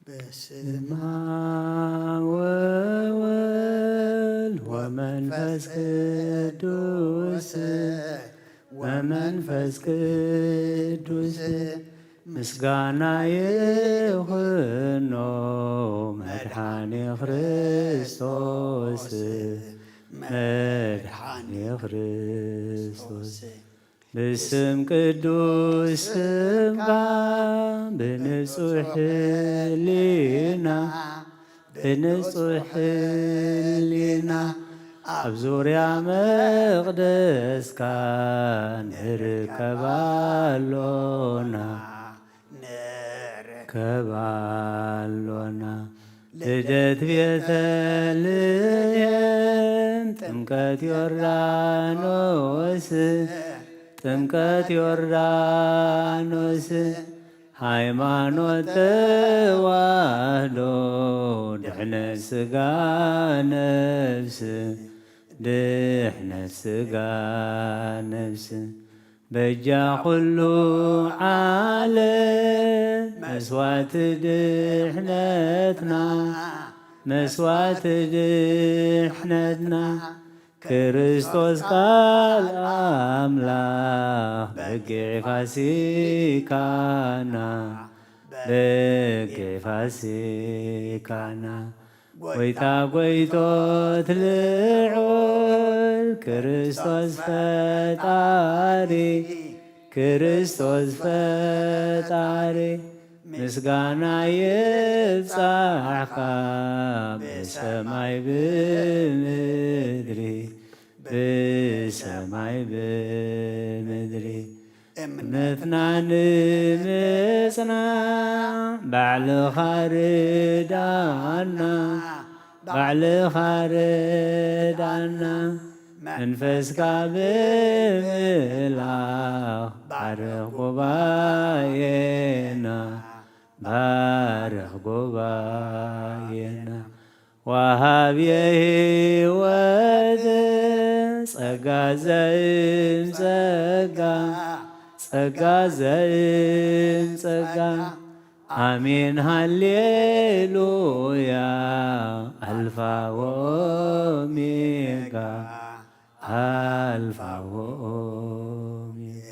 በስመ አብ ወወልድ ወመንፈስ ቅዱስ፣ ወመንፈስ ቅዱስ ምስጋና ይኹኖ መድሓኒ ክርስቶስ፣ መድሓኒ ክርስቶስ። ብስም ቅዱስ ስምካ ብንጹሕ ህሊና፣ ብንጹሕ ህሊና ኣብ ዙርያ መቕደስካ ንርከብ ኣሎና፣ ንርከብ ኣሎና። ልደት ቤተልሔም፣ ጥምቀት ዮርዳኖስ፣ ጥምቀት ዮርዳኖስ፣ ሃይማኖት ተዋህዶ፣ ድሕነት ስጋ ነፍስ፣ ድሕነት ስጋ ነፍስ። በጃ ኩሉ ዓለም መስዋዕቲ ድሕነትና፣ መስዋዕቲ ድሕነትና፣ ክርስቶስ ቃል ኣምላኽ በጊዕ ፋሲካና፣ በጊዕ ፋሲካና። ጎይታ ጎይቶት ልዑል ክርስቶስ ፈጣሪ፣ ክርስቶስ ፈጣሪ፣ ምስጋና ይብጻሕካ ብሰማይ ብምድሪ፣ ብሰማይ ብምድሪ። እምነትና ንምጽናዕ ባዕልኻ ርዳና፣ ባዕልኻ ርዳና። መንፈስካ ብምልኣኽ ባርኽ ጉባኤና፣ ባርኽ ጉባኤና። ወሃብየ ህይወት ጸጋ ዘእም ጸጋ፣ ጸጋ ዘእም ጸጋ። ኣሜን ሃሌሉያ፣ ኣልፋ ወኦሜጋ፣ ኣልፋ ወኦሜጋ።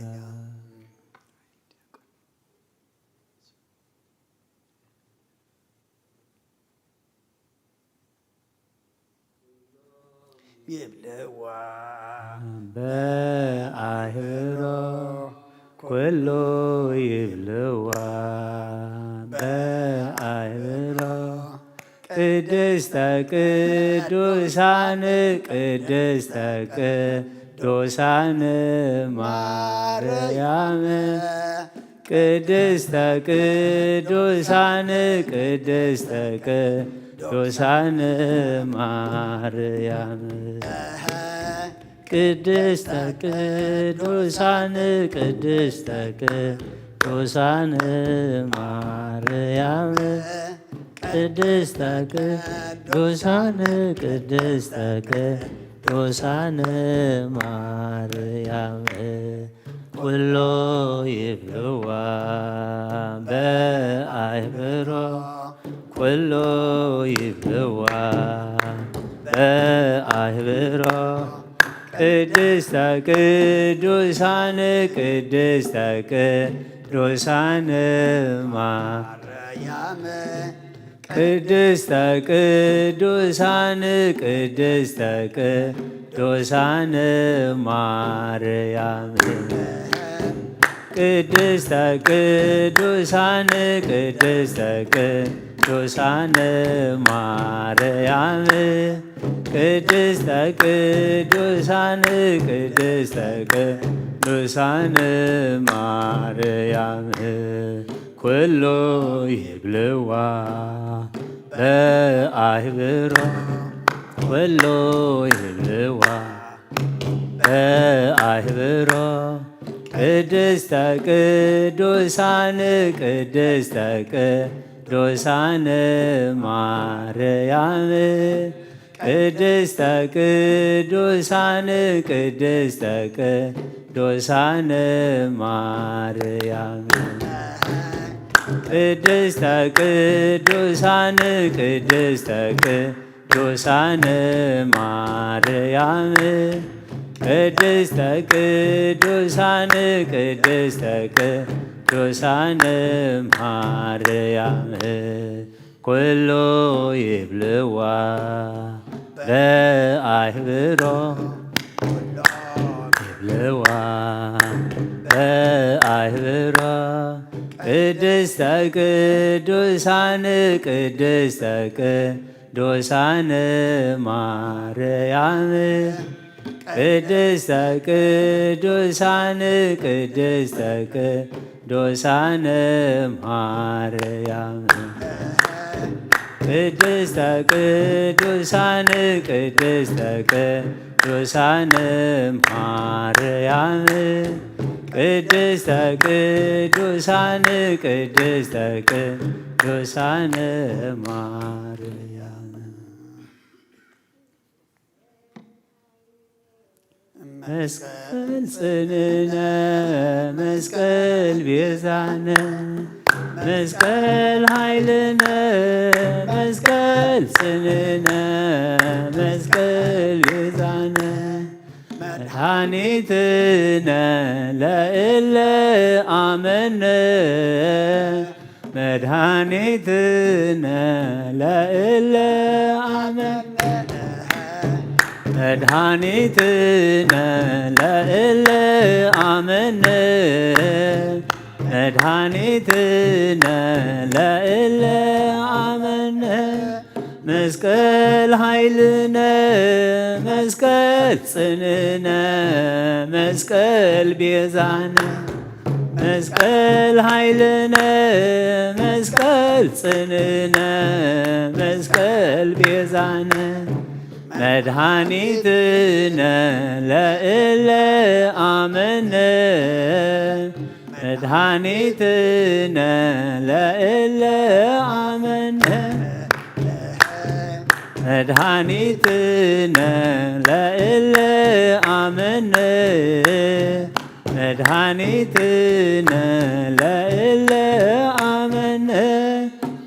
ይብልዋ በኣህሮ ኩሉ ይብልዋ በኣህሮ ቅድስተ ቅዱሳን ቅድስተ ቅዱሳን ማርያም ቅድስተ ቅዱሳን ቅድስተ ቅዱሳን ማርያም ቅድስተ ቅዱሳን ቅድስተ ቅዱሳን ማርያም ቅድስተ ቅዱሳን ቅድስተ ቅዱሳን ማርያም ኩሉ ይብልዋ በኣህብሮ ኩሉ ይብልዋ በኣህብሮ ቅድስተ ቅዱሳን ቅድስተ ቅዱሳን ማርያም ቅድስተ ቅዱሳን ቅድስተ ቅዱሳን ማርያም ቅድስተ ቅዱሳን ቅድስተ ቅዱሳን ማርያም ቅድስተ ቅዱሳን ቅድስተ ቅዱሳን ማርያም ኩሉ ይብልዋ በኣህብሮ ኩሉ ይብልዋ በአይብሮ ቅድስተ ቅዱሳን ቅድስተ ቅዱሳን ማርያም ቅድስተ ቅዱሳን ቅድስተ ቅዱሳን ማርያም ቅድስተ ቅዱሳን ቅድስተ ቅዱሳን ማርያም ቅድስተ ቅዱሳን ቅድስተ ቅዱሳን ማርያም ኩሉ ይብልዋ በአይብሮ ይብልዋ በአይብሮ ቅድስተ ቅዱሳን ቅድስተ ቅዱሳን ማርያም ቅድስተ ቅዱሳን ቅድስተ ቅዱሳን ማርያም ቅድስተ ቅዱሳን ቅድስተ ቅዱሳን ማርያም ቅድስተ ቅዱሳን ቅድስተ ቅዱሳን ማርያም መስቀል ጽንዕነ መስቀል ቤዛነ መስቀል ኃይልነ መስቀል ጽንዕነ መስቀል ቤዛነ መድኃኒትነ ለእለ አመነ መድኃኒትነ ለእለ አመነ መድኃኒትነ ለእለ አመነ መድኃኒትነ ለእለ አመነ መስቀል ኃይልነ መስቀል ጽንዕነ መስቀል ቤዛነ መስቀል ኃይልነ መስቀል ጽንዕነ መስቀል ቤዛነ መድኃኒትነ ለእለ አመነ መድኃኒትነ ለእለ አመነ መድኃኒትነ ለእለ አመነ መድኃኒትነ ለእለ አመነ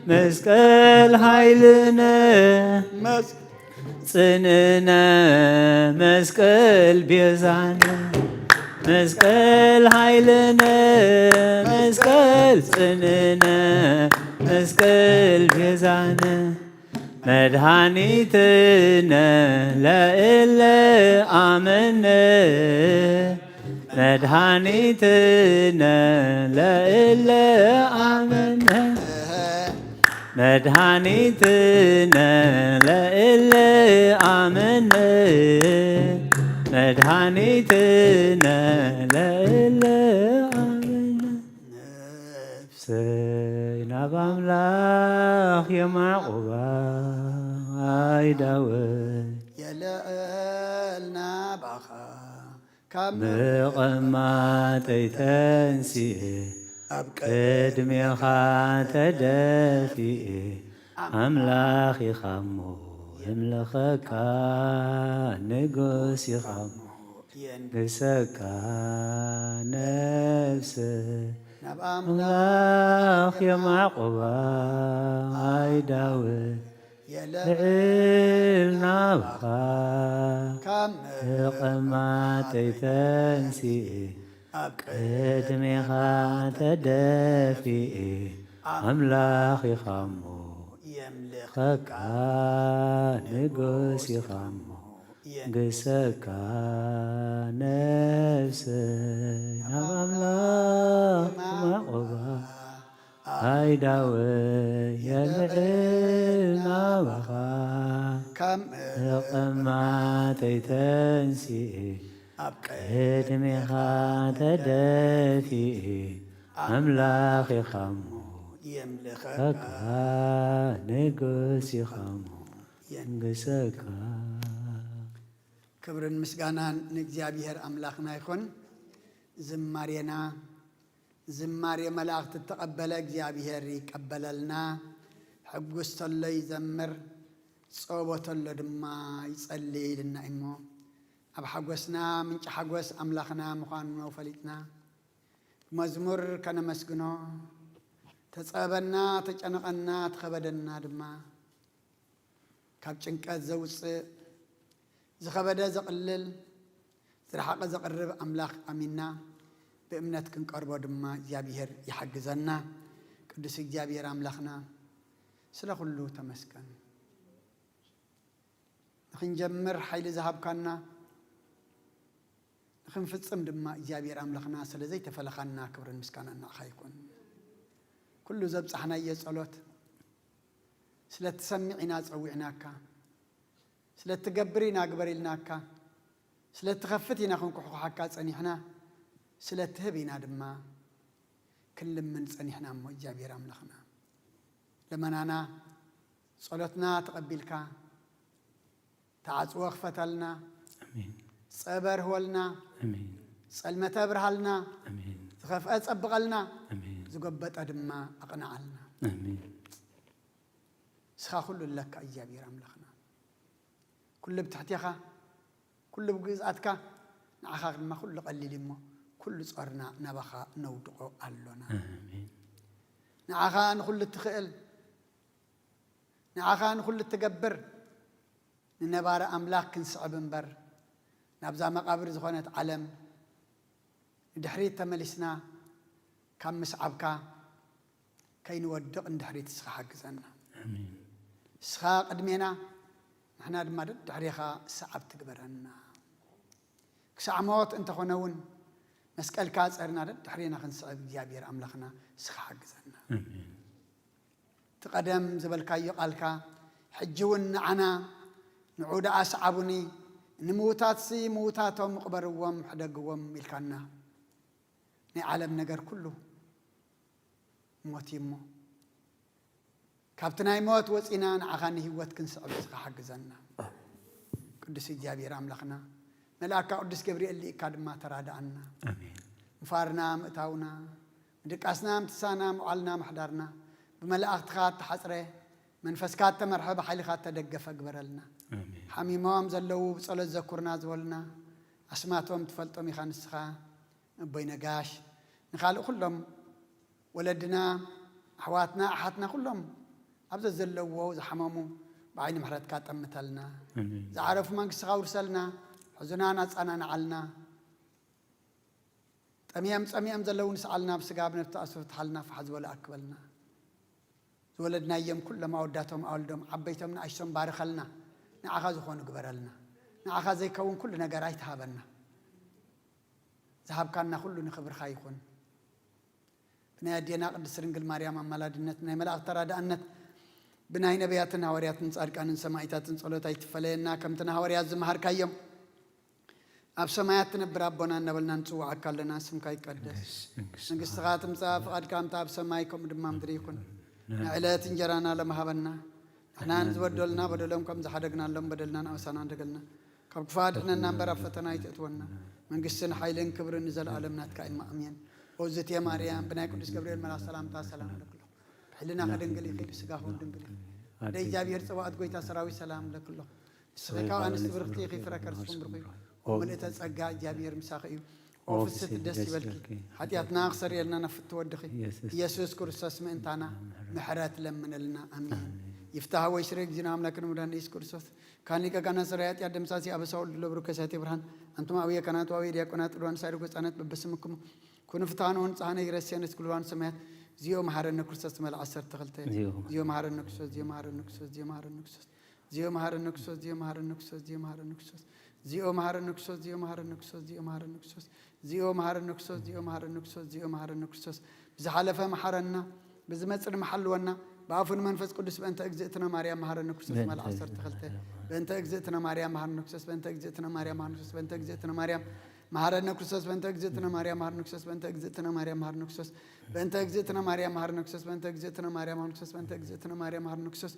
መስቀል ኃይልነ ጽንዕነ መስቀል ቤዛነ መስቀል ኃይልነ መስቀል ጽንዕነ መስቀል ቤዛነ መድኃኒትነ ለእለ አመነ መድኃኒትነ ለእለ አመነ መድኃኒትነ ለእለ አመነ መድኃኒትነ ለእለ አመነ ነፍሰይ ናብ ኣምላኽ የማዕቑባ ኣይዳወይ የልዕል ናባኻ ካብ ምቕማጠይ ተንሲኤ ኣብ ቅድሜኻ ተደፊኤ ኣምላኽ ኢኻሞ የምልኸካ ንጉስ ኢኻሞ የንግሰካ ነፍሰይ ናብ ኣምላኽ የማዕቑባ ኣይዳወይ ልዕል ናባኻ ካብ ምቕማጠይ ተንሲኤ ኣብ ቅድሜኻ ተደፊኤ ኣምላኽ ኢኻሞ የምልኸካ ንጉስ ኢኻሞ ግሰካ ነፍሰይ ናብ ኣምላኽ ማዕቑባ ኣይዳወይ የልዕል ናባኻ ካብ ምቕማጠይ ተንሲኤ ኣብ ቅድሜኻ ተደፊኤ ኣምላኽ ኢኻሞ የምልኸካ ንጉስ ኢኻሞ የንግሰካ ክብርን ምስጋናን ንእግዚኣብሔር ኣምላኽና ይኹን። ዝማሬና ዝማሬ መላእኽቲ እተቐበለ እግዚኣብሔር ይቀበለልና። ሕጉስ ተሎ ይዘምር፣ ጸቦ ተሎ ድማ ይጸሊ ኢልና እሞ፣ ኣብ ሓጎስና ምንጪ ሓጎስ ኣምላኽና ምዃኑ ፈሊጥና፣ ብመዝሙር ከነመስግኖ፣ ተጸበና፣ ተጨነቐና፣ ተኸበደና ድማ ካብ ጭንቀት ዘውጽእ፣ ዝኸበደ ዘቕልል፣ ዝረሓቐ ዘቕርብ ኣምላኽ ኣሚንና ብእምነት ክንቀርቦ ድማ እግዚኣብሔር ይሓግዘና። ቅዱስ እግዚኣብሔር ኣምላኽና ስለ ኩሉ ተመስገን። ንኽንጀምር ሓይሊ ዝሃብካና፣ ንኽንፍጽም ድማ እግዚኣብሔር ኣምላኽና ስለ ዘይተፈለኻና ክብርን ምስጋናን ንዓኻ ይኹን። ኩሉ ዘብጻሕናዮ ጸሎት ስለ እትሰምዕ ኢና ጸዊዕናካ፣ ስለ እትገብር ኢና ግበር ኢልናካ፣ ስለ እትኸፍት ኢና ክንኩሕኩሓካ ጸኒሕና፣ ስለ እትህብ ኢና ድማ ክንልምን ጸኒሕና። እሞ እግዚኣብሔር ኣምላኽና ልመናና ጸሎትና ተቐቢልካ፣ ተዓጽዎ ክፈተልና፣ ኣሜን። ጸበር ህወልና፣ ኣሜን። ጸልመተ ብርሃልና፣ ኣሜን። ዝኸፍአ ጸብቐልና፣ ኣሜን። ዝጎበጠ ድማ ኣቕንዓልና። ኣሜን። ንስኻ ኩሉ ኣለካ እግዚኣብሔር ኣምላኽና። ኩሉ ብትሕቴኻ፣ ኩሉ ብግዝኣትካ፣ ንዓኻ ድማ ኩሉ ቀሊል እሞ፣ ኩሉ ጾርና ናባኻ ነውድቖ ኣሎና። ኣሜን። ንዓኻ ንኹሉ እትኽእል፣ ንዓኻ ንኹሉ እትገብር፣ ንነባሪ ኣምላኽ ክንስዕብ እምበር፣ ናብዛ መቓብር ዝኾነት ዓለም ንድሕሪት ተመሊስና ካብ ምስዓብካ ከይንወድቕ ንድሕሪት ንስኻ ሓግዘና። ኣሜን። ንስኻ ቅድሜና፣ ንሕና ድማ ደድሕሬኻ ሰዓብቲ ግበረና። ክሳዕ ሞት እንተኾነ እውን መስቀልካ ጸርና ደድሕሬና ክንስዕብ እግዚኣብሔር ኣምላኽና ንስኻ ሓግዘና። ኣሜን። እቲ ቀደም ዝበልካዮ ቃልካ፣ ሕጂ እውን ንዓና፣ "ንዑ ደኣ ሰዓቡኒ፣ ንምዉታትሲ ምዉታቶም ቅበርዎም፣ ሕደግዎም" ኢልካና። ናይ ዓለም ነገር ኩሉ ሞት እዩ እሞ፣ ካብቲ ናይ ሞት ወጺና ንዓኻ ንህይወት ክንስዕብ ንስኻ ሓግዘና። ቅዱስ እግዚኣብሔር ኣምላኽና፣ መልኣካ ቅዱስ ገብርኤል ልኢካ ድማ ተራድኣና። ኣሜን። ምፋርና ምእታውና፣ ምድቃስና ምትሳና፣ ምውዓልና ምሕዳርና፣ ብመላእኽትኻ እተሓጽረ፣ መንፈስካ እተመርሐ፣ ብሓይልኻ እተደገፈ ግበረልና። ኣሜን። ሓሚሞም ዘለዉ ብጸሎት ዘኩርና ዝበሉና፣ ኣስማቶም ትፈልጦም ኢኻ ንስኻ። ኣቦይ ነጋሽ፣ ንኻልእ ኩሎም ወለድና፣ ኣሕዋትና፣ ኣሓትና ኩሎም ኣብ ዘዘለዎ ዝሓመሙ ብዓይኒ ምሕረትካ ጠምተልና። ኣሜን። ዝዓረፉ መንግስትኻ ውርሰልና፣ ሕዙናን ኣጻናንዓልና። ጠምዮም ጸሚኦም ዘለዉ ንስዓልና፣ ብስጋ ብነፍሲ ተኣስሩ ፍትሓልና፣ ፋሕ ዝበሉ ኣክበልና። ዝወለድናዮም ኩሎም ኣወዳቶም ኣወልዶም ዓበይቶም ንኣሽቶም ባርኸልና። ንዓኻ ዝኾኑ ግበረልና። ንዓኻ ዘይከውን ኩሉ ነገር ኣይትሃበና። ዝሃብካና ኩሉ ንኽብርኻ ይኹን። ብናይ ኣዴና ቅድስት ድንግል ማርያም ኣማላድነት፣ ናይ መላእኽቲ ተራዳእነት፣ ብናይ ነቢያትን ሃዋርያትን ጻድቃንን ሰማዕታትን ጸሎት ኣይትፈለየና። ከምቲ ንሃዋርያት ዝመሃርካዮም፣ "ኣብ ሰማያት ትነብር ኣቦና" እናበልና ንጽውዓካ ኣለና። ስምካ ይቀደስ፣ መንግስትኻ ትምጻእ፣ ፍቓድካ ከምቲ ኣብ ሰማይ ከምኡ ድማ ምድሪ ይኹን። ንዕለት እንጀራና ሎሚ ሃበና። ንሕና ንዝበደሉና በደሎም ከም ዝሓደግናሎም በደልና ንኣበሳና ንደገልና። ካብ ክፉእ ኣድሕነና እምበር ኣብ ፈተና ኣይተእትወና። መንግስትን ሓይልን ክብርን ንዘለኣለም ናትካ እዩ። ኣሜን። ኦዝቴ ማርያም፣ ብናይ ቅዱስ ገብርኤል መልኣኽ ሰላምታ ሰላም እብለኪ ኣለኹ። ብሕልናኺ ድንግል ኢኺ፣ ብስጋኺ እውን ድንግል ኢኺ። ኣደ እግዚኣብሔር ጸባኦት፣ ጎይታ ሰራዊት፣ ሰላም እብለኪ ኣለኹ። ንስኺ ካብ ኣንስቲ ብርኽቲ ኢኺ፣ ፍረ ከርስኺ እውን ብሩኽ እዩ። ኦ ምልእተ ጸጋ፣ እግዚኣብሔር ምሳኺ እዩ። ኦ ፍስሕቲ ደስ ይበልኪ፣ ሓጢኣትና ክሰርየልና ናብ ፍትው ወድኺ ኢየሱስ ክርስቶስ ምእንታና ምሕረት ለምነልና። ኣሜን። ኣሜን። ይፍታህ ወይ ስረ እግዚእነ አምላክነ መድኃኒነ ኢየሱስ ክርስቶስ ካን ሊቀ ካህናት ሠራዊ ኃጢአት ደምሳሲ አበሳ ወልድ ለብሩ ከሳቴ ብርሃን። አንቱም አብየ ካህናት ወአብየ ዲያቆናት ቅዱሳን ሳይሩ ገጻነት በበስምክሙ ኩኑ ፍትሐነ ወንጽሐነ ይረስየነ እስኩልዋን ሰማያት። ዚኦ መሐረነ ክርስቶስ መልዓ ሰርተ ክልተ። ዚኦ መሐረነ ክርስቶስ፣ ዚኦ መሐረነ ክርስቶስ፣ ዚኦ መሐረነ ክርስቶስ። ዚኦ መሐረነ ክርስቶስ፣ ዚኦ መሐረነ ክርስቶስ፣ ዚኦ መሐረነ ክርስቶስ። ዚኦ መሐረነ ክርስቶስ፣ ዚኦ መሐረነ ክርስቶስ፣ ዚኦ መሐረነ ክርስቶስ። ዚኦ መሐረነ ክርስቶስ፣ ዚኦ መሐረነ ክርስቶስ፣ ዚኦ መሐረነ ክርስቶስ። ብዝሓለፈ መሐረና፣ ብዝመጽእ ድማ ሓልወና፣ ብኣፉን መንፈስ ቅዱስ በእንተ እግዝእትነ ማርያም መሐረነ ክርስቶስ በእንተ መልዓ ሰርተ ክልተ። እግዝእትነ ማርያም። በእንተ እግዝእትነ ማርያም መሐረነ ክርስቶስ፣ በእንተ እግዝእትነ ማርያም መሐረነ ክርስቶስ፣ በእንተ እግዝእትነ ማርያም መሐረነ ክርስቶስ፣ በእንተ እግዝእትነ ማርያም መሐረነ ክርስቶስ፣ በእንተ እግዝእትነ ማርያም መሐረነ ክርስቶስ፣ በእንተ እግዝእትነ ማርያም መሐረነ ክርስቶስ፣ በእንተ እግዝእትነ ማርያም መሐረነ ክርስቶስ፣ በእንተ እግዝእትነ ማርያም መሐረነ ክርስቶስ።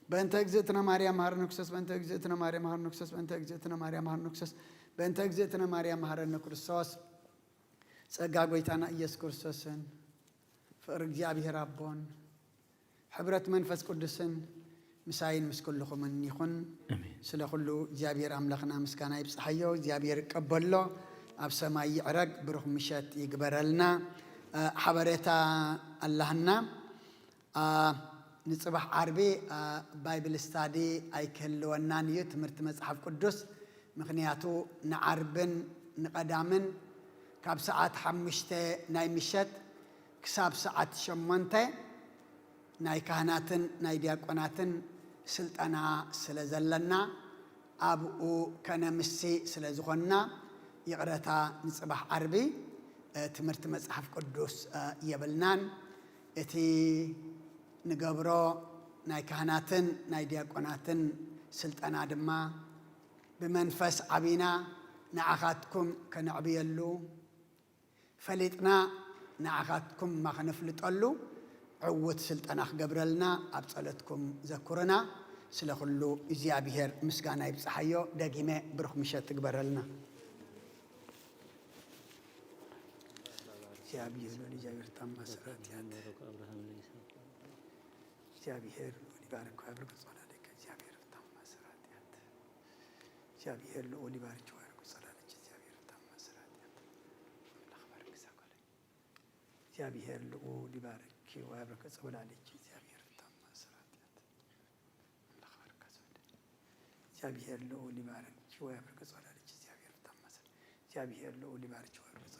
በእንተ እግዝእትነ ማርያም መሐረነ ክርስቶስ፣ በእንተ እግዝእትነ ማርያም መሐረነ ክርስቶስ፣ በእንተ እግዝእትነ ማርያም መሐረነ ክርስቶስ፣ በእንተ እግዝእትነ ማርያም መሐረነ ክርስቶስ። ጸጋ ጐይታና ኢየሱስ ክርስቶስን ፍቕሪ እግዚኣብሔር ኣቦን ሕብረት መንፈስ ቅዱስን ምሳይን ምስ ኩልኹምን ይኹን። ኣሜን። ስለ ኩሉ እግዚኣብሔር ኣምላኽና ምስጋና ይብጽሓዮ፣ እግዚኣብሔር ይቀበሎ፣ ኣብ ሰማይ ይዕረግ፣ ብሩኽ ምሸት ይግበረልና። እ፣ ሓበሬታ ኣላህና። አ፣ ንጽባሕ ዓርቢ፣ አ፣ ባይብል ስታዲ ኣይክህልወናን እዩ፣ ትምህርቲ መጽሓፍ ቅዱስ። ምኽንያቱ ንዓርብን ንቐዳምን ካብ ሰዓት ሓሙሽተ ናይ ምሸት ክሳብ ሰዓት ሸሞንተ ናይ ካህናትን ናይ ዲያቆናትን ስልጠና ስለ ዘለና ኣብኡ ከነምሲ ስለ ዝኾንና ይቕረታ ንጽባሕ ዓርቢ፣ እ፣ ትምህርቲ መጽሓፍ ቅዱስ፣ እ፣ የብልናን። እቲ ንገብሮ ናይ ካህናትን ናይ ዲያቆናትን ስልጠና ድማ ብመንፈስ ዓቢና ንዓኻትኩም ከነዕብየሉ፣ ፈሊጥና ንዓኻትኩም ድማ ከነፍልጠሉ ዕዉት ስልጠና ክገብረልና ኣብ ጸሎትኩም ዘኩርና። ስለ ኩሉ እግዚኣብሔር ምስጋና ይብጽሓዮ። ደጊመ ብሩኽ ምሸት ትግበረልና። እግዚኣብሔር ልዑል እግዚኣብሔር ታማ ስራት ያት። እግዚኣብሔር ልዑል ይባርክ፣ ክብር ገጾ ላለከ። እግዚኣብሔር ታማ ስራት ያት። እግዚኣብሔር ልዑል ይባርክ፣ ክብር ገጾ ላለች። እግዚኣብሔር ታማ ስራት ያት። ኣምላኽ ባርክ ዛጎለ። እግዚኣብሔር ልዑል ይባርክ፣ ክብር ገጾ ላለች። እግዚኣብሔር ታማ ስራት ያት። ኣምላኽ ባርክ ዛጎለ። እግዚኣብሔር ልዑል ይባርክ፣ ክብር ገጾ ላለች። እግዚኣብሔር ታማ ስራት። እግዚኣብሔር ልዑል ይባርክ፣ ክብር ገጾ